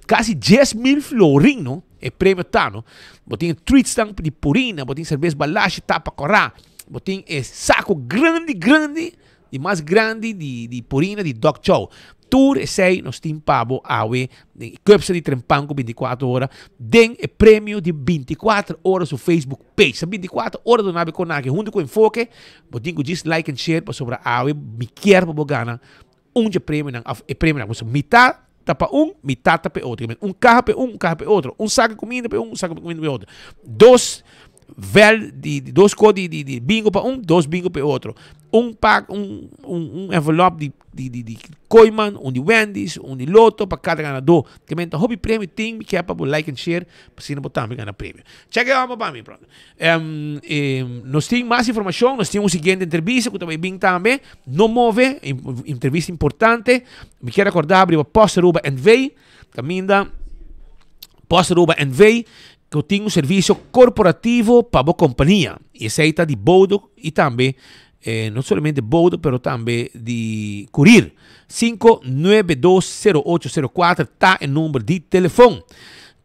casi 10,000 florin no, e premio ta no. Bo tin e treats tan di Purina, bo tin cerveza Balashi tapa cora, bo tin e saco grandi grandi, di mas grandi di di Purina di Dog Chow. Tur esey nos tin pa bo awe den e Cupsa di Trempan cu 24 ora den e premio di 24 ora su Facebook page. Sa 24 ora do nabe conaki hunto cu Enfoke. Bo tin ku djis like and share pasobra awe mi kier pa bo gana un dje premionan of e premionan pasobra mitad ta pa un mitad ta pa e otro un kaha pa e un un kaha pa e otro un sak di kuminda pa e un un sak di kuminda pa e otro dos vel di dos ko di di bingo pa un dos bingo pa e otro un pak un un envelop di di di di Kooyman un di Wendy's un di Lotto pa kada ganadó ke men ta hopi premio tin mi kier pa bo like and share pa asina bo tambe gana premio check e homber pa mi brother. Nos tin mas informacion, nos tin un siguiente entrevista cu ta bay bin tambe. No move, entrevista importante. Mi kier recorda riba Post Aruba NV, caminda Post Aruba NV, cu tin un servicio corporativo pa bo compania. Y esey ta di bodo y tambe, no solamente bodo, pero tambe di courier. 5920804 ta e number di telefon.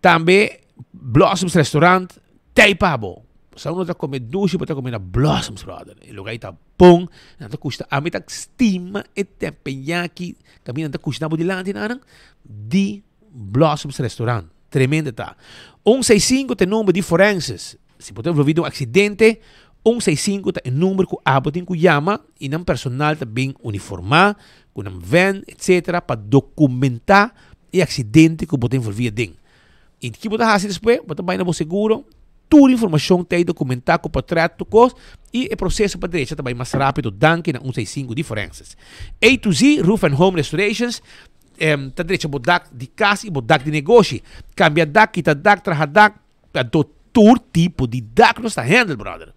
Tambe Blossoms Restaurant Tei pa bo. Sa uno ta come dushi bo ta come na Blossoms brother. E lugar ta bon. Nan ta kushna. Ami ta stima e teppanyaki. Kaminda nan ta kushna bo dilanti nan di Blossoms Restaurant. Tremendo ta. Un seis sinku ta e number di forenses. Si bo ta envolvi den un aksidente, un seis sinku ta e number ku abo tin ku yama i nan personal ta bin uniformá ku nan van etcetera pa dokumentá e aksidente ku bo ta envolvi aden. I ki bo ta hasi despues? Bo ta bai na bo seguro, tur informashon ta ei dokumentá ku portret tur kos i e proseso pa drecha ta bai mas rápido danki na un seis sinku di Forenses. A to Z Roof and Home Restorations ta drecha bo dak di kas i bo dak di negoshi. Kambia dak, kita dak, traha dak, anto tur tipo di dak nos ta handle brother.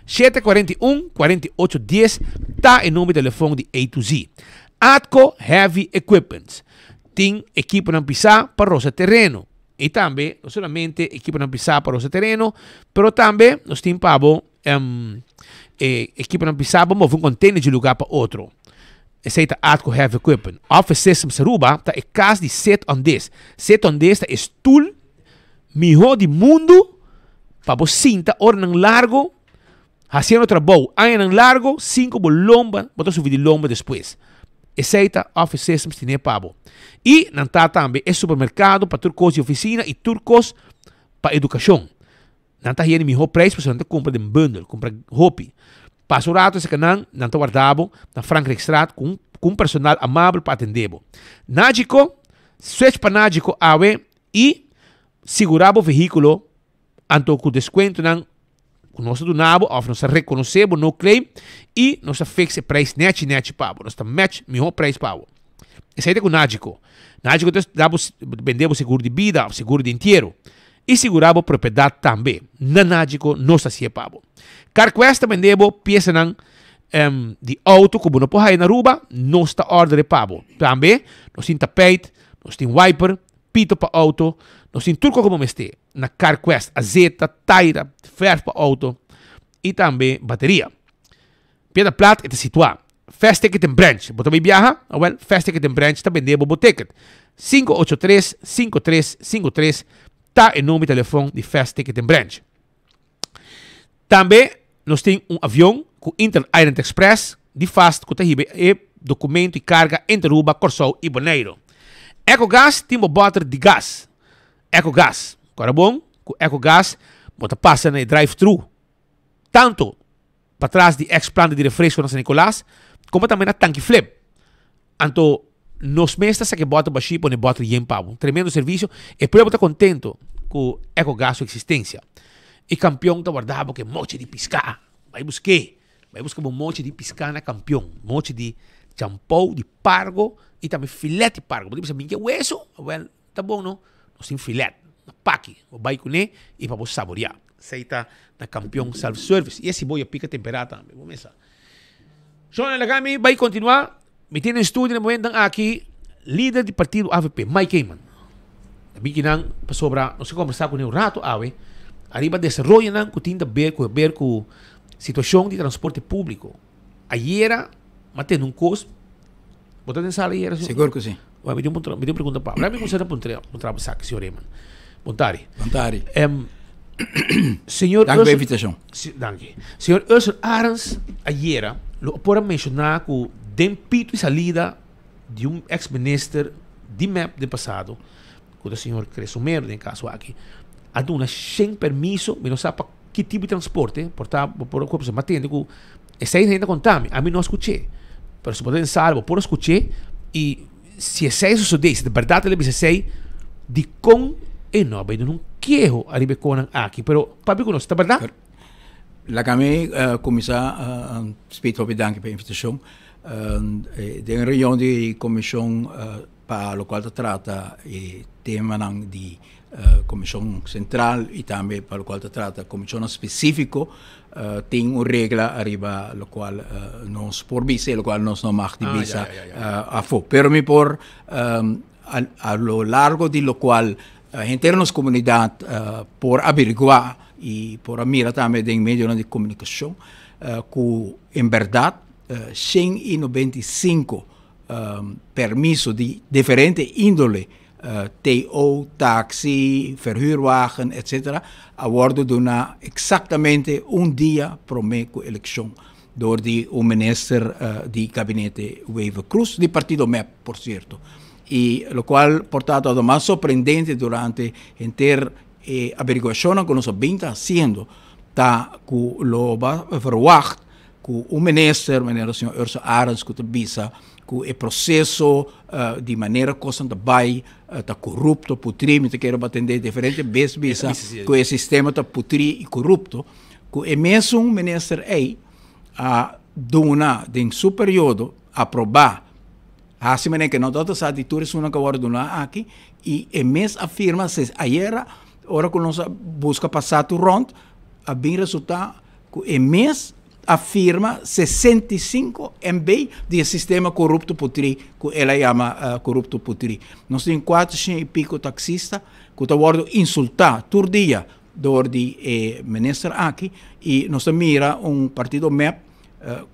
741 48 10 ta e number di telefon di A to Z. Atco Heavy Equipments. Tin ekiponan pisá pa rosa tereno. I tambe, no solamente ekiponan pisá pa rosa tereno, pero tambe nos tin pa bo e ekiponan pisá pa move un container di un lugá pa otro. Esei ta Atco Heavy Equipment. Office Systems Aruba ta e kas di Sit on This. Sit on This ta e stul mihó di mundu pa bo sinta oranan largo Hasiendo trabou añanan largo sin ku bo lomba, bo ta sufri di lomba despues. Esei ta Office Systems tine pa bo. I nan ta tambe e supermerkado pa tur kos di ofisina i tur kos pa edukashon. Nan ta hia di mihó preis pasobra nan ta kumpra den bundel, kumpra hopi. Pasa un rato esaki nan, nan ta warda bo na Frankrijkstraat ku un ku un personal amabel pa atendé bo. Nagico, Switch pa Nagico awe i sigurá bo vehíkulo Anto ku deskuentonan ku nos ta duna bo òf nos ta rekonosé bo no claim i nos ta fix e preis nèchi nèchi pa bo. Nos ta match mihó preis pa bo. Esei ta ku Nagico. Nagico ta da bo bende bo seguro di bida òf seguro di entiero i sigurá bo propiedat tambe. Na Nagico nos ta hasié pa bo. Carquest ta bende bo piesanan di outo ku bo no por haya na Aruba, nos ta òrdere pa bo. Tambe nos tin tapijt, nos tin wiper, pito pa outo, nos tin tur kos ku bo mester. Na Carquest, azeta, taira, verf pa auto y tambe bateria. Piedra Plat e ta situa. Fast Ticket en Branch. Bo ta bay biaha? Awel, Fast Ticket en Branch ta bende bo bo ticket. 583 5353 ta e number di telefon di Fast Ticket en Branch. Tambe nos tin un avion cu Inter Island Express di fast cu ta hiba e documento y carga entre Aruba, Corsou y Boneiro. Ecogas tin bo boter di gas. Ecogas. Kora bon ku Ecogas bo ta pasa na e drive thru tanto patras di ex planta di refresco na San Nicolas como tambe na Tanki Flip. Anto nos mes ta saka e bòter bashí pone bòter yen pa bo. Tremendo servisio. E pueblo ta kontento ku Ecogas su eksistensia. E kampion ta warda bo ku e mochi di piská. Bai busk'é. Bai buska bo mochi di piská na kampion. Mochi di champou, di pargo i tambe filet di pargo. Bo ta bisa mi ke weso? Awèl, ta bon no. Nos tin filet na paki. Bo bai kuné i pa bo saboriá. Esei ta na Kampion Self Service. I e siboya pika temperá tambe. Bo mesa. Shona laga mi bai kontinuá. Mi tin den studio na momentonan aki lider di partido avp, Mike Eman. Ta bin kinan pasobra nos a kombersá kuné un rato awe ariba desaroyonan ku tin ta ber ku ber ku situashon di transporte públiko. Ayera mi a tende un kos, bo ta den sala ayera? Sigur ku si. Wèl mi tin un mi tin un pregunta pa bo. Laga mi kuminsá ta puntra puntra bo esaki, señor Eman. Bon tardi. Bon tardi. Señor Danki pa e invitashon. Danki. Señor Ursel Arends ayera lo por a menshoná ku den pito i salida di un eks minister di mep den pasado, ku ta señor Cresomero den e kaso aki, a duna shen permiso, mi no sa pa ki tipo di transporte, por ta bo por a mi a tende ku esei hende a konta mi, ami no a skuch'é, pero si bo ta den sala bo por a skuch'é i Si esei a sosodé, si ta bèrdat el a bisa esei, dikon e no a bai duna un keho ariba e konan aki? Pero papia ku nos, ta bèrdat? Laga mi kuminsá spit hopi danki pa e invitashon. Den e reunion di komishon pa lokual ta trata e temanan di Komishon Sentral i tambe pa lokual ta trata komishonnan spesífiko tin un regla ariba lokual nos por bisa i lokual nos no mag di bisa afó. Pero mi por a lo largo di lokual henter nos komunidat por averiguá i por a mira tambe den medionan di komunikashon ku en bèrdat 195 permiso di diferente índole TO, taxi, verhuurwagen, etc. A wordo duna exactamente un dia prome cu eleccion door di un minister di gabinete Wever-Croes, di partido mep por cierto. Y locual por ta todo mas sorprendente durante henter e averiguacionnan cu nos a bin ta haciendo ta cu lo ba verwacht cu un minister manera señor Ursula Arends cu ta bisa cu e proceso di manera cosnan ta bay ta corupto, putri, mi ta kere bo atende diferente bes bisa cu e sistema ta putri y corupto, cu e mesun minister ey a duna den su periodo aproba haci manera cu no ta sa di tur esunnan cu a wordo duna aki y e mes a firma ayera ora cu nos a busca pasa tur rond a bin resulta Ku e mes a firma 65 MB di e sistema korupto putrí ku el a yama korupto putrí. Nos tin 400 i piko taksista ku ta wòrdu insultá tur dia dor di e minister aki i nos ta mira un partido mep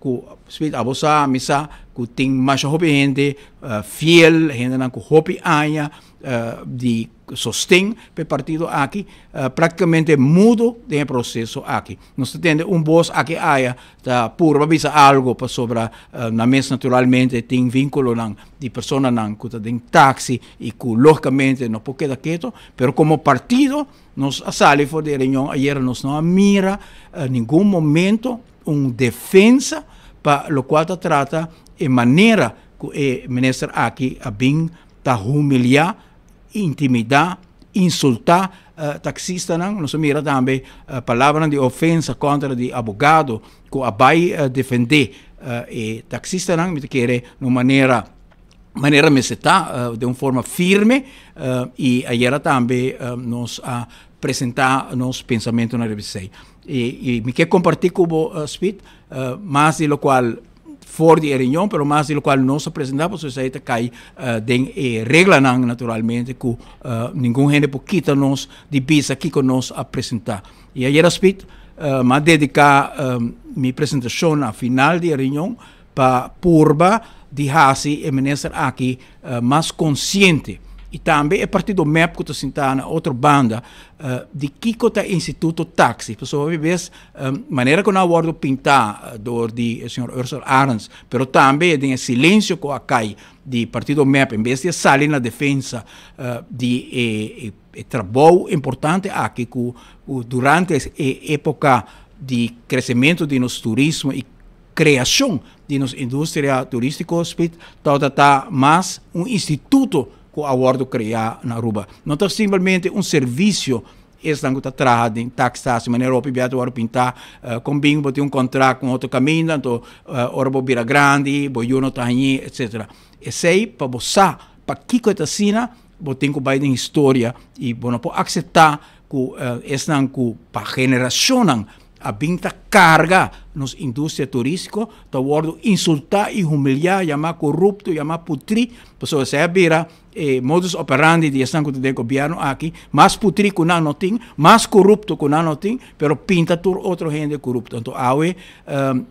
ku spit abo sa mi sa ku tin masha hopi hende fiel, hendenan ku hopi aña di sosten pa e partido aki práktikamente mudo den e proseso aki. Nos ta tende un bos aki aya ta purba bisa algo pasobra nan mes naturalmente tin vínkulonan di personanan ku ta den taksi i ku lógikamente no por keda keto, pero komo partido nos a sali for di e reunion ayera nos no a mira ningun momento un defensa pa lokual ta trata e manera ku e minister aki a bin ta humiliá, intimidá, insultá taksistanan. Nos a mira tambe palabranan di ofensa kontra di abogado ku a bai defendé e taksistanan. Mi ta kere na un manera manera mester ta, den un forma firme i ayera tambe nos a presentá nos pensamentunan riba esei. I mi ke kompartí ku bo, Speed, mas di lokual for di e reunion, pero mas di lokual nos a presentá, pasobra esei ta kai den e reglanan naturalmente ku ningun hende por kita nos di bisa kiko nos a presentá. I ayera Speed mi a dediká mi presentashon na final di e reunion pa purba di hasi e minister aki mas konsiente i tambe e partido mep ku ta sintá na otro banda di kiko ta e instituto taksi. Pasobra hopi bes manera ku nan a wòrdu pintá dor di e señor Ursel Arends, pero tambe den e silensio ku a kai di partido mep en bes di a sali na defensa di e trabou importante aki ku durante e epoka di kresementu di nos turismo i. creacion di nos industria turistico Speed tabata ta mas un instituto cu a wordo crea na Aruba. No ta simplemente un servicio esnan cu ta traha den taxtatie manera hopi bia ta wordo pinta con bin bo tin un contract cu un otro caminda anto ora bo bira grandi bo yu no ta hañi etcetera. Esey pa bo sa pakico e ta asina bo tin cu bay den historia y bo no por acepta cu esnan cu pa generacionnan a bin ta carga nos industria turistico ta wordo insulta y humilia, yama corupto, yama putri, pasobra esey a bira e modus operandi di esnan cu ta den gobierno aki, mas putri cu nan no tin, mas corupto cu nan no tin, pero pinta tur otro hende corupto. Anto awe,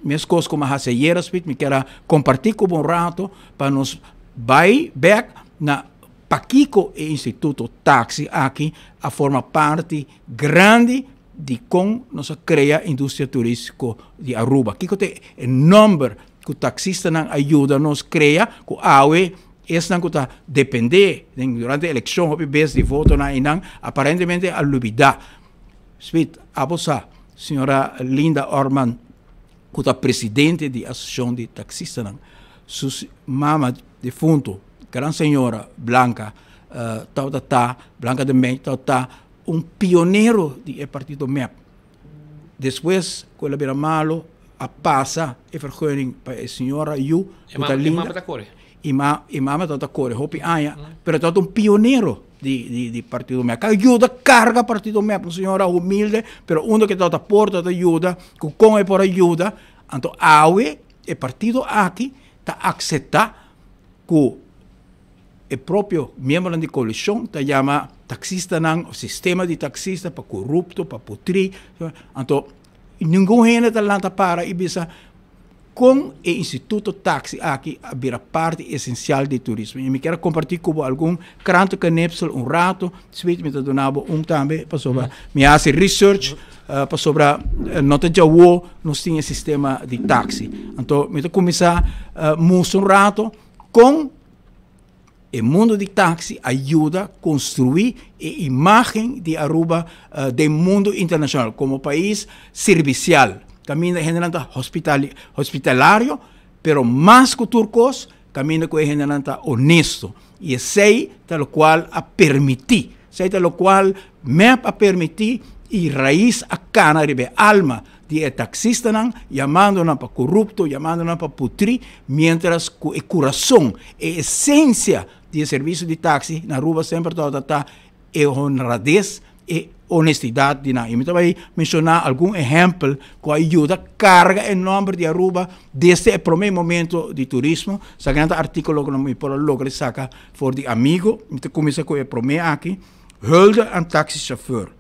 mescos como a haci ayera, Speed, mi kier a comparti cu bo un rato pa nos bay bek na Pakico e instituto taxi aki a forma parti grandi di con nos a crea industria turistico di Aruba? Kico ta e nomber cu taxistanan a yuda nos crea cu awe esnan cu ta depende den durante eleccion hopi bes di votonan eynan aparentemente a lubida? Smit, abo sa, señora Linda Orman cu ta presidente di asociacion di taxistanan, su mama defunto, gran señora Blanca tabata ta, Blanca de Mey tabata ta un pionero di e partido mep. Despues cu el a bira malo a pasa e vergunning pa e señora yu cu ta Linda. E mama ta core? E mama tabata core hopi aña, pero tabata un pionero di partido mep. A yuda carga partido mep, un señora humilde, pero unda cu e tabata por tabata yuda, cu con e por a yuda. Anto awe e partido aki ta acepta cu e propio miembronan di coalicion ta yama taxistanan of sistema di taxista pa corupto, pa putri. Anto ningun hende ta lanta para y bisa con e instituto taxi aki a bira parti esencial di turismo. Y mi kier a comparti cu bo algun krantenknipsel un rato, Sweet mi ta duna bo un tambe pasobra mi a haci research pasobra no ta djawo nos tin e sistema di taxi. Anto mi ta cuminsa mustra un rato con e mundo di taxi a yuda construi e imagen di Aruba den mundo internacional como pais servicial. Caminda hendenan ta hospitalario, pero mas cu tur cos caminda cu e hendenan ta honesto. Y esey ta locual a permiti, esey ta locual mep a permiti y Raiz a cana riba e alma di e taxistanan, yamando nan pa corupto, yamando nan pa putri, mientras cu e curason, e esencia di e servicio di taxi na Aruba semper tabata ta e honradez, e honestidad di nan. Y mi ta bay menciona algun ehempel cu a yuda carga e nomber di Aruba desde e prome momento di turismo. Esaki nan ta articulo cu mi por a logra di saca for di amigo. Mi ta cuminsa cu e prome aki, Hulde aan taxichauffeur.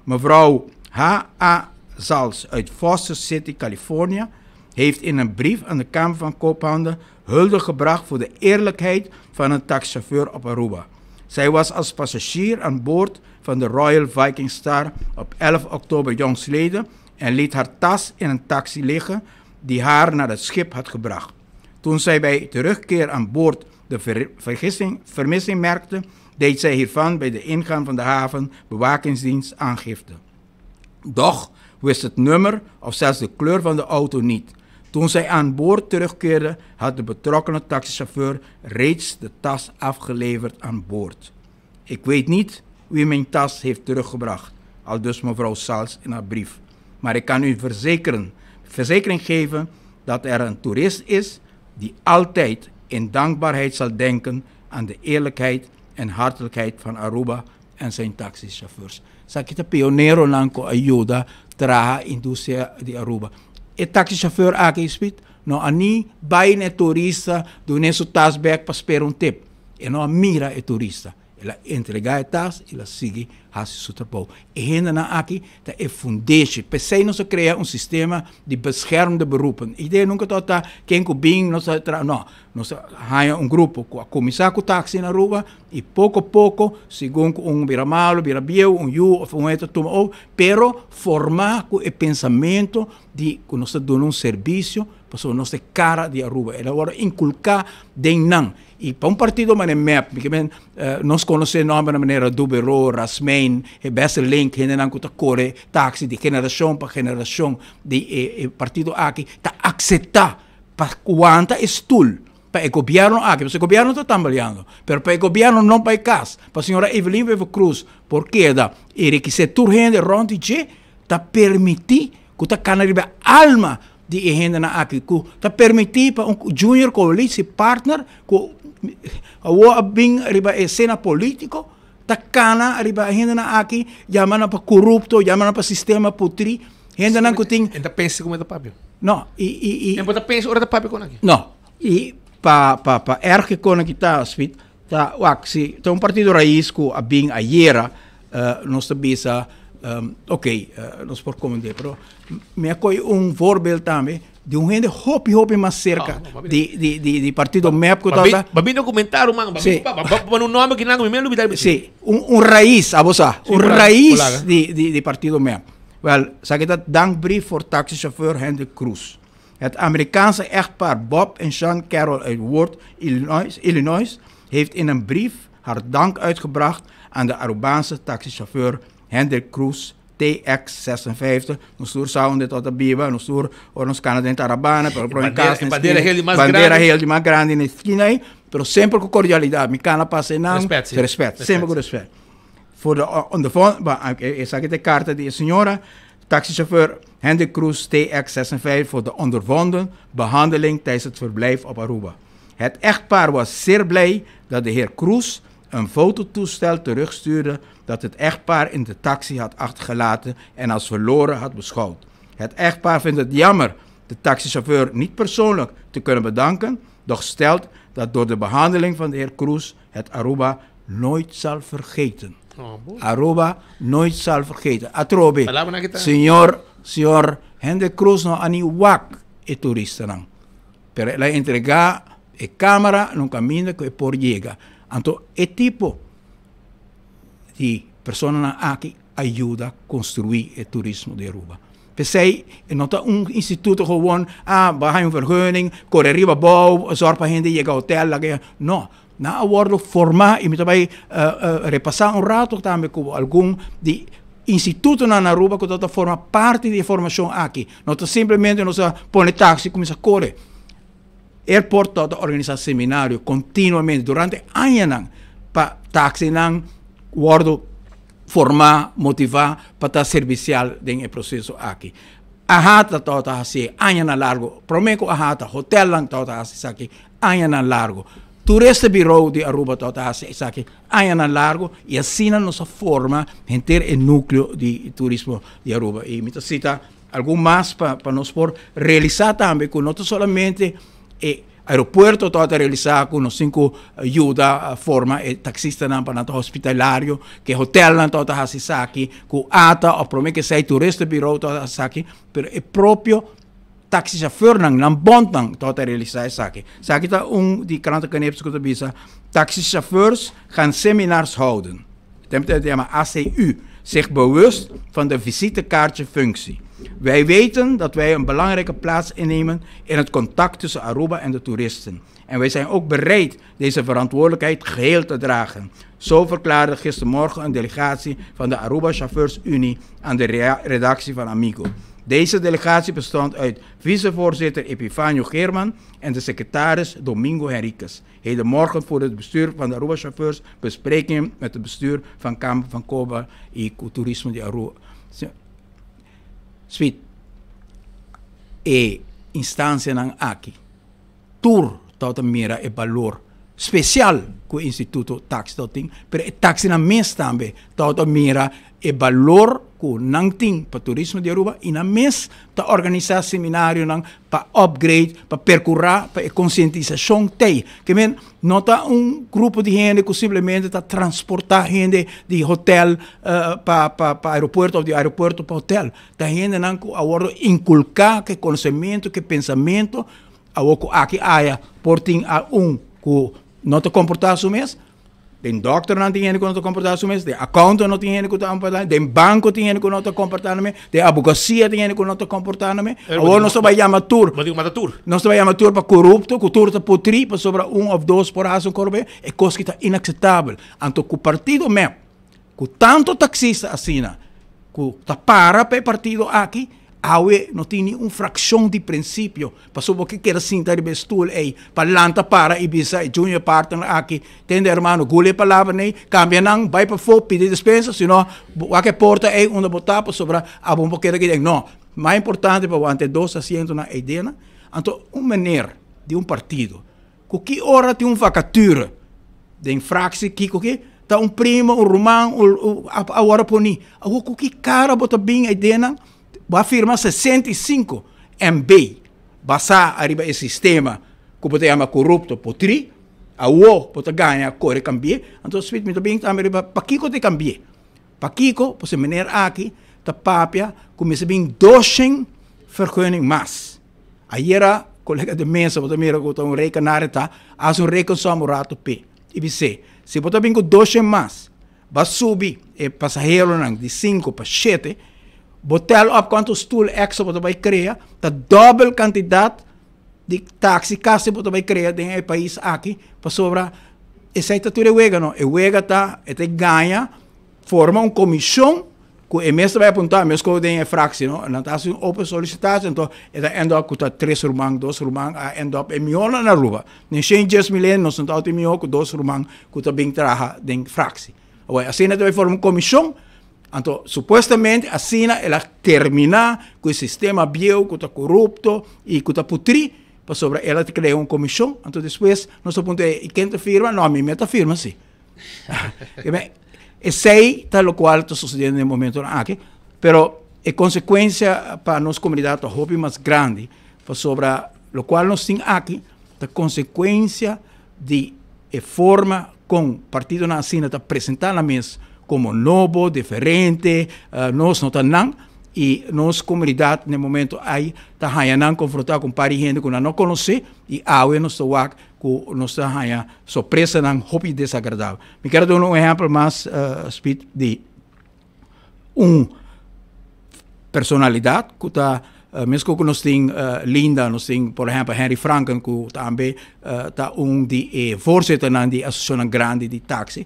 Mevrouw H.A. Zals uit Foster City, California, heeft in een brief aan de Kamer van Koophandel hulde gebracht voor de eerlijkheid van een taxichauffeur op Aruba. Zij was als passagier aan boord van de Royal Viking Star op 11 oktober jongsleden en liet haar tas in een taxi liggen die haar naar het schip had gebracht. Toen zij bij terugkeer aan boord de vergissing, vermissing merkte, deed zij hiervan bij de ingang van de haven bewakingsdienst aangifte. Doch wist het nummer of zelfs de kleur van de auto niet. Toen zij aan boord terugkeerde, had de betrokkenen taxichauffeur reeds de tas afgeleverd aan boord. Ik weet niet wie mijn tas heeft teruggebracht, aldus mevrouw Sals in haar brief. Maar ik kan u verzekeren, verzekering geven dat er een toerist is die altijd in dankbaarheid zal denken aan de eerlijkheid en hartelijkheid van Aruba en zijn taxichauffeurs. Esaki ta pioneronan cu a yuda traha industria di Aruba. E taxichauffeur aki, Speed, no a ni bay na e turista dun'e su tas bek pa spera un tip. E no a mira e turista. El a entrega e tas y el a sigui haci su trabou. E hendenan aki ta e fundeshi. P'esey nos a crea un sistema di beschermde beroepen. Idea nunca tabata ken cu bin nos ta traha. No, nos a haña un grupo cu a cuminsa cu taxi na Aruba. I poko poko, segun ku un bira malu, bira bieu, un yu òf un hende ta tuma over, pero formá ku e pensamentu di ku nos ta duna un servisio pasobra nos ta e kara di Aruba. El a wòrdu inkulká den nan. I pa un partido manera mep, mi ke men, nos konosé nòmbernan manera Duberó, Rasmijn, e Besselink, hendenan ku ta kore taksi di generashon pa generashon di e partido aki, ta akseptá pa wanta e stul pa e gobierno aki, pasobra e gobierno ta tambaleando, pero pa e gobierno no bai cas, pa señora Evelyn Wever Croes por keda y enriquece tur hende rond di dje, ta permiti cu ta cana riba e alma di e hendenan aki, cu ta permiti pa un junior coalitie partner cu awor a bin riba e escena politico, ta cana riba e hendenan aki, yama nan pa corupto, yama nan pa sistema putri, hendenan cu tin. En ta pensa como e ta papia? No, y, y, y. En bo ta pensa ora ta papia con aki? No, y pa, pa, pa erge con aki ta, Smit, ta, wak, si ta un partido raiz cu a bin ayera, nos ta bisa, ok, nos por comende, pero mi a coge un voorbeeld tambe di un hende hopi, hopi mas cerca di, di, di, di partido mep cu tabata. Ba bin documentario, man, ba bin, ba, ba, ba un nomber ki nan cu mi me lubida. Sí, un, un raiz, abo sa, un raiz di, di, di partido mep. Wel, sa ki ta dankbrief voor taxichauffeur Hendrik Kroes. Het Amerikaanse echtpaar Bob en Sean Carroll uit Ward, Illinois, Illinois heeft in een brief haar dank uitgebracht aan de Arubaanse taxichauffeur Hendrik Kroes TX56. Nos tur sa unda e ta biba, nos tur ora nos cana den Tarabana, pero por en casa, bandera heel di mas bandera heel di mas grandi na esquina ahí, pero semper cu cordialidad. Mi cana pasa einan, Respet, sí. Respet, semper cu respet. Voor de ondervond, esaki ta e carta di e señora, taxichauffeur Hendrik Kroes TX56 voor de ondervonden behandeling tijdens het verblijf op Aruba. Het echtpaar was zeer blij dat de heer Kroes een fototoestel terugstuurde dat het echtpaar in de taxi had achtergelaten en als verloren had beschouwd. Het echtpaar vindt het jammer de taxichauffeur niet persoonlijk te kunnen bedanken, doch stelt dat door de behandeling van de heer Kroes het Aruba nooit zal vergeten. Oh, Aruba nooit zal vergeten. Atrobe, Palabra na kita. señor, señor Hendrik Kroes no a ni wak e turistanan. Pero el a entrega e camera na un caminda cu e por yega. Anto e tipo di personanan aki a yuda construi e turismo di Aruba. P'esey e no ta un instituto gewoon, ah, bo a haña un vergunning, core riba abou, zorg pa hende yega hotel, laga No, nan a wordo forma y mi ta bay repasa un rato tambe cu algun di institutonan na Aruba cu ta forma parti di e formacion aki. No ta simplemente nos a pone taxi y cuminsa core. Airport ta organisa seminario continuamente durante añanan pa taxinan wordo forma, motiva pa ta servicial den e proceso aki. Ahata tabata hacié añanan largo, prome cu Ahata, hotelnan tabata haci esaki añanan largo. Toeristenbureau di Aruba tabata haci esaki añanan largo y asina nos a forma henter e nucleo di turismo di Aruba. Y mi ta cita algun mas pa pa nos por realisa tambe cu no ta solamente e aeropuerto tabata realisa cu nos tin cu yuda forma e taxistanan pa nan ta hospitalario, cu e hotelnan tabata haci esaki, cu ata of prome cu esey toeristenbureau tabata haci esaki, pero e propio taxichauffeurnan, nan bondnan tabata realisa esaki. Esaki ta un di krant Kneps cu ta bisa, Taxichauffeurs gaan seminars houden. Tempo ta yama ACU, zich bewust van de visitekaartjefunctie. Wij weten dat wij een belangrijke plaats innemen in het contact tussen Aruba en de toeristen. En wij zijn ook bereid deze verantwoordelijkheid geheel te dragen. Zo verklaarde gistermorgen een delegatie van de Aruba Chauffeurs Unie aan de redactie van Amigo. Deze delegatie bestond uit vicevoorzitter Epifanio Geerman en de secretaris Domingo Henriquez. Hedenmorgen voor het bestuur van de Aruba Chauffeurs besprekingen met het bestuur van Kamer van Koba y Turismo di Aruba. Sweet, e instancianan aki tur tabata mira e balor special cu e instituto taxi tabata tin, pero e taxinan mes tambe tabata mira e balor cu nan tin pa turismo di Aruba y nan mes ta organisa seminarionan pa upgrade, pa percura pa e concientisacion t'ey. Ke men no ta un grupo di hende cu simplemente ta transporta hende di hotel pa pa aeropuerto of di aeropuerto pa hotel. Ta hendenan cu a wordo inculca cu e conocemento, cu e pensamento. Awor cu aki aya por tin a un cu no ta comporta su mes. Den dokternan tin hende ku no ta komportá su mes, den accountant no tin hende ku ta komportá, den banko tin hende ku no ta komportá nan mes, den abogasia tin hende ku no ta komportá nan mes. Awor nos ta bai yama tur. Bo tin ku mata tur. Nos ta bai yama tur pa korupto, ku tur ta putrí pasobra un òf dos por hasi un kòrbe, e kos ki ta inakseptabel. Anto ku partido mep, ku tantu taksista asina ku ta para pa e partido aki, awe no tin ni un frakshon di prinsipio pasobra bo ke keda sinta riba e stul ei pa lanta para i bisa e junior partner aki, tende hermano, guli e palabra nei, kambia nan, bai pafó, pidi dispensa, si no wak e porta ei unda bo ta pasobra abo no por keda aki den. No, mas importante pa wanta e dos asientonan ei dena, anto un meneer di un partido Ku ki ora tin un vakature den fraksie kiko ki ta un primo, un ruman, un awor a poni. Awor ku ki kara bo ta bin eidenan? Bo a firma 65 MB basá ariba e sistema ku bo ta yama korupto potrí. Awor bo ta gaña kore kambi'é. Anto Smith mi ta bin tambe riba pakiko ta e kambi'é. Pakiko? Pasobra meneer aki ta papia ku mester bin doshen vergunning mas. Ayera kolega de mesa bo ta mira ku ta un rekenaar ta hasi un rekensom un rato p'e i bis'é, si bo ta bin ku doshen mas, bo a subi e pasaheronan di sinku pa shete, bo tel op kuantu stul èkstra bo ta bai krea, ta dòbel kantidat di taksi kasi bo ta bai krea den e pais aki, pasobra esei ta tur e wega no, e wega ta e ta gaña forma un komishon Ku e mes ta bai apuntá, meskos den e fraksie no, nan ta hasi un open solisitatie, anto e ta end up ku ta tres ruman, dos ruman a end up e mihónan na Aruba. Den shen djes mil hende nos no ta ota mihó ku dos ruman ku ta bin traha den fraksie. Awor asina ta bai forma un komishon, anto supuestamente asina el a terminá ku e sistema bieu ku ta korupto i ku ta putrí, pasobra el a krea un komishon, anto despues nos ta puntra e i ken ta firma? No, ami mi ta firma si. Esei ta lokual ta sosediendo den e momentonan aki, pero e konsekuensia pa nos komunidat ta hopi mas grandi, pasobra lokual nos tin aki ta konsekuensia di e forma kon partidonan asina ta presentá nan mes komo nobo, diferente, nos no ta nan, i nos komunidat na e momento ai ta haña nan konfrontá ku un par di hende ku nan no konosé i awe nos ta wak ku nos ta haña sorpresanan hopi desagradabel. Mi kier a duna un ehèmpel mas, Speed, di un personalidat ku ta meskos ku nos tin Linda, nos tin por ehèmpel Henry Franken ku tambe ta un di e voorzitternan di e asosiashonnan grandi di taksi.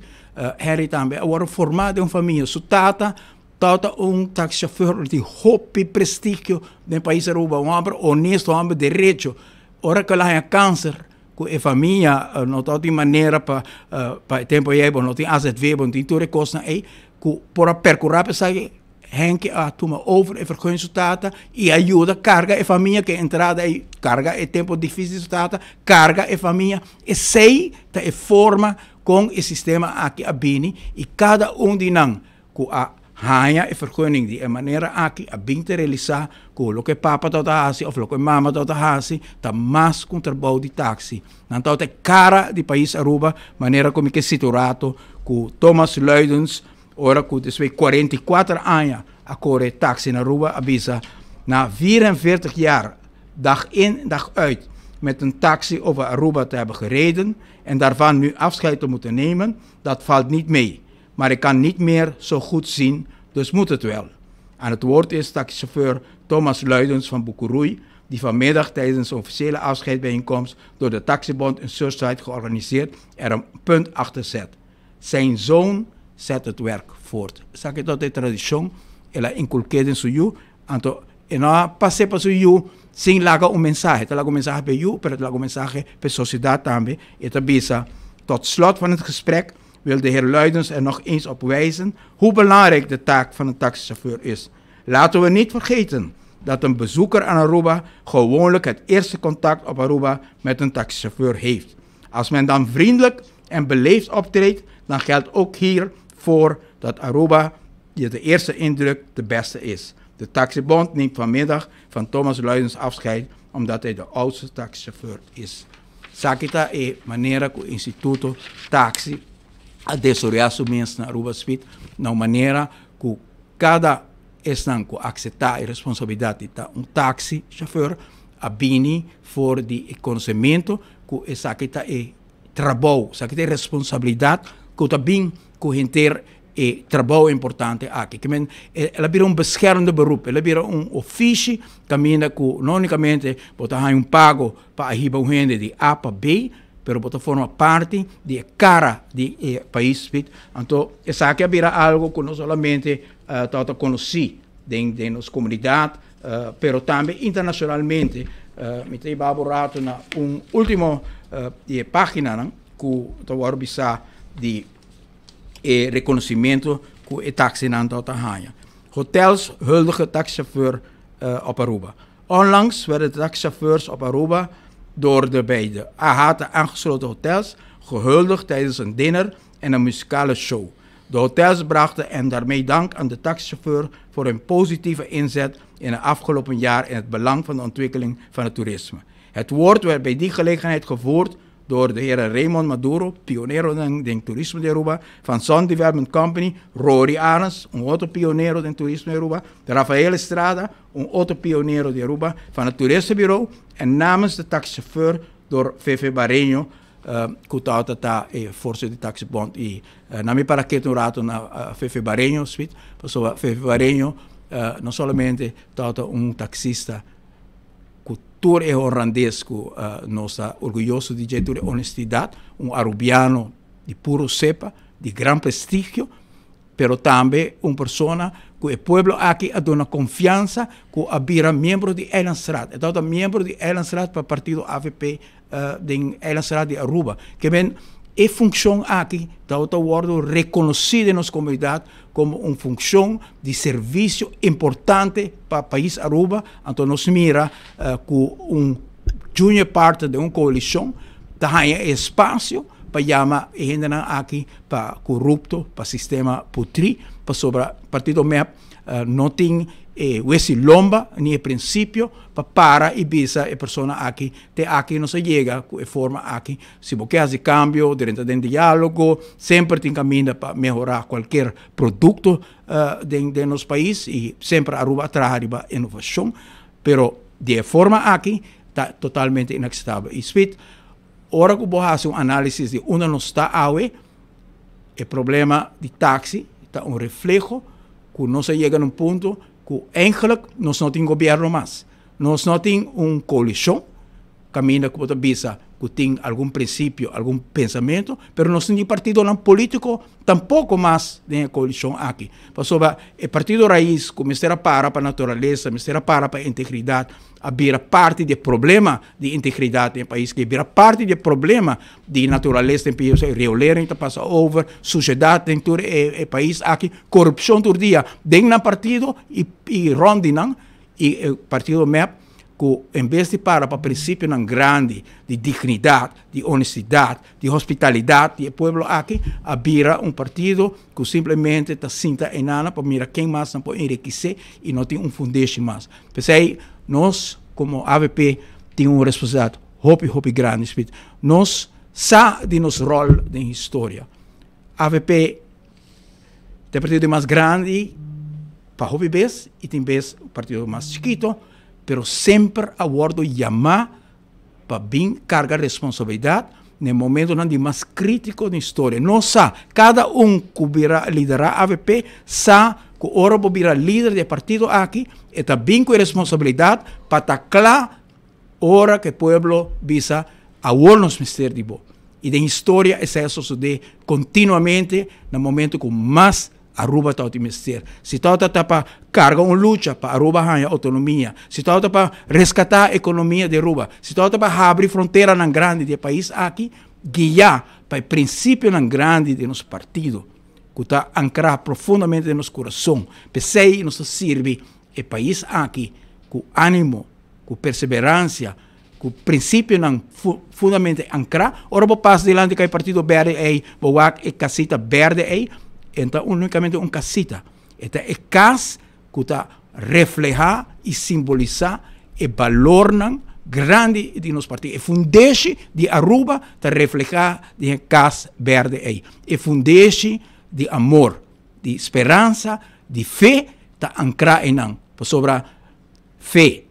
Henry tambe a wòrdu formá den un famia. Su tata tabata un taksichauffeur di hopi prestigio den pais Aruba, un hòmber honesto, un hòmber derecho. Ora ku el a haña kanser, ku e famia no tabatin manera pa pa e tempu ei bo no tin azv, bo no tin tur e kosnan ei, ku por a perkurá pa esaki, Henky a tuma over e vergun su tata i a yuda karga e famia ku e entrada ei, karga e tempu difísil di su tata, karga e famia. Esei ta e forma kon e sistema aki a bini i kada un di nan ku a haña e vergunning di e manera aki a bin ta realisá ku loke e papa tabata hasi òf loke e mama tabata hasi ta mas ku un trabou di taksi. Nan tabata e kara di pais Aruba manera ku mi ke sita un rato ku Thomas Luidens ora ku despues di 44 aña a kore taksi na Aruba a bisa na 44 jaar dag in dag uit met een taxi over Aruba te hebben gereden en daarvan nu afscheid te moeten nemen, dat valt niet mee. Maar ik kan niet meer zo goed zien, dus moet het wel. Aan het woord is taxichauffeur Thomas Luidens van Boekeroei, die vanmiddag tijdens een officiële afscheidbijeenkomst door de Taxibond in Surfside georganiseerd er een punt achter zet. Zijn zoon zet het werk voort. Esaki ta e tradicion, el a inculke den su yu, anto e no a pas'é pa su yu sin laga un mensahe. Ta laga un mensahe pa e yu, pero ta laga un mensahe pa e sociedad tambe. E ta bisa, Tot slot van het gesprek wil de heer Luidens er nog eens op wijzen hoe belangrijk de taak van een taxichauffeur is. Laten we niet vergeten dat een bezoeker aan Aruba gewoonlijk het eerste contact op Aruba met een taxichauffeur heeft. Als men dan vriendelijk en beleefd optreedt, dan geldt ook hier voor dat Aruba je de eerste indruk de beste is. De taxibond neemt vanmiddag van Thomas Luidens afscheid omdat hij de oudste taxichauffeur is. Esaki ta e manera ku Instituto Taxi a desoreá su mes na Aruba Speed na un manera ku kada esnan ku akseptá e responsabilidat di ta un taxi chauffeur a bini for di e konosementu ku esaki ta e trabou, esaki ta e responsabilidat ku ta bin ku henter e trabou importante aki. Ke men el a bira un beschermde beroep, el a bira un ofishi kaminda ku no unikamente bo ta haña un pago pa a hiba un hende di A pa B, pero bo ta forma parti di e kara di e pais. Anto esaki a bira algo ku no solamente tabata konosí den den nos komunidat, pero tambe internashonalmente. Mi ta hiba bo rato na un ultimo di e paginanan ku ta wòrdu bisá di e reconocimento cu e taxinan ta haña. Hotels huldigen taxichauffeur op Aruba. Onlangs werden de taxichauffeurs op Aruba door de bij de AHATA aangesloten hotels gehuldigd tijdens een dinner en een muzikale show. De hotels brachten en daarmee dank aan de taxichauffeur voor hun positieve inzet in het afgelopen jaar in het belang van de ontwikkeling van het toerisme. Het woord werd bij die gelegenheid gevoerd door de heer Raymond Maduro, pionero den turismo di Aruba, van Sun Development Company, Rory Arends, un otro pionero den turismo di Aruba, Rafael Estrada, un otro pionero di Aruba, van het Toeristenbureau en namens de taxichauffeur door Fefe Bareño, cu tawata ta e voorzitter di Taxibond. Y na mi para ketu un rato na Fefe Bareño, Sweet, pasobra Fefe Bareño no solamente tawata un taxista cu tur e horandes cu nos ta orguyoso di dje, tur e honestidad, un Arubiano di puro cepa, di gran prestigio, pero tambe un persona cu e pueblo aki a duna confiansa cu a bira miembro di Eilandsraad. E tabata miembro di Eilandsraad pa partido avp den Eilandsraad di Aruba. Ke men e funcion aki tabata wordo reconoci den nos comunidad como un funcion di servicio importante pa pais Aruba, anto nos mira cu un junior partner den un coalicion ta haya e espacio pa yama e hendenan aki pa corupto, pa sistema putri, pasobra partido mep no tin e wesi lomba ni e principio pa para y bisa e persona aki te aki nos a yega cu e forma aki. Si bo ke hasi cambio, drenta den dialogo, semper tin caminda pa mehora cualkier producto den den nos pais y semper Aruba a traha riba innovacion, pero di e forma aki ta totalmente inaceptabel. Y Smith, ora cu bo hasi un analisis di unda nos ta awe, e problema di taxi ta un refleho cu nos a yega na un punto cu eigenlijk nos no tin gobierno mas. Nos no tin un coalicion caminda cu bo ta bisa cu tin algun principio, algun pensamento, pero nos no tin partidonan politico tampoco mas den e coalicion aki. Pasobra e partido Raiz cu mester a para pa naturalesa, mester a para pa integridad, a bira parti di e problema di integridad den e pais, a bira parti di e problema di naturalesa den e pais, riolering ta pasa over, suciedad den tur e pais aki, corupcion tur dia den nan partido y rond di nan, y e partido mep ku en bes di para pa prinsipionan grandi di dignidat, di onestidat, di hospitalidat di e pueblo aki, a bira un partido ku simplemente ta sinta einana pa mira ken mas nan por enrikisé i no tin un fundeshi mas. P'esei nos komo avp tin un responsabilidat hopi hopi grandi. Spit nos sa di nos ròl den historia. Avp ta e partido di mas grandi pa hopi bes i tin bes partido mas chikito, pero semper a wordo yamá pa bin karga responsabilidat na e momentonan di mas kritiko den historia. Nos sa, kada un ku bira liderá avp sa ku ora bo bira lider di e partido aki, e ta bin ku e responsabilidat pa ta kla ora ku e pueblo bisa awor nos mester di bo. I den historia esei a sosodé kontinuamente na momento ku mas Aruba tabata mester. Si tabata ta pa carga un lucha pa Aruba haña autonomia, si tabata pa rescata economia di Aruba, si tabata pa habri fronteranan grandi di e pais aki, guia pa e principionan grandi di nos partido cu ta ancra profundamente den nos curason. P'esey nos ta sirbi e pais aki cu animo, cu perseverancia, Ku prinsipionan fundamente ankrá. Ora bo pasa dilanti ku e partido berde ei, bo wak e kasita berde ei, e no ta únikamente un kasita. E ta e kas ku ta reflehá i simbolisá e balornan grandi di nos partido. E fundeshi di Aruba ta reflehá den e kas berde ei. E fundeshi di amor, di speransa, di fe ta ankrá einan. Pasobra fe.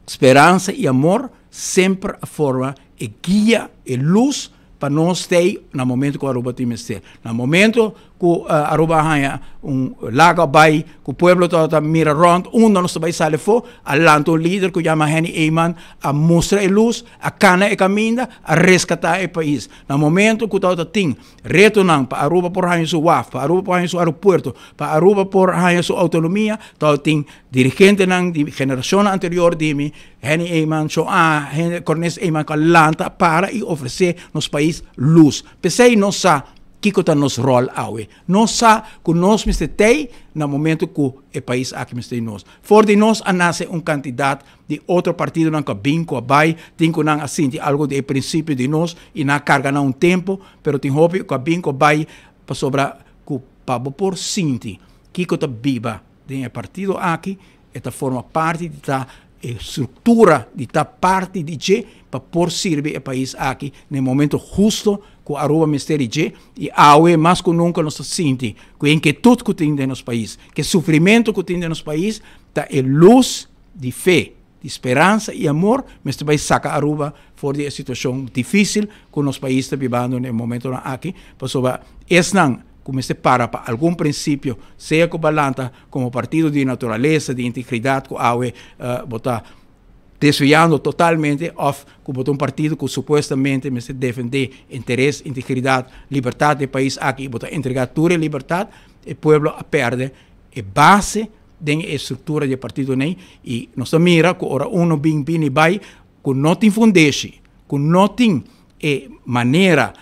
Speransa i amor semper a forma e guia, e lus pa nos t'ei na momento ku Aruba tin mester. Na momento ku Aruba a haña un lago a bai, ku pueblo tabata mira rònt unda nos ta bai sali afó, a lanta un lider ku yama Henny Eman, a mustra e lus, a kana e kaminda, a reskatá e pais. Na momento ku tabata tin retonan pa Aruba por haña su waf, pa Aruba por haña su aeropuerto, pa Aruba por haña su outonomia, tabatin dirigentenan di generashonnan anterior di mi, Henny Eman, Sho A, Henny Cornelis Eman ku a lanta, a para i ofresé nos pais lus. P'esei nos sa kiko ta nos ròl awe. Nos sa ku nos mester t'ei na momento ku e pais aki mester di nos. For di nos a nase un kantidat di otro partidonan ku a bin, ku a bai, tin ku nan a sinti algu di e prinsipio di nos i nan a karga nan un tempu, pero tin hopi ku a bin, ku a bai pasobra ku pa bo por sinti kiko ta biba den e partido aki, e ta forma parti di ta e struktura di ta parti di dje pa por sirbi e pais aki na e momento husto ku Aruba mester di dje i awe mas ku nunka nos ta sinti ku e inketut ku tin den nos pais, ku e sufrimentu ku tin den nos pais ta e lus di fe, di speransa i amor mester bai saka Aruba for di e situashon difisil ku nos pais ta bibando na e momentonan aki, pasobra esnan ku mester para pa algun prinsipio, sea ku bo a lanta komo partido di naturalesa, di integridat ku awe bo ta desviando totalmente òf ku bo ta un partido ku supuestamente mester defendé interes, integridat, libertat di e pais aki i bo ta entregá tur e libertat, e pueblo a pèrdè e base den e struktura di e partido nei i nos ta mira ku ora uno bin bini bai ku no tin fundeshi, ku no tin e manera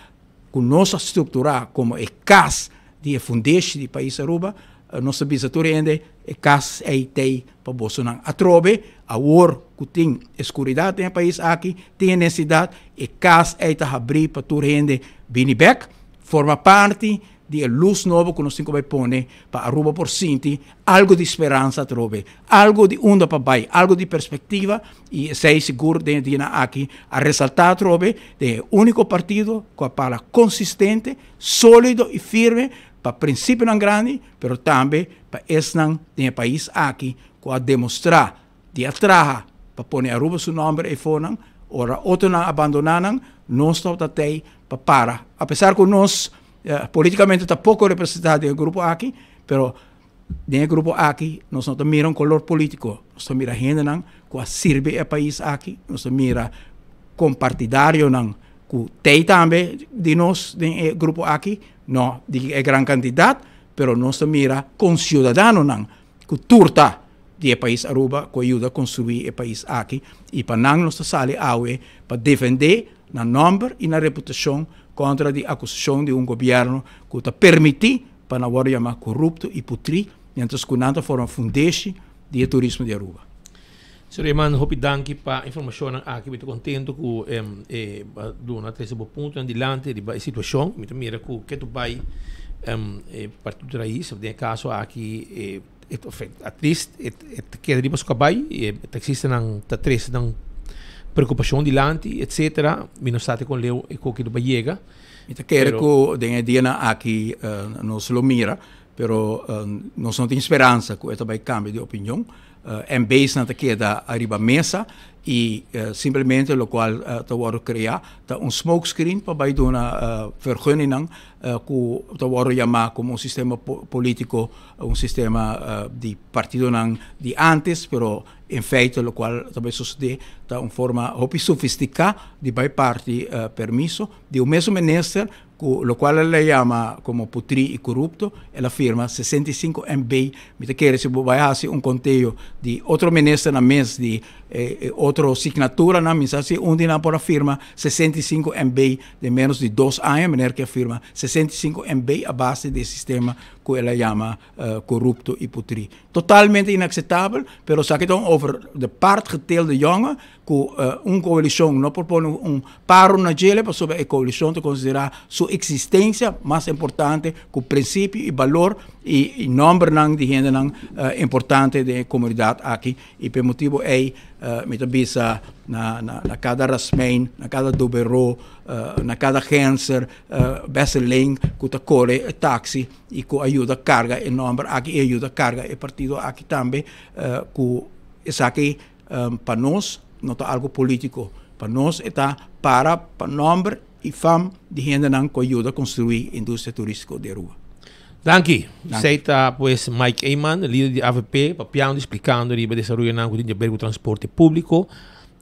ku nos a strukturá komo e kas di e fundeshi di pais Aruba, nos ta bisa tur hende e kas ei t'ei pa bosonan. Atrobe awor ku tin e skuridat den e pais aki, tin e nesesidat, e kas ei ta habrí pa tur hende bini bèk, forma parti di e lus nobo ku nos tin ku bai pone pa Aruba por sinti algu di speransa atrobe, algu di unda pa bai, algu di perspektiva i esei sigur den e dianan aki a resaltá atrobe den e úniko partido ku a para konsistente, sólido i firme pa prinsipionan grandi, pero tambe pa esnan den e pais aki ku a demostrá di a traha pa pone Aruba su nòmber eifonan, ora otronan a bandoná nan, nos tabata tei pa para. Apesar ku nos Políticamente ta poco representá den e grupo aki, pero den e grupo aki nos no ta mira un color político, nos ta mira hendenan cu a sirbi e pais aki, nos ta mira compartidarionan cu t'ey tambe di nos den e grupo aki, no di e gran cantidad, pero nos ta mira conciudadanonan cu tur ta di e pais Aruba cu a yuda construi e pais aki y pa nan nos ta sali awe pa defende nan nomber y nan reputacion contra di acusacion di un gobierno cu ta permiti pa nan wordo yama corupto y putri mientras cu nan ta forma fundeshi di e turismo di Aruba. Señor Eman, hopi danki pa informacionnan aki. Mi ta contento cu e a duna trece bo puntonan dilanti riba e situacion. Mi ta mira cu ke tu bay e Partido Raiz, den e caso aki e at least e ta keda riba su cabay, e taxistanan ta trece nan preocupacion dilanti, etcetera. Mi no sa te con leu e koki lo bay yega. Mi ta kere cu den e dianan aki nos lo mira, pero nos no tin speransa cu e ta bay cambia di opinion. MB's nan ta keda ariba mesa y simplemente locual ta wordo crea ta un smoke screen pa bay duna vergunningnan cu ta wordo yama como un sistema politico, un sistema di partidonan di antes, pero en feite locual ta bay sucede ta un forma hopi sofistica di bay parti permiso di un mesun minister Ku lokual el a yama komo putrí i korupto, el a firma 65 MB. Mi ta kere si bo bai hasi un konteo di otro ministernan mes di e otro signaturanan, mi sa si un di nan por a firma 65 MB den ménos di dos aña, meneer ke a firma 65 MB a base di e sistema ku el a yama korupto i putrí. Totalmente inakseptabel, pero esaki ta un over de paard getilde jongen ku un koalishon no por pone un paro na djele pasobra e koalishon ta konsiderá su eksistensia mas importante ku prinsipio i balor i nòmbernan di hendenan importante den e komunidat aki i pa e motibu ei mi ta bisa na na kada Rasmijn, na kada Doberó, na kada Genser, Besseling ku ta kore e taksi i ku a yuda karga e nòmber aki i a yuda karga e partido aki tambe ku esaki. Pa nos no ta algo politico. Pa nos e ta para pa nomber y fam di hendenan cu a yuda construi industria turistico di Aruba. Danki. Danki. Esey ta pues Mike Eman, lider di avp, papiando y splicando riba e desaroyonan cu tin di haber cu transporte publico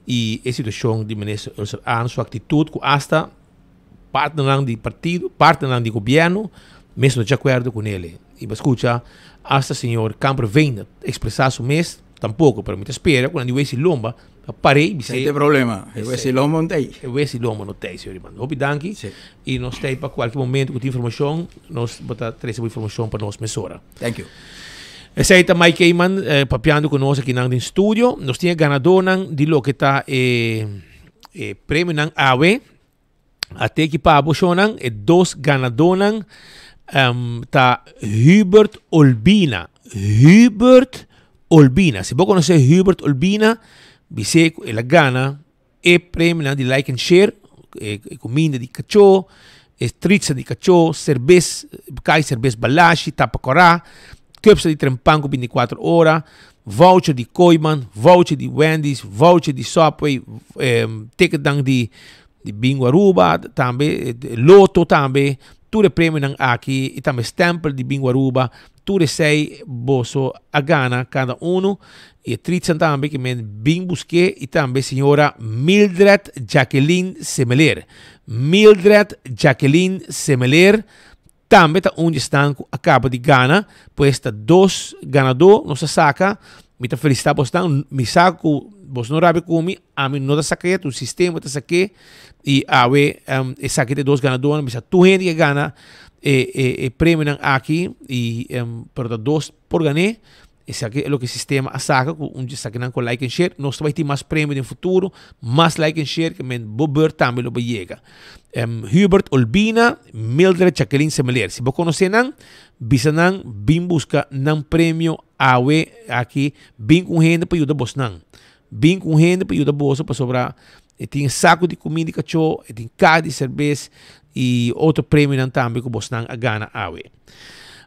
y e situacion di Minister Ulster Arends su actitud cu hasta partnernan di partido, partnernan di gobierno mes no ta di acuerdo cu nele. Y bo a scucha hasta señor Kamperveen expresa su mes tampoco, pero mi ta spera cu nan di wesi lomba pa par'é y bis'é. Esey ta e problema, e wesi lomba no t'ey. E wesi lomba no t'ey, señor Ivan. Hopi danki y nos t'ey pa cualkier momento cu tin informacion, nos bo ta trece bo informacion pa nos mesora. Thank you. Esey ta Mike Eman papiando cu nos akinan den studio. Nos tin e ganadornan di loke ta e premionan awe. A teki pa bo shownan, e dos ganadónan um, ta Hubert Olbina. Hubert Olbina. Si bo konosé Hubert Olbina, bis'é ku el a gana e premionan di Like and Share, e, e kuminda di kachó, e tritsa di kachó, serbes, kai serbes balashi, tapa kòrá, kupsa di trempan ku 24 ora, voucher di Kooiman, voucher di Wendy's, voucher di Subway, um, ticketnan di di Bingo Aruba, tambe Lotto tambe, tur e premionan aki y tambe stempel di Bingo Aruba, tur esey boso a gana cada uno y e tritsan tambe ke men bin buske y tambe señora Mildred Jacqueline Semeler. Mildred Jacqueline Semeler Tambe ta un di esnan ku a kaba di gana, pues ta dos ganadó nos a saka. Mi ta felisitá bosnan, mi sa ku bos no rabia ku mi, ami no ta saka yet, un sistema ta sak'é i awe esaki ta e dos ganadónan. Mi sa tur hende ke gana e e premionan aki i pero ta dos por gané. Esaki e loke sistema a saka ku un dje esakinan ku like and share. Nos ta bai tin mas premio den futuro, mas like and share ke men bo beurt tambe lo bai yega. Hubert Olbina, Mildred Jacqueline Semeleer. Si bo konosé nan, bisa nan bin buska nan premio awe aki. Bin ku un hende pa yuda bosnan. Bin ku un hende pa yuda boso pasobra e tin e saku di kuminda di kachó, e tin kaha di serbes i otro premionan tambe ku bosnan a gana awe.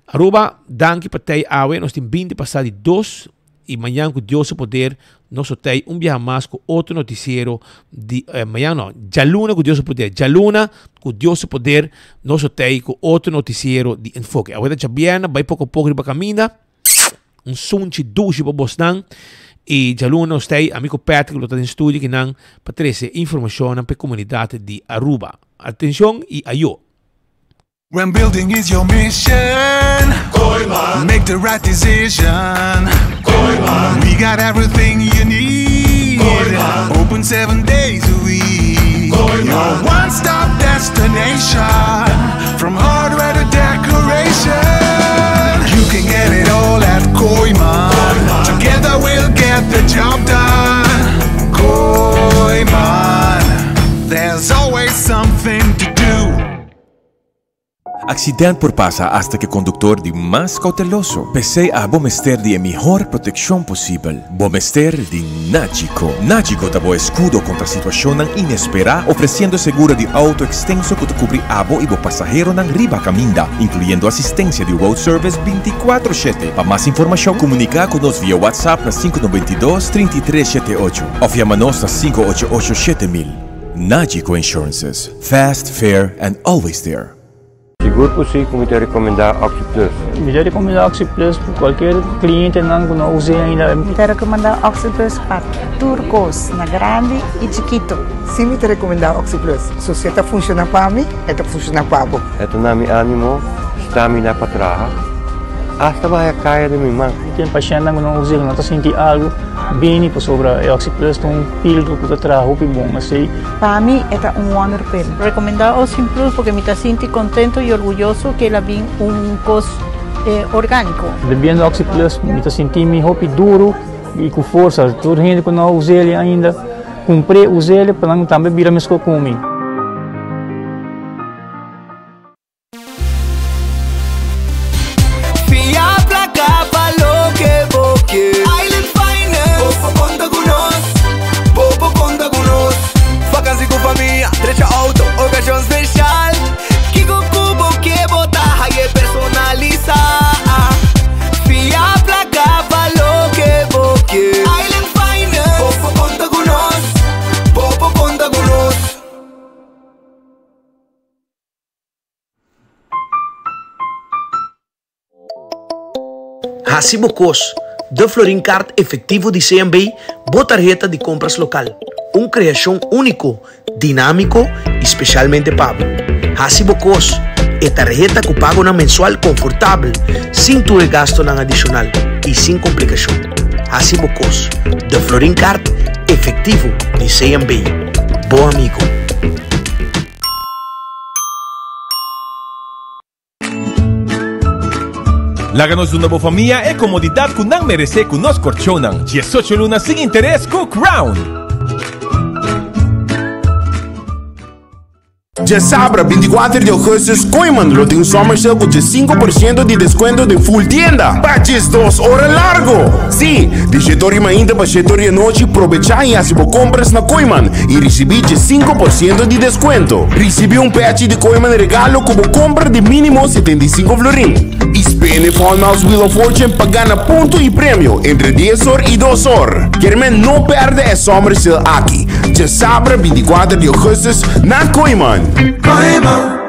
Aruba, danki pa tei awe, nos tin binti pasá di dos i mañan ku Dios su poder nos lo tei un biaha mas ku otro notisiero di mañan no, djaluna ku Dios su poder, djaluna ku Dios su poder nos lo tei ku otro notisiero di Enfoke. Awe ta djabièrnè, bai poko poko riba kaminda, un sunchi dushi pa bosnan i djaluna nos tei, ami ku Patrick lo ta den studio kinan pa trese informashonnan pa e komunidat di Aruba. Atenshon i ayo! When building is your mission, Kooyman. Make the right decision. Kooyman. We got everything you need. Kooyman. Open seven days a week. Kooyman. Your one-stop destination. From hardware to decoration. You can get it all at Kooyman. Kooyman. Together we'll get the job done. Kooyman. There's always something to do. Accident por pasa hasta cu e conductor di mas cauteloso. P'esey abo mester di e mihor proteccion posibel. Bo mester di Nagico. Nagico ta bo escudo contra situacionnan inespera, ofreciendo seguro di auto extenso cu ta cubri abo y bo pasaheronan riba caminda, incluyendo asistencia di road service binticuatro shete. Pa mas informacion, comunica cu nos via WhatsApp na sinku noventa i dos, trinta i tres shete ocho of yama nos na sinku ocho ocho shete mil. Nagico Insurances. Fast, fair and always there. Sigur ku si ku mi ta rekomendá OxyPlus. Mi ta rekomendá OxyPlus pa kualkier klientenan ku no us'é ainda. Mi ta rekomendá OxyPlus pa tur kos, na grandi i chikitu. Si mi ta rekomendá OxyPlus. So si e ta funshoná pa mi, e ta funshoná pa bo. E ta na mi ánimo, stamina pa traha, asta baha e kaya den mi man. Tin pashèntnan ku no us'é, ku no ta sinti algu, bini pasobra e OxyPlus ta un filtro ku ta traha hopi bon. Asei. Pa mi e ta un wonder pill. Recomenda Ocean Plus porque mi ta sinti contento y orguyoso que el a bin un cos organico. Bebiendo Oxy Plus mi ta sinti mi hopi duro y cu forsa. Tur hende cu no a us'el ainda cumpr'e us'el pa nan tambe bira mesco cu mi. Fia placa pa loke bo ke. Island Finance. Bo por conta cu nos. Bo por conta cu nos. Vakantie cu famia, drecha auto, ocasion special. Kico cu bo ke bo ta haye personalisa. Fia placa pa loke bo ke. Island Finance. Bo por conta cu nos. Bo por conta cu nos. Hasi bo kos, De Florin Card Efectivo di CMB, bo tarheta di compras local. Un creacion unico, dinamico y specialmente pa bo. Hasi bo kos, e tarheta cu pagonan mensual confortabel, sin tur e gastonan adicional y sin complicacion. Hasi bo kos, De Florin Card Efectivo di CMB, bo amigo. Laga nos duna bo famia e komodidat ku nan meresé ku nos korchonnan 18 luna sin interes ku Crown. Djasabra 24 di augustus Kooyman lo tin un summer sale ku 15% di deskuento den full tienda pa 12 ora largo! Sí, di 7 ora di mainta pa 7 ora di anochi probechá i hasi bo kompras na Kooyman i risibí 15% di deskuento. Risibí un pèchi di Kooyman regalo ku bo kompra di mínimo 75 florin. I spin e Fun Miles Wheel of Fortune pa gana punto i premio entre 10 or i 2 or. Kermen no pèrdè e summer sale aki, djasabra 24 di augustus na Kooyman. Kooyman.